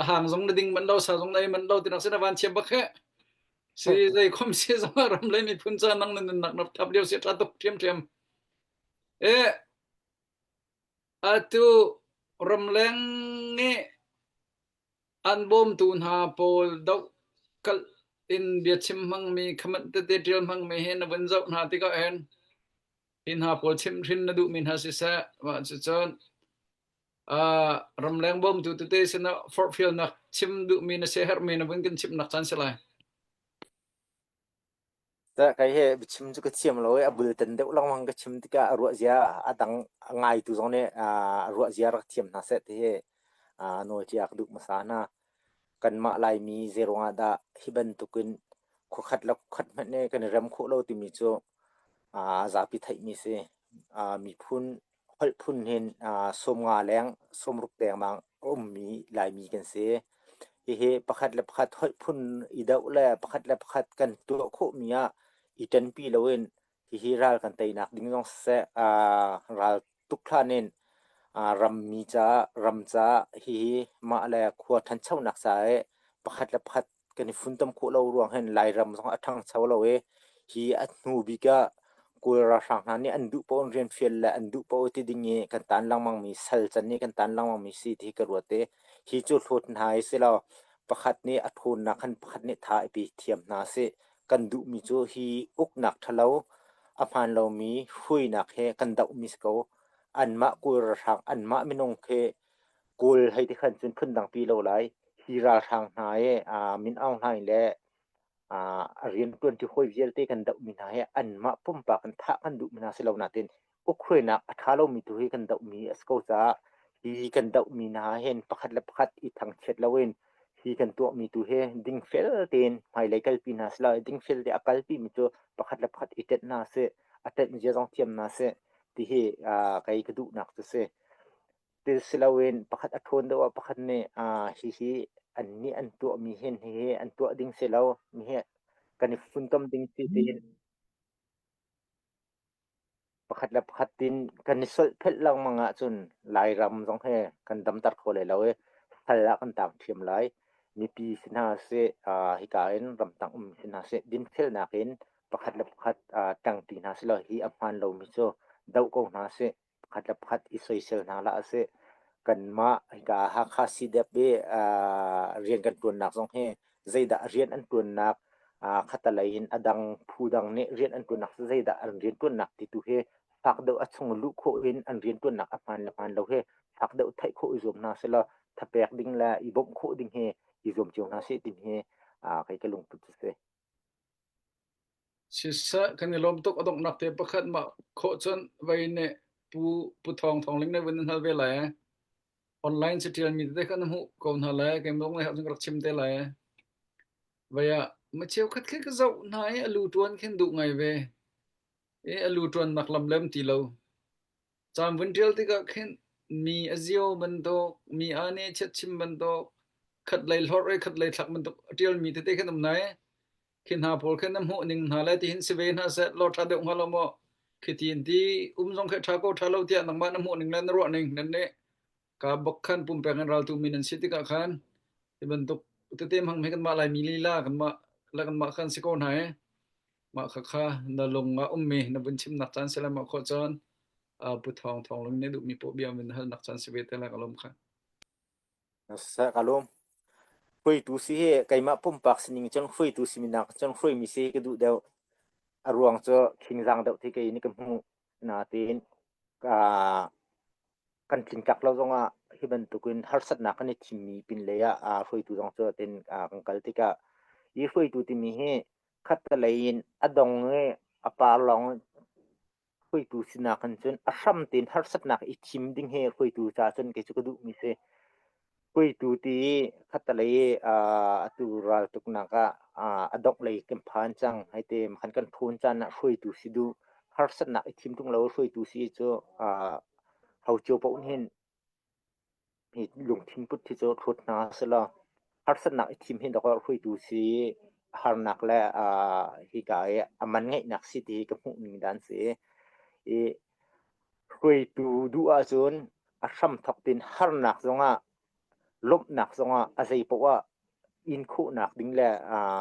A hang zong na ding manh lo, sa zong na ei manh lo tinak si na van thiam bak he. Si zei khom si zong ah ram le miphun ca nang na nunnak na thap lio si tha tuk ṭhiamṭhiam. E atu ramleng nih an bawmtu hna pawl dohkalh in biachim hmangmi khamanh tete ṭial hmangmi hi na vun zoh hna tikah hin hi hna pawl chimhhrin na duhmi hna siseh mah cucun uh, ramleng bawmtu tete sinah forhfialnak chim duhmi na siaherhmi na vun kan chimhnak caan si lai. Tah kei hi biachim cu ka thiam lo i a bultan deuh lengmang ka chim tikah a ruah zia a dang a ngaitu zong nih a ruah zia rak thiam hna seh ti hi nawlcia ka duh hmasa hna. Kanmah Laimi zeiruangah dah hi bantukin khuakhat le khuakhat hmanh nih kan i rem khawh lo timi cu zapi theihmi si. Miphun holh phun hin 50 leng 60 dengmang a ummi Laimi kan si. Hihi pakhat le pakhat holh phun i doh le pakhat le pakhat kan tuah khawhmi ah i ṭanpi loin hihi ral kan teinak ding zong siseh, ral tuk hlan in rammi caah ram caah hihi mah le khua ṭhanchonak caah i pakhat le pakhat kan i funtom khawh lo ruang hin Lairam zong a ṭhangcho lo i hi a hnu bik ah Kawl ralhrang hna nih an duh paoh in rian fial le an duh paoh ti ding i kan taan lengmang mi sal can nih kan taan lengmang mi si ti hi ka ruat i hi cu hlawt hna hi si lo pakhat nih a ṭhawnnak khan pakhat nih tha i pe thiam hna sih kan duhmi cu hi uknak ṭhalo a hmaan lomi hruainak he kan dohmi si ko anmah Kawl ralhrang anmah minung khi Kawl hei ti khan cun phundang pi lo lai. Hi ralhrang hna i Min Aung Hlaing le a rianṭuanṭi hawi vialte kan dohmi hna hi anmah pumpak in thah kan duhmi hna si lo nain ukhruainak a ṭha lomi tu hi kan dohmi a si ko caah Hi kan dohmi hna hin pakhat le pakhat i thangchiat loin hi kan tuahmi tu hi dingfel tein hmailei kalpi hna seh dingfel te a kalpi mi cu pakhat le pakhat i tenh hna seh, a tenh zia zong thiam hna seh ti hi kei ka duhnak cu si. Ti si loin pakhat a ṭhawn deuh ah pakhat nih hihi annih an tuahmi hin hihi an tuah ding si lo, mi hi kan i funtom ding si tiin Pakhat le pakhat tin kan i solhphelh lengmang ahcun Lairam zong hi kan damter kho lai lo i sal ah kan tang ṭhiam lai. Mipi si hna seh, hika in ramtang um si hna seh, dinfelnak in pakhat le pakhat ṭangṭi hna seh law hi a hmaan lomi cu doh ko hna seh. Pakhat le pakhat i soisel hna hlah seh. Kanmah hika Hakha CDAP i rian kan ṭuannak zong hi zeidah rian an ṭuannak khatalei in a dang phu dang nih rian an ṭuannak cu zeidah an rianṭuannak ti tu hi fak deuh a chung luh khawh in an rianṭuannak a hmaan le hmaan lo hi fak deuh theih khawh i zuam hna selaw thapek ding le i bawmh khawh ding hi i zuam cio hna sih timi hi kei ka lungput cu si. Siseh kan i lawm tuk a donghnak te pakhat mah khawh cun vei nih Pu Pu Thawng Thawng Ling nih vun in hal ve lai. Online catial mi tete kha na hmuh ko hna lai keimah zong nih cun ka rak chim te lai. Vei ah mi cheukhat khi ka zoh hna i a lu ṭuan khin duh ngai ve. I a lu ṭuannak lam lem ti lo. Caan vun ṭial tikah khin mi a zio bantuk, mi aa nih chiatchim bantuk, khat lei hlorh i khat lei thlak bantuk a ṭialmi tete khin um nai. Khi hna pawl khin na hmuh ning hna le tihin si ve hna seh law ṭha deuh hnga lo maw? Khi ti in ti um zong khi ṭha ko ṭha lo tiah nangmah na hmuh ning le na ruah ning nan nih ka bok khan pumpek in raltu mi nan si tikah khan hi bantuk tete hmang hi kanmah Laimi lila kanmah le kanmah khan si ko hna i mah kha kha na lung ah ummi na vun chimnak caan si le mah khawh caan Pu Thawng Thawng Lung nih duhmi poh bia vun halnak caan si ve te lai ka lawm kha. Ka lawm. Hruaitu si hi keimah pumpak sining cun hruaitu simi nak cun hruaimi si ka duh deuh. A ruang cu khingzang deuh thi kei nih ka hmuh. Natein kan tlingtlak lo zongah hi bantukin harsatnak kan i thimmi pinlei ah hruaitu zong cu tin kan kal tikah hi hruaitu timi hi khattelei in a dong i a par lawng hruaitu sinak in cun a hram tein harsatnak i thim ding hi hruaitu caah cun kei cu ka duhmi si. Hruaitu ti khattelei atu raltuknak ah a dongh lei kan phan cang hei ti khan kan ṭhawn caan ah hruaitu si duh harsatnak i thim ṭung lo hruaitu si cu ho cio paoh nih hin hi lungthin put hi cu hrut hna selaw harsatnak i thim hi dawk hruaitu si harnak le hika i a man ngeihnak si ti ka hmuh ning dan si i hruaitu duh ahcun a hramthawk tin harnak zongah lawmhnak zongah a zei poah ah in khawhnak ding le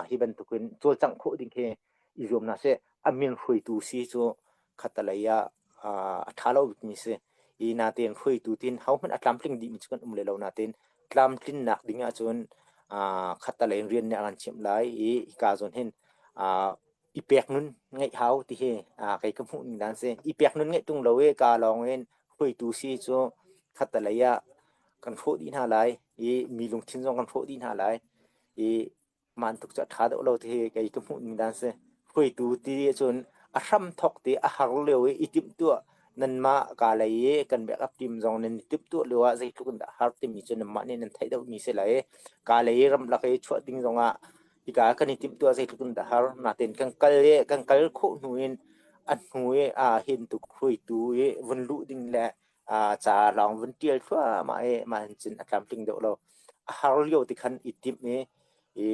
hi bantukin cawlcangh khawh ding khi i zuam hna seh. A min hruaitu si cu khattelei ah a ṭha lo bikmi si. I natein hruaitu tin hohmanh a tlamtling dihmi cu kan um le lo natein tlamtlinnak ding ahcun khattelei in rian nih a kan chimh lai i hika zawn hin i pek nun ngeih hau ti hi kei ka hmuh ning dan si. I pek nun ngeih tung lo i ka lawng in hruaitu si cu khattelei ah kan hrawh dih hna lai i mi lungthin zong kan hrawh dih hna lai i man tuk cu a ṭha deuh lo ti hi kei ka hmuh ning dan si. Hruaitu ti cun a hram thok ti a har lio i i timhtuah nanmah ka lei i kan backup team zong nan i timhtuah lio ah zeitluk in dah har timi cu nanmah nih nan theih deuhmi si lai. Ka lei i ramlak i chuah ding zong ah hika kan i timhtuah zeitluk in dah har natein kan kal i kan kal khawh hnu in a hnu i aa hin tuk hruaitu i vun luh ding le ca lawng vun ṭial thluahmah i mah hin cun a tlamtling deuh lo. A har lio ti khan i timh i i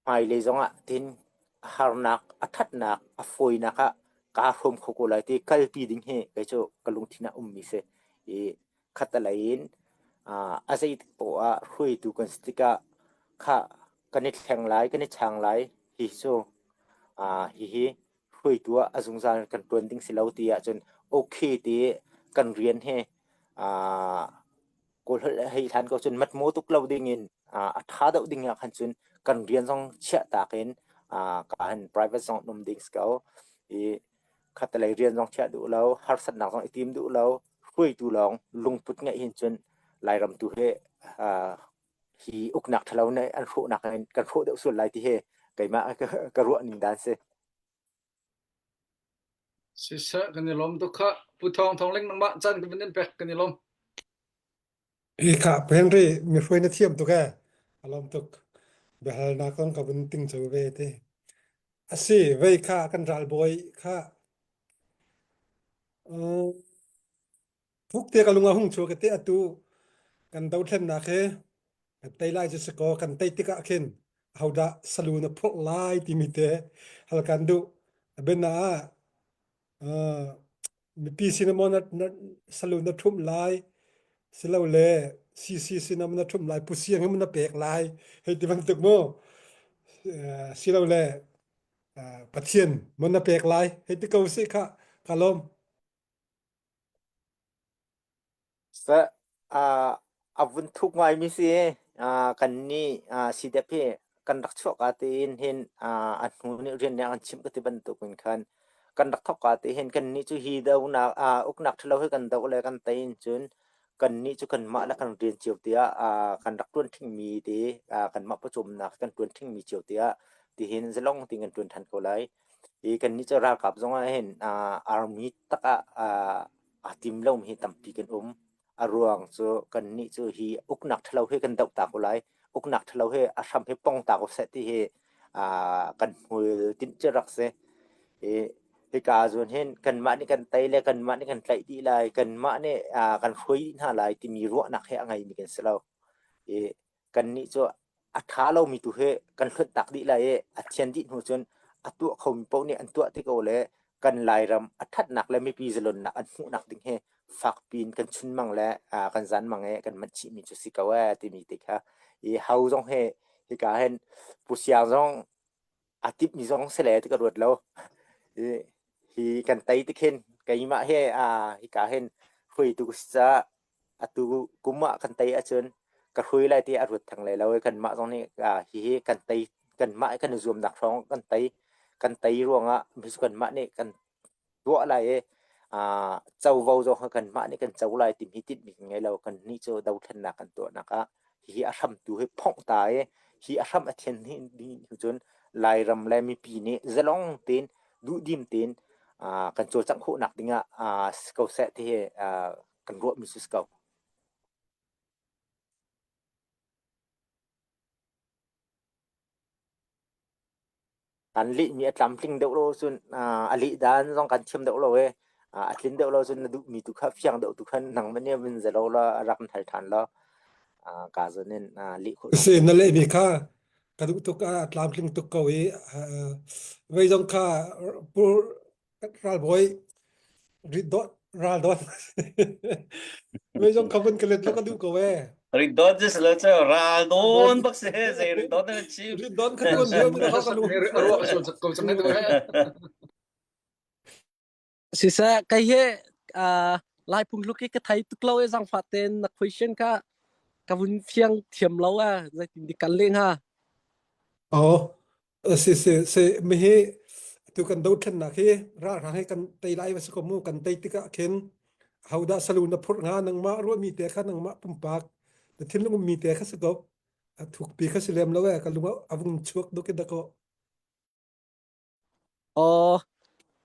hmailei zongah tin a harnak, a ṭhatnak, a fawinak ah kaa hrawm kho ko lai ti kalpi ding hi kei cu ka lungthin ah ummi si. I khattelei in a zeitik poah ah hruaitu kan si tikah khah kan i thleng lai, kan i chang lai hi cu hihi hruaitu ah a zungzal kan ṭuan ding si lo ti ahcun okay ti kan rian hi Kawl holh hei hlan ko cun matmaw tuk lo ding in a ṭha deuh ding ah khan cun kan rian zong chiah tak in ka han private zong um ding si ko i khattelei rian zong chiah duh lo harsatnak zong i tim duh lo hruaitu lawng lungput ngeih hin cun Lairam tu hi hi uknak ṭhalo nih an hrawhnak in kan hrawh deuh sual lai ti hi keimah ka ruah ning dan si. Siseh kan i lawm tuk khah. Pu Thawng Thawng Ling nangmah caan kan in pek kan i lawm. Hi kha Henry mi hruai na thiam tuk ee. A lawm tuk. Biahalnak zong ka vun ting cho ve te. Asi, vei kha kan ralbawi kha uh, thuk te ka lung a hung chuak te atu kan dothlennak he kan tei lai cu si kaw kan tei tikah khin ahodah salu na phurh lai timi te hal kan duh. Abena ah uh, mipi sin maw na, na salu na ṭhumh lai silole CC sin ah na ṭhumh lai pu siang hi na pek lai hei ti bantuk mu uh, silole uh, Pathian maw na pek lai hei ti ko si kha ka lawm Seh, ah, a vun thuk ngaimi si. Ah, kannih ah, CDAP hi kan rak chuahka tein hin ah, a hnu nih rian nih a kan chimh ka ti bantukin khan kan rak thawkka te hin kannih cu hi donak ah, uknak ṭhalo hi kan doh le kan tei in cun kannih cu kanmah le kan rian cio tiah ah, kan rak ṭuan ṭhingmi te ah, kanmah pawcawmnak kan ṭuan ṭhingmi cio tiah tihin zalong tein kan ṭuan ṭhan ko lai. Hi kannih cu ralkap zong ah hin ah, army tak ah ah, aa tim lomi hi tampi kan um. A ruang cu kannih cu hi uknak ṭhalo hi kan doh ta ko lai. Uknak ṭhalo hi a hram hi pong ta ko seh ti hi aa kan hmul tinh cu rak si. Hi hika zawn hin kanmah nih kan tei le kanmah nih kan tlaih dih lai, kanmah nih aa kan hruai dih hna lai timi ruahnak hi a ngeimi kan si lo. Hi kannih cu a ṭha lomi tu hi kan hlonhtak dih lai i a thian dih hnu cun a tuah khomi paoh nih an tuah ti ko le kan Lairam a ṭhatnak le mipi zalonnak an hmuhnak ding hi fakpi in kan chunmang le kan zanmang i kan manh chihmi cu si ko ee timi te kha i ho zong hi hika hin Pu Siang zong aa timhmi zong si le ti ka ruat lo. Hi, hi kan tei ti khin keimah he aa hika hin hruaitu ka si caah atu kum ah kan tei ahcun ka hrui lai ti a ruat theng lai lo i kanmah zong nih hihi kan tei kanmah kan i zuamnak hrawng kan tei kan tei ruangah kanmah nih kan tuah lai i covo zong kha kanmah nih kan co lai timi tinhmi kan ngei lo. Kannih cu dothlennak kan tuahnak ah hihi a hramtu hi phongh ta i hi a hram a thian dih hnu cun Lairam le mipi nih zalong tein duhdim tein kan cawlcangh khawhnak dingah si ko seh ti hi kan ruahmi cu si ko. Kan lehmi a tlamtling deuh lo cun a leh dan zong kan thiam deuh lo i a tlin deuh lo cun na duhmi tu kha fiang deuh tu khan nangmah nih vun zalo law rak in hal ṭhan law ka zawn in leh khawh Si na lehmi kha ka duh tuk a tlamtling tuk ko i vei zong kha ralbawi rit dawt ral dawt vei zong kha vun ka let lo ka duh ko e Rit dawt je selo che ral don bak se zei rit dawt na chim rit dawt kha tuan lio mi kha ka lu Ruah sul ko chang tu Siseh kei hi uh, Lai phungthluk hi ka thei tuk lo i zangfah tein na question kha ka vun fiang thiam lo a zeitin dik kan leh hnga? Oh, si si si mi hi tu kan dothlennak hi ralhrang hi kan tei lai va si ko mu kan tei tikah khin hodah salu na phurh hnga nangmah ruahmi te kha nangmah pumpak na thinlung ummi te kha si ko a thukpi kha si lem lo e ka lung a vung chuak duk in dako Aw,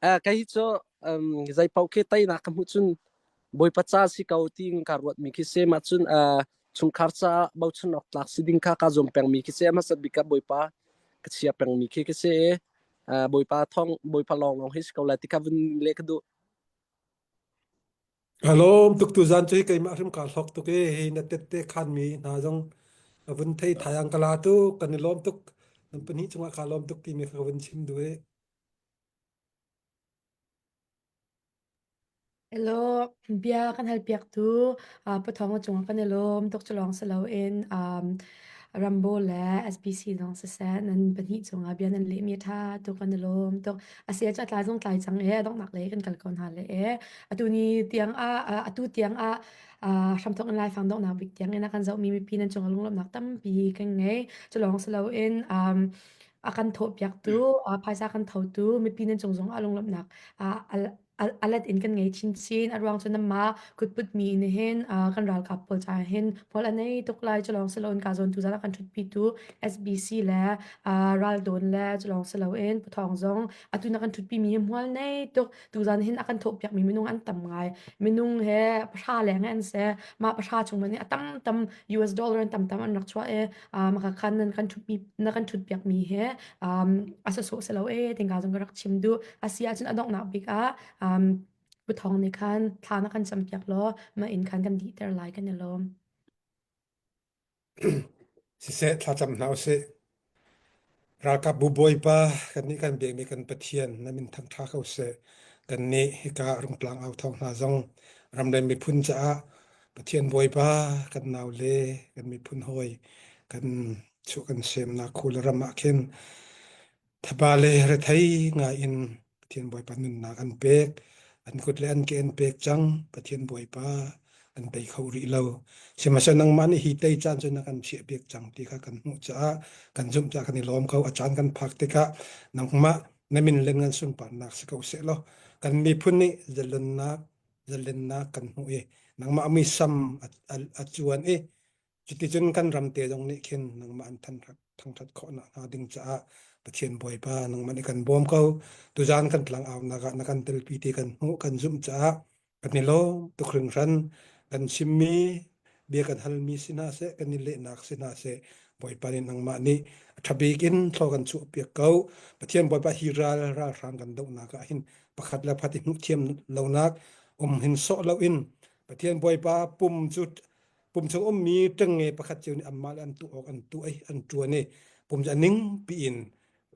eh, kei cu um, zei paoh khi teinak ka hmuh cun Bawipa ca si ko tiin kaa ruatmi khi si. Mah cun uh, chungkhar caah bochan awk tlak si ding kha kaa zuam pengmi khi si. Hmasat bik ah Bawipa ka chia pengmi khi khi si. Uh, Bawipa thawng, Bawipa lawnglawng hi si ko lai ti kha vun leh ka duh. Alawm tuk tu zan cu hi keimah hrim kaa hlok tuk i hi na tette khanmi hna zong a vun thei thayang ka la tu kan i lawm tuk nan pahnih cungah kaa lawm tuk timi kha ka vun chim duh i Hello, bia kan hal piaktu uh, pathawng cungah kan i lawm tuk cu lawng si loin um, Rambo le SBC zong siseh nan pahnih cungah bia nan lehmi a ṭha tuk kan i lawm tuk. A si ah cu a tlai zong tlai cang e donghnak lei kan kal ko hna le e. Atu ni tiang ah atu tiang ah hramthok in laifang donghnak bik tiang in a kan zohmi mipi nan cungah lunglawmhnak tampi kan ngei. Cu lawng si loin um, a kan thawhpiaktu, phaisa kan thotu mipi nan cung zong ah lunglawmhnak a. A let in kan ngei chinchin. A ruang cu nanmah kutput mi nih hin kan ralkap pawl caah hin hmual a nei tuk lai. Cu lawng si loin ka zawn tuzaan a kan ṭhutpitu SBC le raldawn le cu lawng si loin Pathawng zong atu na kan ṭhutpimi hi hmual nei tuk. Tuzaan hin a kan thawhpiakmi minung an tam ngai. Minung he pahra leng an si. Mah pahra chung man hi a tam tam US dollar in tam tam an rak chuah i maka khan nan kan ṭhutmi na kan ṭhutpiakmi hi a sawsawh si lo ee tingka zong ka rak chim duh. A si ahcun a donghnak bik ah Pu Thawng nih khan thla na kan campiak law mah inn khan kan dihter lai kan i lawm. Siseh thlacam hna usih. Ralkapbu Bawipa, kannih kan biakmi kan Pathian, na min thangṭha ko seh. Kannih hika Rungtlang au thawng hna zong ramleng miphun caah Pathian Bawipa kan naule, kan miphun hawi, kan chuah kan semnak khu le ram ah khin Thaba le rethei ngai in Pathian Bawipa nunnak an pek. An kut le an ke an pek cang. Pathian Bawipa an tei kho rih lo. Sihmanhsehlaw nangmah nih hi tei caan cu na kan chiahpiak cang ti kha kan hmuh caah kan zumh caah kan i lawm ko. A caan kan phak tikah nangmah na min le ngan sunparnak si ko seh law kan miphun nih zalonnak zalennak kan hmuh i nangmah muisam a, a, a cuan i Cuticun kan ram te zong nih khin nangmah an thangṭhat khawh nakhnga ding caah Pathian Bawipa nangmah nih kan bawm ko. Tuzaan kan tlangaunak ah na kan telpi ti kan hmuh kan zumh caah kan i lawm tuk hringhran. Kan chimmi bia kan halmi si hna seh, kan i lehnak si hna seh, Bawipa nih nangmah nih a ṭha bik in thlaw kan chuahpiak ko. Pathian Bawipa hi ral ralhrang kan dohnak ah hin pakhat le pakhat i hmuh thiam lonak um hin sawh loin Pathian Bawipa pum cu Pum chung ummi ṭengnge pakhat cio nih anmah le an tuah awk an tuah i an ṭuan i pum cu a ning piin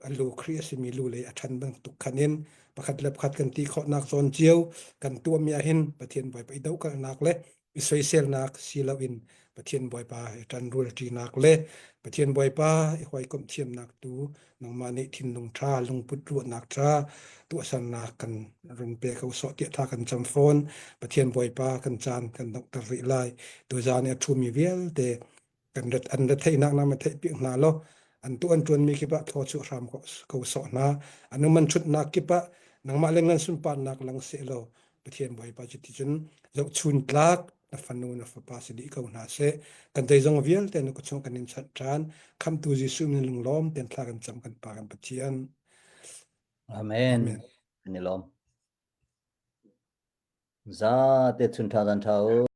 a lu Khrih a simi lu lei a ṭhan bantuk khan in pakhat le pakhat kan ti khawhnak zawn cio kan tuahmi ah hin Pathian Bawipa i dohkalhnak le i soiselnak si loin Pathian Bawipa i ṭanrual ṭinak le Pathian Bawipa i hawikomh thiamnak tu nangmah nih thinlung ṭha lungput ruahnak ṭha tuahsernak kan run pe ko sawh tiah thla kan cam fawn Pathian Bawipa kan caan kan donghter rih lai tuzaan i a ṭhumi vialte kan rat an retheihnak na ma theih piak hna law an tu an ṭuanmi kip ah thaw chuah hram ko, ko sawh hna an um an ṭhutnak kip ah nangmah le ngan sunparnak lang seh law Pathian Bawipa cuticun zohchun tlak na fanu na fapa si dih ko hna seh kan zeizong vialte na kut chung kan in chanh ṭhan khamtu Jesuh min lunglawm ten thla kan cam kan pa kan Pathian Amen. Amen. Kan i lawm. Za te chun tha zan tha u.